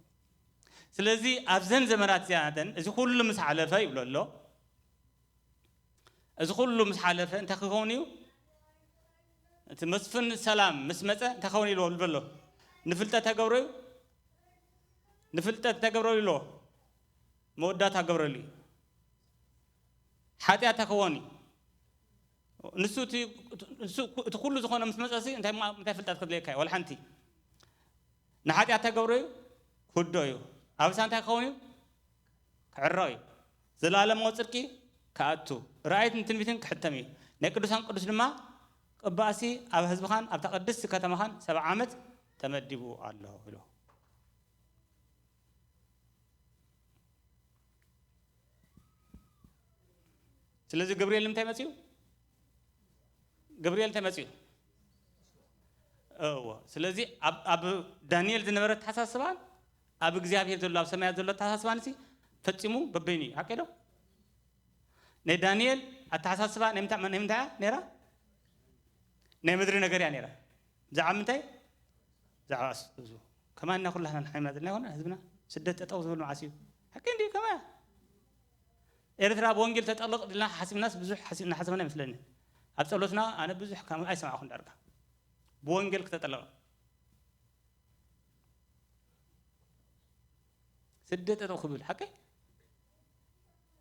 ስለዚ ኣብዘን ዘመናት እዚኣተን እዚ ኩሉ ምስ ሓለፈ ይብሎ ኣሎ። እዚ ኩሉ ምስ ሓለፈ እንታይ ክኸውን እዩ? እቲ መስፍን ሰላም ምስ መጸ እንታይ ክኸውን ኢልዎ ኣሎ? ንፍልጠት ተገብሮ እዩ። ንፍልጠት እንታይ ገብረሉ ኢልዎ? መወዳእታ ገብረሉ እዩ። ሓጢኣት ተከወኒ። ንሱ እቲ፣ ንሱ እቲ ኩሉ ዝኾነ ምስ መጸሲ እንታይ ማ-፣ እንታይ ፍልጠት ክድልየካ እዩ? ወላ ሓንቲ። ንሓጢኣት ተገብሮ እዩ፣ ክውዶ እዩ። ኣብሳ እንታይ ክኸውን እዩ? ክዕረቕ እዩ። ዘላለማዊ ጽድቂ ክኣቱ። ራእይትን ትንቢትን ክሕተም እዩ። ናይ ቅዱሳን ቅዱስ ድማ ቅባእሲ ኣብ ህዝብኻን ኣብታ ቅድስቲ ከተማኻን ሰብዓ ዓመት ተመዲቡ ኣሎ ኢሉ። ስለዚ ገብርኤል ንምንታይ መጺኡ? ገብርኤል እንታይ መጺኡ? እዎ። ስለዚ ኣብ፣ ኣብ ዳንኤል ዝነበረ ኣተሓሳስባን ኣብ እግዚኣብሔር ዘሎ፣ ኣብ ሰማያት ዘሎ ኣተሓሳስባን ሲ ፈጺሙ በበይኑ እዩ። ሓቂ ዶ? ናይ ዳንኤል ኣተሓሳስባ ናይ ምንታ-፣ ናይ ምንታይ እያ ነይራ? ናይ ምድሪ ነገር እያ ነይራ። ብዛዕባ ምንታይ? ብዛዕባ እሱ፣ እሱ። ከማና ኩላህና ንሓይምና ዘለና ይኾነ ህዝብና ስደት ጠጠው ዝብል መዓስ እዩ? ሓቂ እንድዩ ከማያ። ኤርትራ ብወንጌል ተጠልቕ ኢልና ሓሲብናስ ብዙሕ ሓሲብ-፣ እናሓሰብና ይመስለኒ። ኣብ ጸሎትና ኣነ ብዙሕ ከም ኣይሰማዕኹን ዳርጋ። ብወንጌል ክተጠልቕ። ስደት ጠጠው ክብል፣ ሓቀይ?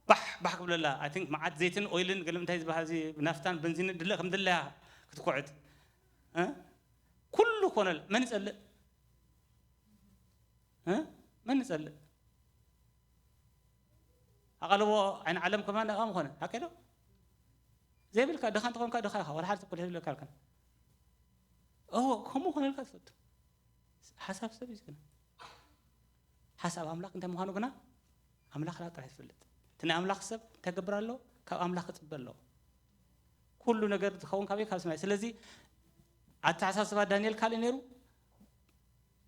ባሕ፣ ባሕ ክብለላ። I think መዓት ዘይትን ኦይልን ገለ እንታይ ዝበሃል እዚ ናፍታን በንዚንን ድለ ከም ድለያ ክትኩዕት። እ? ኩሉ ኮነል። መን ይጸልእ? እ? መን ይጸልእ? ኣቓልቦ ዓይኒ ዓለም ከማን ኣቓም ኾነ። ሓቀይ ዶ? ዘይብልካ፣ ድኻ እንተኾንካ ድኻ ኢኻ። ወላ ሓደ ተኩል ይብለካ ኣልካ። እዎ፣ ከምኡ ኮነልካ ትፈቱ። ሓሳብ ሰብ እዩ ግና። ሓሳብ ኣምላኽ እንታይ ምዃኑ ግና ኣምላኽ ጥራሕ ዝፈልጥ። እቲ ናይ ኣምላኽ ሰብ እንታይ ክገብር ኣለዎ? ካብ ኣምላኽ ክጽበ ኣለዎ። ኩሉ ነገር ዝኸውን ካበይ? ካብ ሰማይ። ስለዚ ኣተሓሳስባ ዳንኤል ካልእ ነይሩ።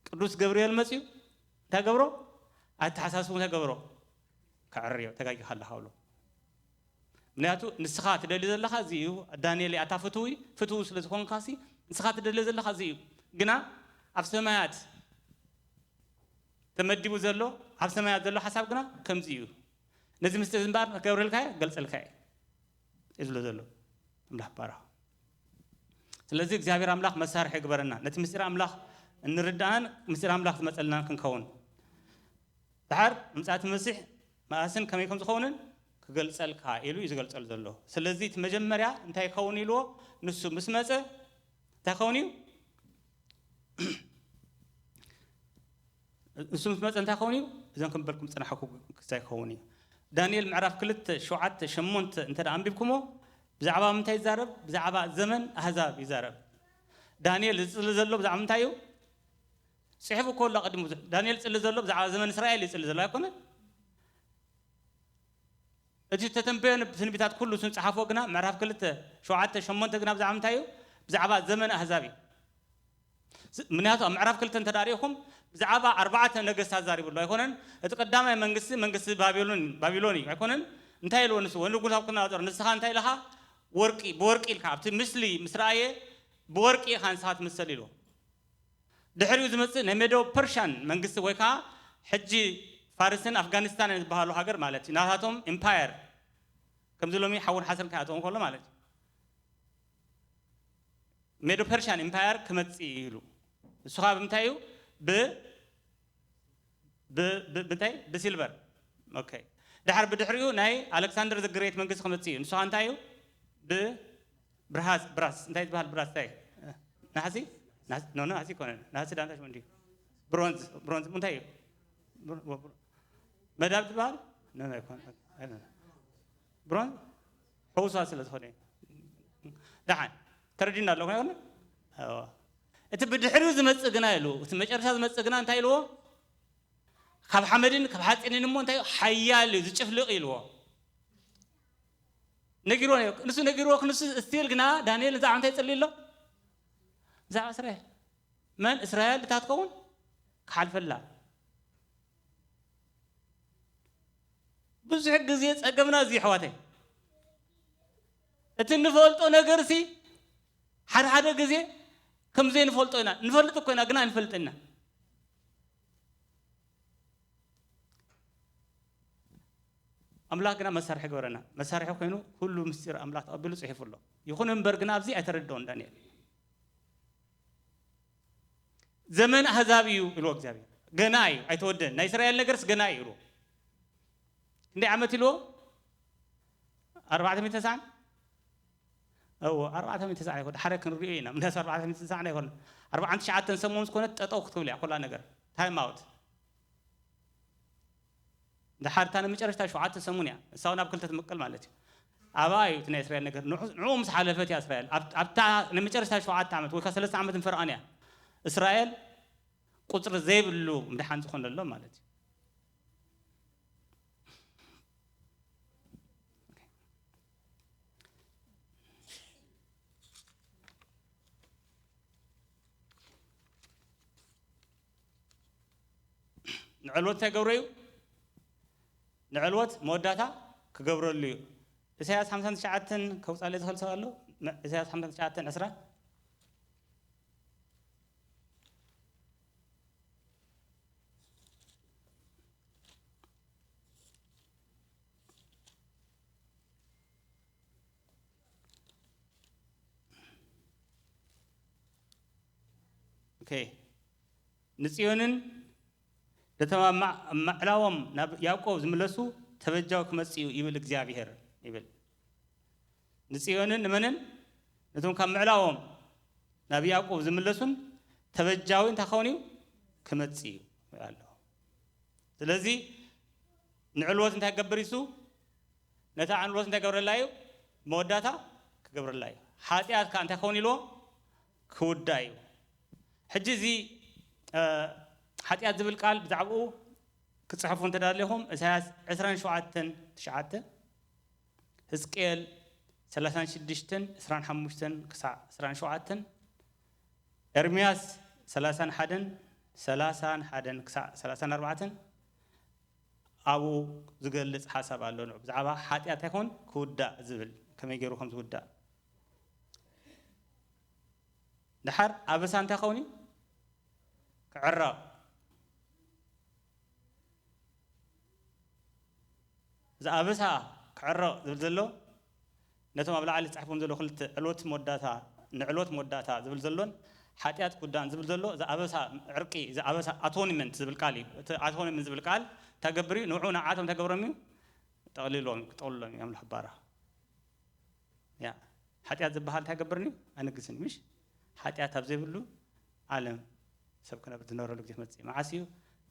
ቅዱስ ገብርኤል መጺኡ እንታይ ገብሮ? ኣተሓሳስቡ እንታይ ገብሮ? ከዕርዮ፣ ተጋጊኻ ኣለኻ ብሎ። ምክንያቱ ንስኻ ትደሊ ዘለኻ እዚ እዩ። ዳንኤል ኣታ ፍትዊ፣ ፍትዊ ስለ ዝኾንካ ሲ ንስኻ ትደሊ ዘለኻ እዚ እዩ። ግና ኣብ ሰማያት ተመዲቡ ዘሎ፣ ኣብ ሰማያት ዘሎ ሓሳብ ግና ከምዚ እዩ። ነዚ ምስጢር እዚ እምበኣር ክገብረልካ እየ፣ ክገልጸልካ እየ እዩ ዝብሎ ዘሎ ኣምላኽ ባርኻ። ስለዚ እግዚኣብሔር ኣምላኽ መሳርሒ ይግበረና። ነቲ ምስጢር ኣምላኽ እንርዳእን ምስጢር ኣምላኽ ዝመጸልናን ክንከውን። ድሓር ምምጻእ እቲ መሲሕ መኣስን ከመይ ከም ዝኸውንን ክገልጸልካ ኢሉ እዩ ዝገልጸሉ ዘሎ። ስለዚ እቲ መጀመርያ እንታይ ይኸውን ኢልዎ? ንሱ ምስ መጸ እንታይ ይኸውን እዩ? ንሱ ምስ መጸ እንታይ ይኸውን እዩ? እዞም ከም በልኩም ዝጸናሕኩ ክሳይ ክኸውን እዩ። ዳንኤል ምዕራፍ ክልተ ሸውዓተ ሸሞንተ እንተ ደኣ ኣንቢብኩሞ ብዛዕባ ምንታይ ይዛረብ? ብዛዕባ ዘመን ኣህዛብ ይዛረብ። ዳንኤል ዝጽሊ ዘሎ ብዛዕባ ምንታይ እዩ? ጽሒፉ እኮ ኣሎ ኣቐዲሙ። ዳንኤል ዝጽሊ ዘሎ ብዛዕባ ዘመን እስራኤል ይጽሊ ዘሎ ኣይኮነን? እቲ ዝተተንበዮ ትንቢታት ኩሉ እሱን ጸሓፎ ግና ምዕራፍ ክልተ ሸውዓተ ሸሞንተ ግና ብዛዕባ ምንታይ እዩ? ብዛዕባ ዘመን ኣህዛብ እዩ። ዝ- ምክንያቱ ኣብ ምዕራፍ ክልተ እንተ ዳሪእኹም ብዛዕባ ኣርባዕተ ነገስታት ዛሪቡ ኣሎ ኣይኮነን? እቲ ቀዳማይ መንግስቲ መንግስቲ ባቢሎን ባቢሎን እዩ ኣይኮነን? እንታይ ኢልዎ ንሱ? ወንድጉስ ኣብ ክናወጠር ንስኻ እንታይ ኢልኻ? ወርቂ ብወርቂ ኢልካ ኣብቲ ምስሊ ምስ ረኣየ ብወርቂ ኢኻ ንስኻ ትምሰል ኢልዎ። ድሕሪኡ ዝመጽእ ናይ ሜዶ ፐርሻን መንግስቲ ወይ ከዓ ሕጂ ፋርስን ኣፍጋኒስታንን ዝበሃሉ ሃገር ማለት እዩ። ናታቶም ኤምፓየር ከምዚ ሎሚ ሓውን ሓሰን ከይኣትዎም ከሎ ማለት እዩ። ሜዶ ፐርሻን ኤምፓየር ክመጽእ እዩ ኢሉ። ንሱ ከዓ ብምንታይ እዩ? ብ ብ- ብ- ብንታይ ብሲልቨር። ኦኬ። ድሓር ብድሕሪኡ ናይ ኣሌክሳንደር ዘግሬት መንግስቲ ክመጽእ እዩ። ንሱ ከዓ እንታይ እዩ? ብብርሃስ ብራስ እንታይ ዝበሃል ብራስ እንታይ? ናሕሲ ናሕሲ- ኖ ኖ፣ ናሕሲ ይኮነ። ናሕሲ ዳንታ ሽሙ እንዲዩ። ብሮንዝ ብሮንዝ እንታይ እዩ? ብሮ- ብሮ- መዳብ ዝበሃል ኖ ኖ ኣይኮነ። ብሮንዝ ሕውሳ ስለ ዝኾነ እዩ። ደሓን ተረዲና ኣለኹ ይኮነ። እቲ ብድሕሪኡ ዝመጽእ ግና ኢሉ እቲ መጨረሻ ዝመጽእ ግና እንታይ ኢልዎ? ካብ ሓመድን ካብ ሓፂንን እሞ እንታይ ሓያል እዩ ዝጭፍልቕ ኢልዎ። ነጊርዎ ነይሩ። ንሱ ነጊርዎ ክንሱ ስቲል ግና ዳንኤል ንዛዕባ እንታይ ይፅሊ ኣሎ? ብዛዕባ እስራኤል መን እስራኤል እታ ትኸውን ክሓልፈላ። ብዙሕ ግዜ ፀገምና እዚ ይሕዋተይ እቲ እንፈልጦ ነገር ሲ ሓደ ሓደ ግዜ ከም ዘይንፈልጦ ኢና ንፈልጥ እኮ ኢና ግና ኣይንፈልጥና። ኣምላኽ ግና መሳርሒ ገበረና። መሳርሒ ኮይኑ ኩሉ ምስጢር ኣምላኽ ተቐቢሉ ጽሒፉ ኣሎ። ይኹን እምበር ግና ኣብዚ ኣይተረድኦን ዳንኤል። ዘመን ኣህዛብ እዩ ኢልዎ እግዚኣብሔር። ገና እዩ ኣይተወደን። ናይ እስራኤል ነገርስ ገና እዩ ኢልዎ። ክንደይ ዓመት ኢልዎ? ኣርባዕተ ሚእቲ ተስዓን እዎ ኣርባዕተ ሚእቲ ተስዓን ኣይኮነ ሓደ ክንሪኦ ኢና ምክንያቱ ኣርባዕተ ሚእቲ ተስዓን ኣይኮነ ኣርባዓን ትሽዓተን ሰሙን ዝኾነት ጠጠው ክትብል እያ ኩላ ነገር ታይም ኣውት። ድሓር እታ ንመጨረሽታ ሸውዓተ ሰሙን እያ ንሳ እውን ኣብ ክልተ ትምቀል ማለት እዩ። ኣብኣ እዩ እቲ ናይ እስራኤል ነገር ንዑ ምስ ሓለፈት እያ እስራኤል ኣብታ ንመጨረሽታ ሸውዓተ ዓመት ወይ ከዓ ሰለስተ ዓመት ንፈርዖን እያ እስራኤል ቁፅሪ ዘይብሉ ምድሓን ዝኾነሎም ማለት እዩ። ንዕልወት እንታይ ገብሮ እዩ? ንዕልወት መወዳእታ ክገብረሉ እዩ። ኢሳያስ ሓምሳን ትሽዓተን ከውፃለይ ዝኽእል ሰብ ኣሎ? ኢሳያስ ሓምሳን ትሽዓተን ዕስራ ንፅዮንን ነቶም ኣብ ምዕላዎም ናብ ያዕቆብ ዝምለሱ ተበጃው ክመፅእ እዩ ይብል እግዚኣብሄር ይብል። ንፅዮንን ንመንን ነቶም ካብ ምዕላዎም ናብ ያዕቆብ ዝምለሱን ተበጃዊ እንታይ ክኸውን እዩ ክመፅእ እዩ ኣሎ። ስለዚ ንዕልወት እንታይ ክገብር ይሱ ነታ ዕልወት እንታይ ክገብረላ እዩ መወዳእታ ክገብረላ እዩ። ሓጢኣት ከዓ እንታይ ክኸውን ኢልዎ ክውዳ እዩ። ሕጂ እዚ ሓጢኣት ዝብል ቃል ብዛዕባኡ ክፅሕፉ እንተዳለኹም እሳያስ ዕስራን ሸውዓተን ትሽዓተ ህዝቅኤል ሰላሳን ሽዱሽተን ዕስራን ሓሙሽተን ክሳዕ ዕስራን ሸውዓተን ኤርምያስ ሰላሳን ሓደን ሰላሳን ሓደን ክሳዕ ሰላሳን ኣርባዕተን ኣብኡ ዝገልፅ ሓሳብ ኣሎ ንዑ ብዛዕባ ሓጢኣት ኣይኮን ክውዳእ ዝብል ከመይ ገይሩ ከም ዝውዳእ ድሓር ኣበሳ እንታይ ኸውን እዩ ክዕረቕ ዝኣበሳ ክዕረቕ ዝብል ዘሎ ነቶም ኣብ ላዕሊ ዝፅሕፎም ዘሎ ክልተ ዕልወት መወዳእታ ንዕልወት መወዳእታ ዝብል ዘሎን ሓጢኣት ክውዳእን ዝብል ዘሎ ዝኣበሳ ዕርቂ ዝኣበሳ ኣቶኒመንት ዝብል ቃል እዩ። እቲ ኣቶኒመንት ዝብል ቃል እንታይ ገብር እዩ? ንዑ ንዓቶም እንታይ ገብሮም እዩ? ጠቕሊሎም እዩ፣ ክጠቕልሎም እዩ ኣምላኽ ባርያ። ያ፣ ሓጢኣት ዝበሃል እንታይ ገብርኒ እዩ? ኣነግስን እዩ፣ ምሽ? ሓጢኣት ኣብ ዘይብሉ ዓለም ሰብ ክነብር ዝነበረሉ ግዜ ክመጽእ እዩ። መዓስ እዩ?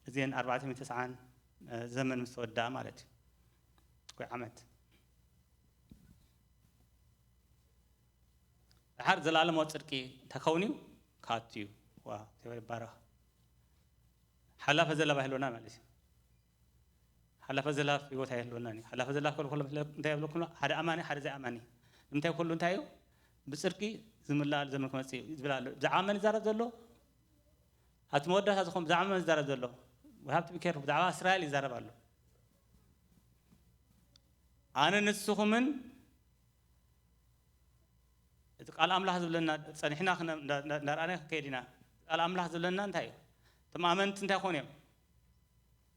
እዚን ኣርባዕተ ሚእቲ ተስዓን፣ እ፣ ዘመን ምስ ተወድኣ ማለት እዩ። ወይ ዓመት። ድሓር ዘላለማዊ ጽድቂ እንታይ ክኸውን እዩ? ክኣቱ እዩ። ዋው፣ እግዚኣብሔር ይባረኽ። ሓላፈ ዘላፍ ኣይህልወናን ማለት እዩ። ሓላፈ ዘላፍ ህይወት ኣይህልወናን እዩ። ሓላፈ ዘላፍ ክብል ከሎ እንታይ ይብለኩም? ሓደ ኣማኒ፣ ሓደ ዘይኣማኒ። ንምንታይ? ኩሉ እንታይ እዩ? ብጽድቂ ዝምላኣሉ ዘመን ክመጽእ እዩ ዝብል ኣሎ። ብዛዕባ መን ይዛረብ ዘሎ? ኣብቲ መወዳእታ ዝኾን ብዛዕባ መን ይዛረብ ዘሎ? We have to be careful። ብዛዕባ እስራኤል ይዛረብ ኣሎ። ኣነ ንስኹምን እቲ ቃል ኣምላኽ ዝብለና ጸኒሕና ክነ-፣ እንዳ-፣ እንዳ-፣ እንዳረኣና ክንከይድ ኢና። ቃል ኣምላኽ ዝብለና እንታይ እዩ? እቶም ኣመንቲ እንታይ ክኾኑ እዮም?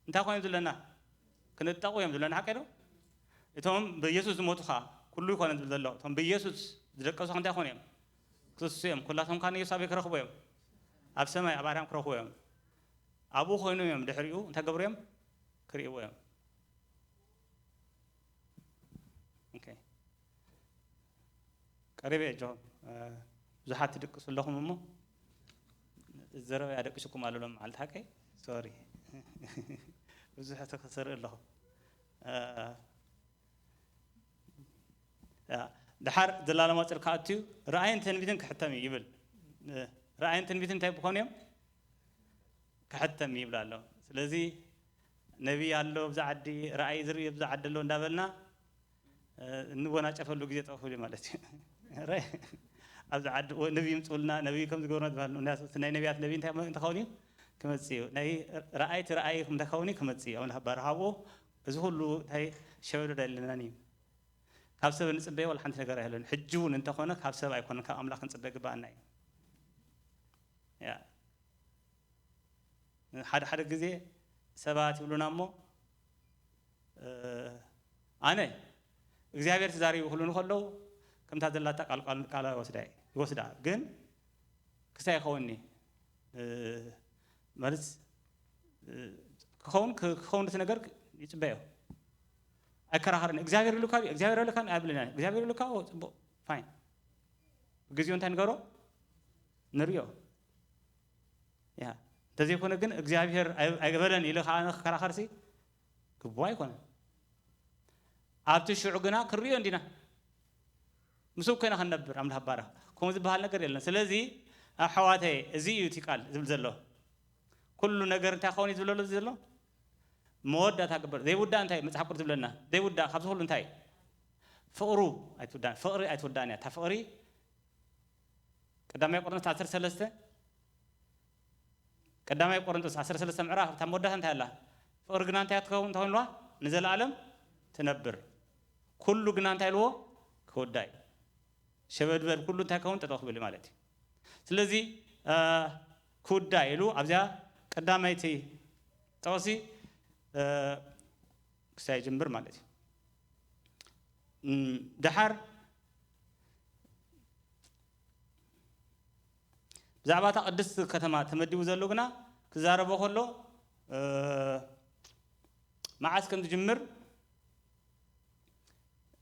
እንታይ ክኾኑ እዮም ዝብለና? ክንጠቑ እዮም ዝብለና፣ ሓቀይ ዶ? እቶም ብኢየሱስ ዝሞቱ ኸኣ ኩሉ ይኾነ ዝብል ዘሎ። እቶም ብኢየሱስ ዝደቀሱ እንታይ ክኾኑ እዮም? ክስሱ እዮም። ኩላቶም ከኣ ንኢየሱስ ኣበይ ክረኽቡ እዮም? ኣብ ሰማይ፣ ኣብ ኣርያም ክረኽቡ እዮም። ኣብኡ ኮይኖም እዮም ድሕሪኡ እንታይ ክገብሩ እዮም? ክርእይዎ እዮም። ኦኬ። ቀሪበ እየ ኣጆኹም። እ፣ ብዙሓት ትድቅሱ ኣለኹም እሞ፣ ዘረባ ኣደቂሱኩም ኣሎ ሎም መዓልቲ ሓቀይ። ሶሪ። ብዙሕ ተኸሰር ኣለኹ። እ፣ ያ፣ ድሓር ዘላለማዊ ጽድቂ ክኣቱ እዩ፣ ራእይን ትንቢትን ክሕተም እዩ ይብል። እ፣ ራእይን ትንቢትን እንታይ ክኾኑ እዮም? ክሕተም ይብል ኣሎ። ስለዚ ነቢይ ኣሎ ኣብዚ ዓዲ፣ ራእይ ዝርኢ ኣብዚ ዓዲ ኣሎ እንዳበልና፣ እ፣ እንወናጨፈሉ ግዜ ጠፊኡ ማለት እዩ። ራእይ ኣብዚ ዓዲ፣ ወ-፣ ነቢይ ይምፅኡልና፣ ነቢይ ከም ዝገብሩና ዝበሃል፣ ምክንያቱ እቲ ናይ ነቢያት ነቢይ እንታይ እንተኸውን እዩ? ክመጽእ እዩ። ናይ ራእይቲ ራእይ እንታይ ክኸውን እዩ? ክመጽእ እዩ። ኣምላኽ ባርኽ ኣብኡ። እዚ ኩሉ እንታይ ሸበደዳ የለናን እዩ። ካብ ሰብ እንጽበዮ ወላ ሓንቲ ነገር ኣይህሉን። ሕጂ እውን እንተኾነ ካብ ሰብ ኣይኮነን፣ ካብ ኣምላኽ ክንጽበ ግባኣና እዩ። ያ። ሓደ ሓደ ግዜ ሰባት ይብሉና እሞ፣ እ፣ ኣነ እግዚኣብሔር ተዛሪቡ ክብሉኒ ከለዉ፣ ከምታ ዘላታ ቃል፣ ቃል፣ ቃል ይወስዳ፣ ይወስዳ። ግን ክሳይ ይኸውንኒ፣ እ፣ ማለት፣ እ፣ ክኸውን፣ ክ-፣ ክኸውን እቲ ነገር ይጽበዮ። ኣይከራኸርን። እግዚኣብሔር ኢሉካ ድዩ? እግዚኣብሔር ኣይብለካን? ኣይብለናን። እግዚኣብሔር ኢሉካ፣ ኦ፣ ጽቡቕ፣ ፋይን። ብግዜኡ እንታይ ንገሮ? ንርእዮ። ያ። እንተዘይኮነ ግን እግዚኣብሔር ኣይ-፣ ኣይበለን ኢሉ ከዓ ክከራኸርሲ ግቡእ ኣይኮነን። ኣብቲ ሽዑ ግና ክንርእዮ እንዲና። ምስኡ ኮይና ክንነብር ኣምላኽ ባረኽ። ከምኡ ዝበሃል ነገር የለን። ስለዚ ኣሕዋተይ፣ እዚ እዩ እቲ ቃል ዝብል ዘሎ። ኩሉ ነገር እንታይ ክኸውን እዩ ዝብለሉ ዘሎ? መወዳእታ ግበር። ዘይውዳእ እንታይ መጽሓፍ ቅዱስ ዝብለና? ዘይውዳእ ካብዚ ኩሉ እንታይ? ፍቕሩ ኣይትውዳእን። ፍቕሪ ኣይትውዳእን እያ። እታ ፍቕሪ ቀዳማይ ቆሮንቶስ ዓሰርተ ሰለስተ፣ ቀዳማይ ቆሮንቶስ ዓሰርተ ሰለስተ ምዕራፍ እታ መወዳእታ እንታይ ኣላ? ፍቕሪ ግና እንታይ ትኸውን እንተኾይንዋ ንዘለኣለም ትነብር። ኩሉ ግና እንታይ ኢልዎ? ክውዳእ እዩ። ሸበድበድ ኩሉ እንታይ ክኸውን? ጠጠው ክብል እዩ ማለት እዩ። ስለዚ፣ እ፣ ክውዳእ ኢሉ ኣብዚኣ ቀዳመይቲ ጥቕሲ፣ እ፣ ክሳይ ይጅምር ማለት እዩ። እም፣ ደሓር ብዛዕባ እታ ቅድስቲ ከተማ ተመዲቡ ዘሎ ግና ክዛረቦ ከሎ፣ እ፣ መዓስ ከም ዝጅምር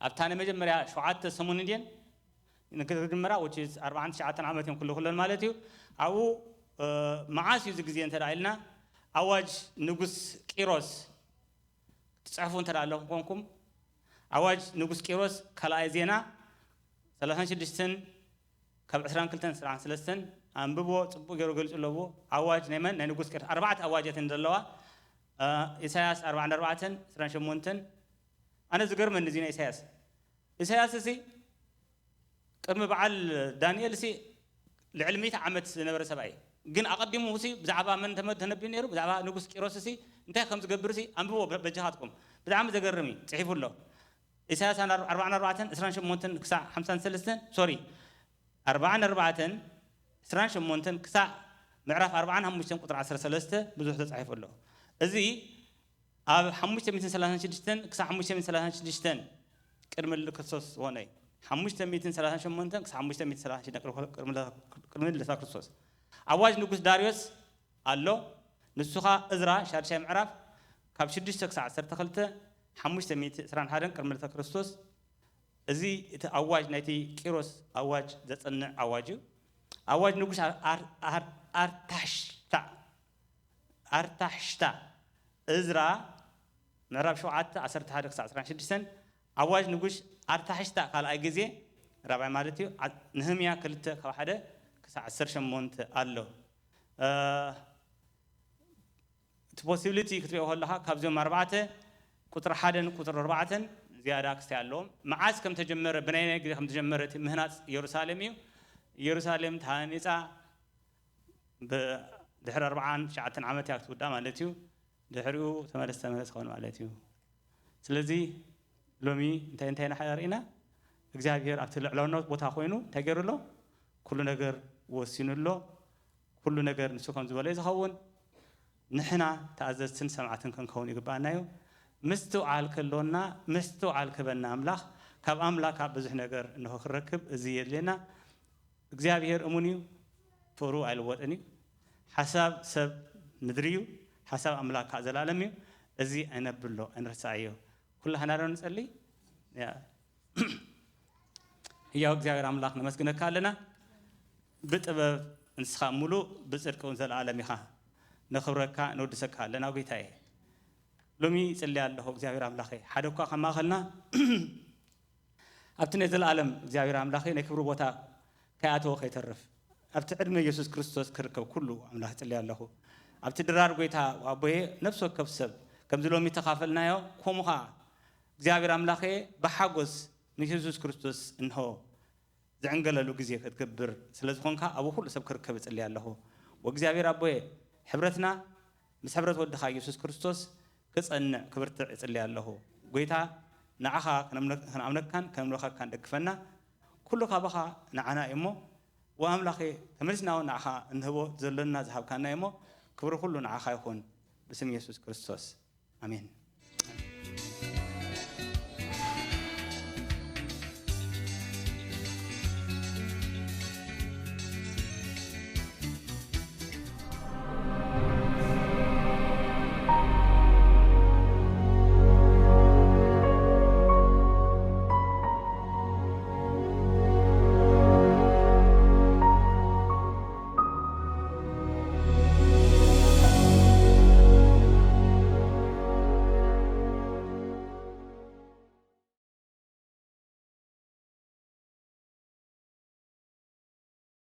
ኣብታ ናይ መጀመርያ ሸውዓተ ሰሙን እንድየን ንክጅምራ፣ which is ኣርባዓን ትሽዓተን ዓመት እዮም ክልኹለን ማለት እዩ። ኣብኡ፣ እ፣ መዓስ እዩ እዚ ግዜ እንተ ደኣ ኢልና፣ ኣዋጅ ንጉስ ቂሮስ ትጽሕፉ እንተ ደኣ ኣለኹም ኮንኩም፣ ኣዋጅ ንጉስ ቂሮስ ካልኣይ ዜና ሰላሳን ሽዱሽተን ካብ ዕስራን ክልተን ስራን ሰለስተን ኣንብቦ፣ ጽቡቕ ገይሩ ገሊጹ ኣለዎ። ኣዋጅ ናይ መን? ናይ ንጉስ ቂሮስ። ኣርባዕተ ኣዋጃት እየን ዘለዋ። እ፣ ኢሳያስ ኣርባዓን ኣርባዕተን፣ ዕስራን ሸሞንተን። ኣነ ዝገርመኒ እዚ ናይ ኢሳያስ። ኢሳያስ እሲ ቅድሚ በዓል ዳንኤል እሲ ልዕሊ ሚእቲ ዓመት ዝነበረ ሰብኣይ። ግን ኣቐዲሙ እሲ ብዛዕባ መን ተመ-፣ ተነብዩ ነይሩ? ብዛዕባ ንጉስ ቂሮስ እሲ እንታይ ከም ዝገብር እሲ ኣንብቦ በ-፣ በጃኻትኩም። ብጣዕሚ ዘገርም እዩ። ጽሒፉ ኣሎ። ኢሳያስ ኣርባዓን ኣርባዕተን፣ ዕስራን ሸሞንተን ክሳዕ ሓምሳን ሰለስተን፣ ሶሪ፣ ኣርባዓን ኣርባዕተን፣ ዕስራን ሸሞንተን ክሳዕ ምዕራፍ ኣርባዓን ሓሙሽተን ቁጽሪ ዓሰርተ ሰለስተ ብዙሕ ተጻሒፉ ኣሎ። እዚ ኣብ ሓሙሽተ ሚእትን ሰላሳን ሽዱሽተን ክሳዕ ሓሙሽተ ሚእትን ሰላሳን ሽዱሽተን ቅድሚ ልደት ክርስቶስ ዝኾነ እዩ። ሓሙሽተ ሚእትን ሰላሳን ሸሞንተን ክሳዕ ሓሙሽተ ሚእትን ሰላሳን ሽዱሽተን ቅድሚ፣ ቅድሚ ልደት ክርስቶስ። ኣዋጅ ንጉስ ዳርዮስ ኣሎ። ንሱ ኸኣ እዝራ ሻድሻይ ምዕራፍ ካብ ሽዱሽተ ክሳዕ ዓሰርተ ክልተ፣ ሓሙሽተ ሚእቲ ዕስራን ሓደን ቅድሚ ልደተ ክርስቶስ። እዚ እቲ ኣዋጅ ናይቲ ቂሮስ ኣዋጅ ዘጽንዕ ኣዋጅ እዩ። ኣዋጅ ንጉስ ኣር- ኣር- ኣር- ኣርታሽታ ኣርታሽታ እዝራ ምዕራፍ ሸውዓተ ዓሰርተ ሓደ ክሳዕ ዕስራን ሽዱሽተን። ኣዋጅ ንጉስ ኣርታሽታ ካልኣይ ግዜ ራብዓይ ማለት እዩ። ዓ- ነህምያ ክልተ ካብ ሓደ ክሳዕ ዓሰርተ ሸሞንተ ኣሎ። እቲ possibility ክትሪኦ ከለኻ ካብዚኦም ኣርባዕተ ቁፅሪ ሓደን ቁፅሪ ኣርባዕተን ዝያዳ ክስታይ ኣለዎም። መዓዝ ከም ተጀመረ ብናይ ናይ ግዜ ከም ተጀመረ እቲ ምህናፅ ኢየሩሳሌም እዩ። ኢየሩሳሌም ተሃኒፃ ድሕሪ ኣርባዓን ትሽዓተን ዓመት እያ ክትውዳእ ማለት እዩ። ድሕሪኡ ተመለስ ተመለስ ኸውን ማለት እዩ። ስለዚ ሎሚ እንታይ እንታይ ኢና ርኢና? እግዚኣብሔር ኣብቲ ልዕላውነት ቦታ ኮይኑ እንታይ ገይሩ ኣሎ? ኩሉ ነገር ወሲኑ ኣሎ። ኩሉ ነገር ንሱ ከም ዝበሎ እዩ ዝኸውን። ንሕና ተኣዘዝትን ሰማዕትን ክንከውን ይግባኣና እዩ። ምስትውዓል ከሎና ምስትውዓል ክበና ኣምላኽ ካብ ኣምላክ ኣብ ብዙሕ ነገር እንሆ ክንረክብ እዚ የድልየና። እግዚኣብሔር እሙን እዩ፣ ፍቕሩ ኣይልወጥን እዩ። ሓሳብ ሰብ ምድሪ እዩ፣ ሓሳብ ኣምላክ ከዓ ዘላለም እዩ። እዚ ኣይነብሎ ኣይንርሳዓዮ። ኩላህና ዶ ንጸሊ? ህያው እግዚኣብሔር ኣምላኽ ነመስግነካ ኣለና። ብጥበብ ንስኻ ሙሉእ ብጽድቂ እውን ዘለኣለም ኢኻ። ነኽብረካ ነወድሰካ ኣለና ጌታዬ። ሎሚ ይጽሊ ኣለኹ እግዚኣብሔር ኣምላኸ ሓደ እኳ ካብ ማእኸልና ኣብቲ ናይ ዘለኣለም እግዚኣብሔር ኣምላኸ ናይ ክብሪ ቦታ ከይኣተወ ከይተርፍ ኣብቲ ዕድመ ኢየሱስ ክርስቶስ ክርከብ ኩሉ ኣምላኽ ይጽሊ ኣለኹ። ኣብቲ ድራር ጎይታ ኣቦየ ነፍሲ ወከፍ ሰብ ከምዚ ሎሚ ተኻፈልናዮ ከምኡ ኸዓ እግዚኣብሔር ኣምላኸ ብሓጎስ ንየሱስ ክርስቶስ እንሆ ዝዕንገለሉ ግዜ ክትገብር ስለ ዝኾንካ ኣብኡ ኩሉ ሰብ ክርከብ እጽሊ ኣለኹ። ወእግዚኣብሔር ኣቦየ ሕብረትና ምስ ሕብረት ወድኻ ኢየሱስ ክርስቶስ ክጸንዕ ክብርትዕ እጽሊ ኣለኹ። ጎይታ ንዓኻ ክንኣምነካን ከነምልኸካን ደግፈና። ኩሉ ካባኻ ንዓና እዩ እሞ ወኣምላኸ ተመሊስና እውን ንዓኻ እንህቦ ዘሎና ዝሃብካና እዩ እሞ ክብሪ ኩሉ ንዓኻ ይኹን ብስም ኢየሱስ ክርስቶስ ኣሜን።